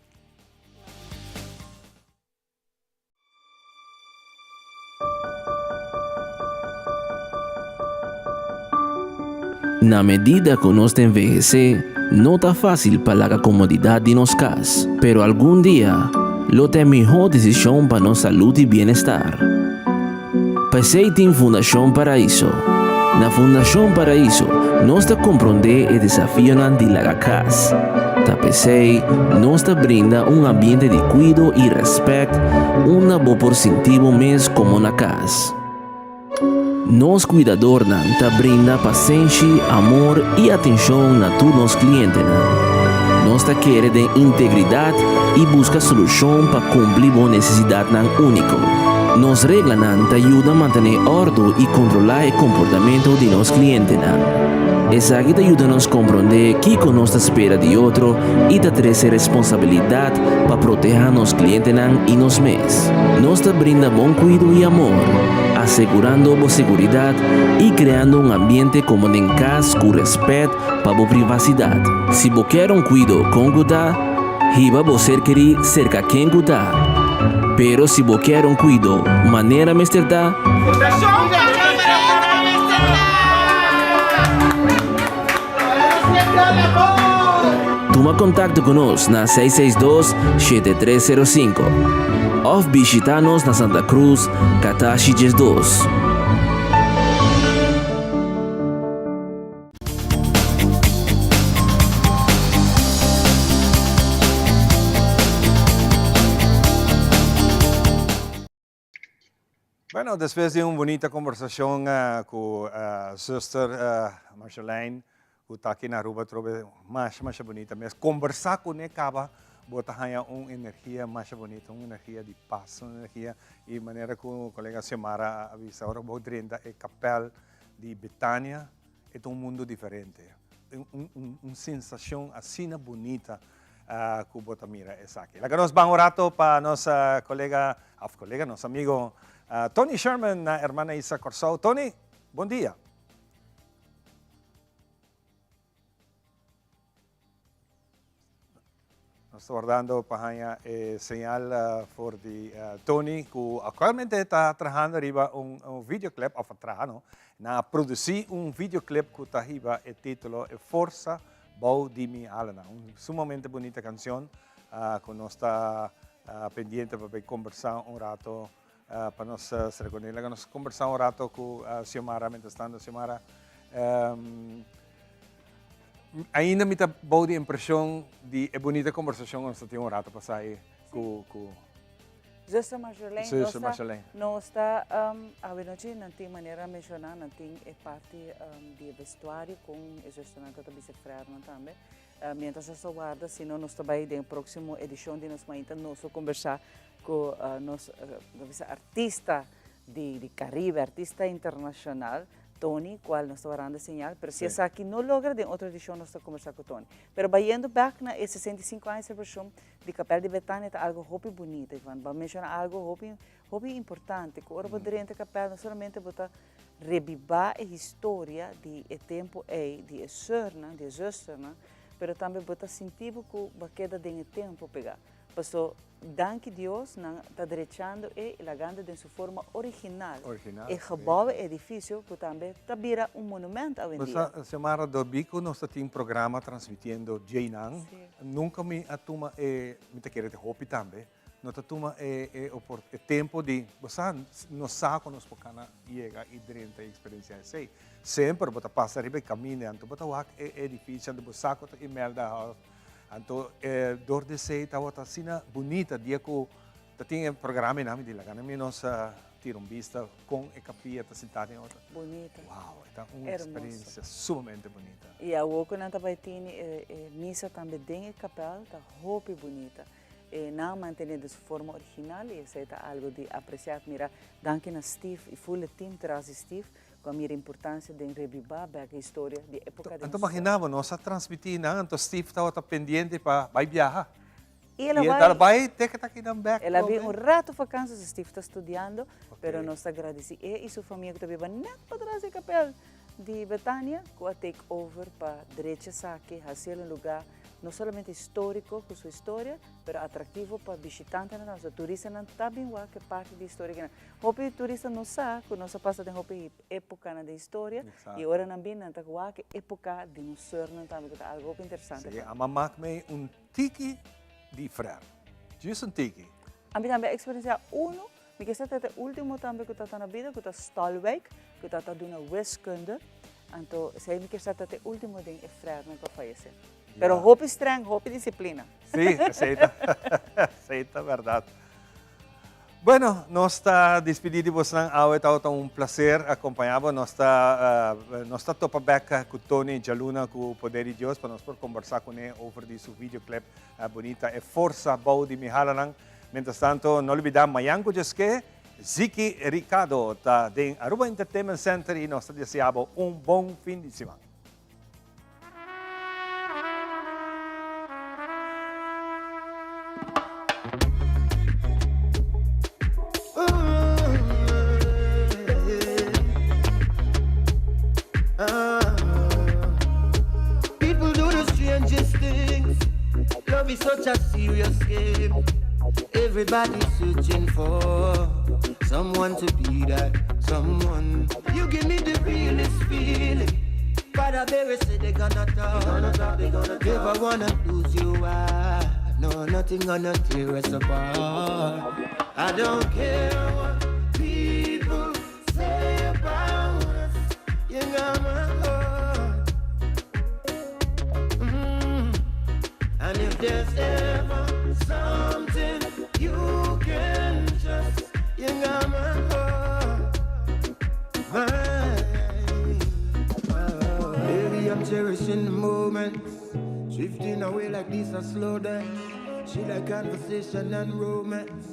Na medida ku nos ta envehesé, no ta fásil pa laga komodidat di nos kas, pero algun dia lo ta e mihó desishon pa nos salud i bienestar. P'esei tin Fundashon Paraíso. Na Fundashon Paraíso nos ta komprondé e desafionan di laga kas. Ta p'esei nos ta brinda un ambiente di kuido i rèspèt unda bo por sinti bo mes komo na kas. Nos kuidadornan ta brinda pasenshi, amor i atenshon na tur nos klientenan. Nos ta kere den integridat i buska solushon pa kumpli bo nesesidatnan úniko. Nos reglanan ta yuda mantené òrdu i kontrolá e komportamentu di nos klientenan. Esaki ta yuda nos komprondé kiko nos ta spera di otro i ta trese responsabilidat pa protehá nos klientenan i nos mes. Nos ta brinda bon kuido i amor, asegurando bo seguridat i kreando un ambiente komo den kas ku rèspèt pa bo privasidat. Si bo kier un kuido kon ku ta, hiba bo ser kerí serka ken ku ta. Pero si bo kier un kuido manera mester ta, Tuma kontakto ku nos na 662 7305 òf bishitá nos na Santa Cruz, Katashi 12. Bueno, despues di un bunita conversacion cu zuster Marjolein, cu ta aki na Aruba atrobe masha masha bunita mes. Conversa cune caba bo ta haya un energia masha bunita, un energia di paz, un energia y manera cu colega Xiomara a bisa, ora bo drenta e kapel di Betania e ta un mundo diferente, un sensacion asina bunita cu bo ta mira esaki. Laga nos ban un rato pa nos colega, of colega, nos amigo Tony Sherman na Hermana Isa Corsou. Tony, bon dia. Nos ta wardando pa haña e señal for di Tony cu actualmente ta trahando riba un videoclip, of a traha no, nan a produci un videoclip cu ta hiba e titulo E Forsa Bou di Mi Alanan. Un sumamente bunita cancion cu nos ta pendiente pa bay combersa un rato pa nos sera cu ne. Laga nos combersa un rato cu Xiomara mientras tanto. Xiomara, Ainda mi ta bou di impresion di e bunita conversacion cu nos ta tin un rato pasa ei cu cu Zuster Marjolaine, Zuster Marjolaine. Nos ta awenochi nan tin manera menciona nan tin e parti di e vestuario con e zusternan ta bisa e frernan tambe. Mientras nos ta warda sino nos ta bay den e proximo edicion di nos mainta nos lo conversa cu nos bisa artista di Caribe, artista internacional. Tony, cual nos ta warando e señal, pero si esaki no logra den otro edicion nos ta conversa cu Tony. Pero bayendo bek na e 65 aña celebracion di Kapel di Betania ta algo hopi bunita, Ivan. Bo a menciona algo hopi, hopi importante, cu ora bo drenta e kapel no solamente bo ta rebiba e historia di e tempo ey, di e soornan, di e zusternan, pero tambe bo ta sinti bo cu bo a keda den e tempo pega. Paso danki Dios nan ta drechando e y lagando den su forma original. Original, E gebouw, e edificio cu tambe ta bira un monumento awendia. Bo sa, Xiomara, dor cu nos ta tin programa transmitiendo djeinan, nunca mi a tuma e, mi ta kere te hopi tambe, no ta tuma e, e opor, e tempo di, bo sa, nos sa cu nos por cana yega y drenta y experiencia esey. Semper bo ta pasa riba e caminda, anto bo ta wak e edificio, anto bo sa cu ta Imelda House. Anto e dor di esei tabata asina bunita dia ku ta tin e programa einan mi di laga mi nos tira un bista kon e kapia ta sintá den otro. Bunita. Wow, e ta un eksperensia sumamente bunita. I awor ku nan ta bai tini e misa tambe den e kapèl ta hopi bunita. E nan a mantené den su forma original i esei ta algu di apresiá, atmirá. Danki na Steve i ful e team tras di Steve Cu a mira importancia den rebiba bek e historia di epoca di Anto nos. magina bo, nos a transmiti nan, anto Steve tabata pendiente pa bai biaha. Y el a Y bai. el a bai te ke ta kinan bek El a bin prome. un rato vakantie, so Steve ta studiando, pero nos ta gradici e y su famia cu ta biba net patras di e kapel di Betania, cu a take over pa drecha esaki, haciel un lugar no solamente historico cu su historia, pero atractivo pa bishitantenan tambe, so turistanan ta bin wak e parti di historia kinan. Hopi turista no sa ku nos a pasa den hopi epokanan den historia i ora nan bin nan ta wak e epoka di nos sörnan tambe ku ta algu hopi interesante. Sí, a mak mi un tiki di frèr. Just un tiki. Ami tambe a eksperensiá unu, mi ke sa ta e ultimo tambe ku ta ta na bida ku ta Stolwijk ku ta ta duna wiskunde. Anto esei mi ke sa ta e ultimo den e frèrnan ku a fayesé. Pero hopi strèng, hopi disiplina. Sí, esei ta, esei ta bèrdat. Bueno, nos ta dispidí di bosnan awe. Tabata un placer acompañá bo. Nos ta, nos ta topa bek cu Tony djaluna cu poder di Dios pa nos por combersa cune over di su videoclip bunita E Forsa Bou di Mi Halanan. Mientras tanto, no lubida mañan cu djeske Ziki Ricardo ta den Aruba Entertainment Center y nos ta desea bo un bon fin di siman. People do the strangest things. Love is such a serious game. Everybody's searching for someone to be that someone. You give me the realest feeling. Father Berry said they gonna talk. They gonna talk, they gonna talk. Never wanna lose you. I no nothing gonna tear us apart. I don't care what people say about us. You got my heart. Mm. And if there's ever something you can trust, you got my heart. My, Baby, I'm cherishing the moments. Drifting away like this, a slow dance. She like conversation and romance.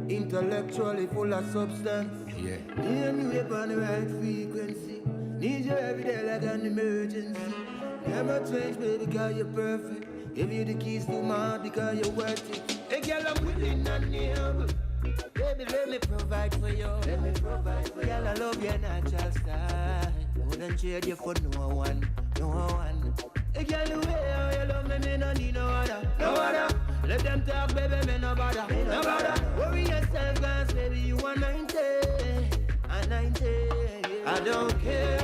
Intellectually full of substance. Yeah. Hear me up on the right frequency. Need you every day like an emergency. Never change, baby, girl, you're perfect. Give you the keys to my heart because you're worth it. Hey, girl, I'm willing and able. Baby, let me provide for you. Let me provide for you. Girl, I love your natural style. Wouldn't trade you for no one, no one. Hey, girl, the way how you love me, me no need no other, no other. Let them talk, baby, me no bother. No bother. Worry yourself, cause baby, you are 90. A 90. I don't care.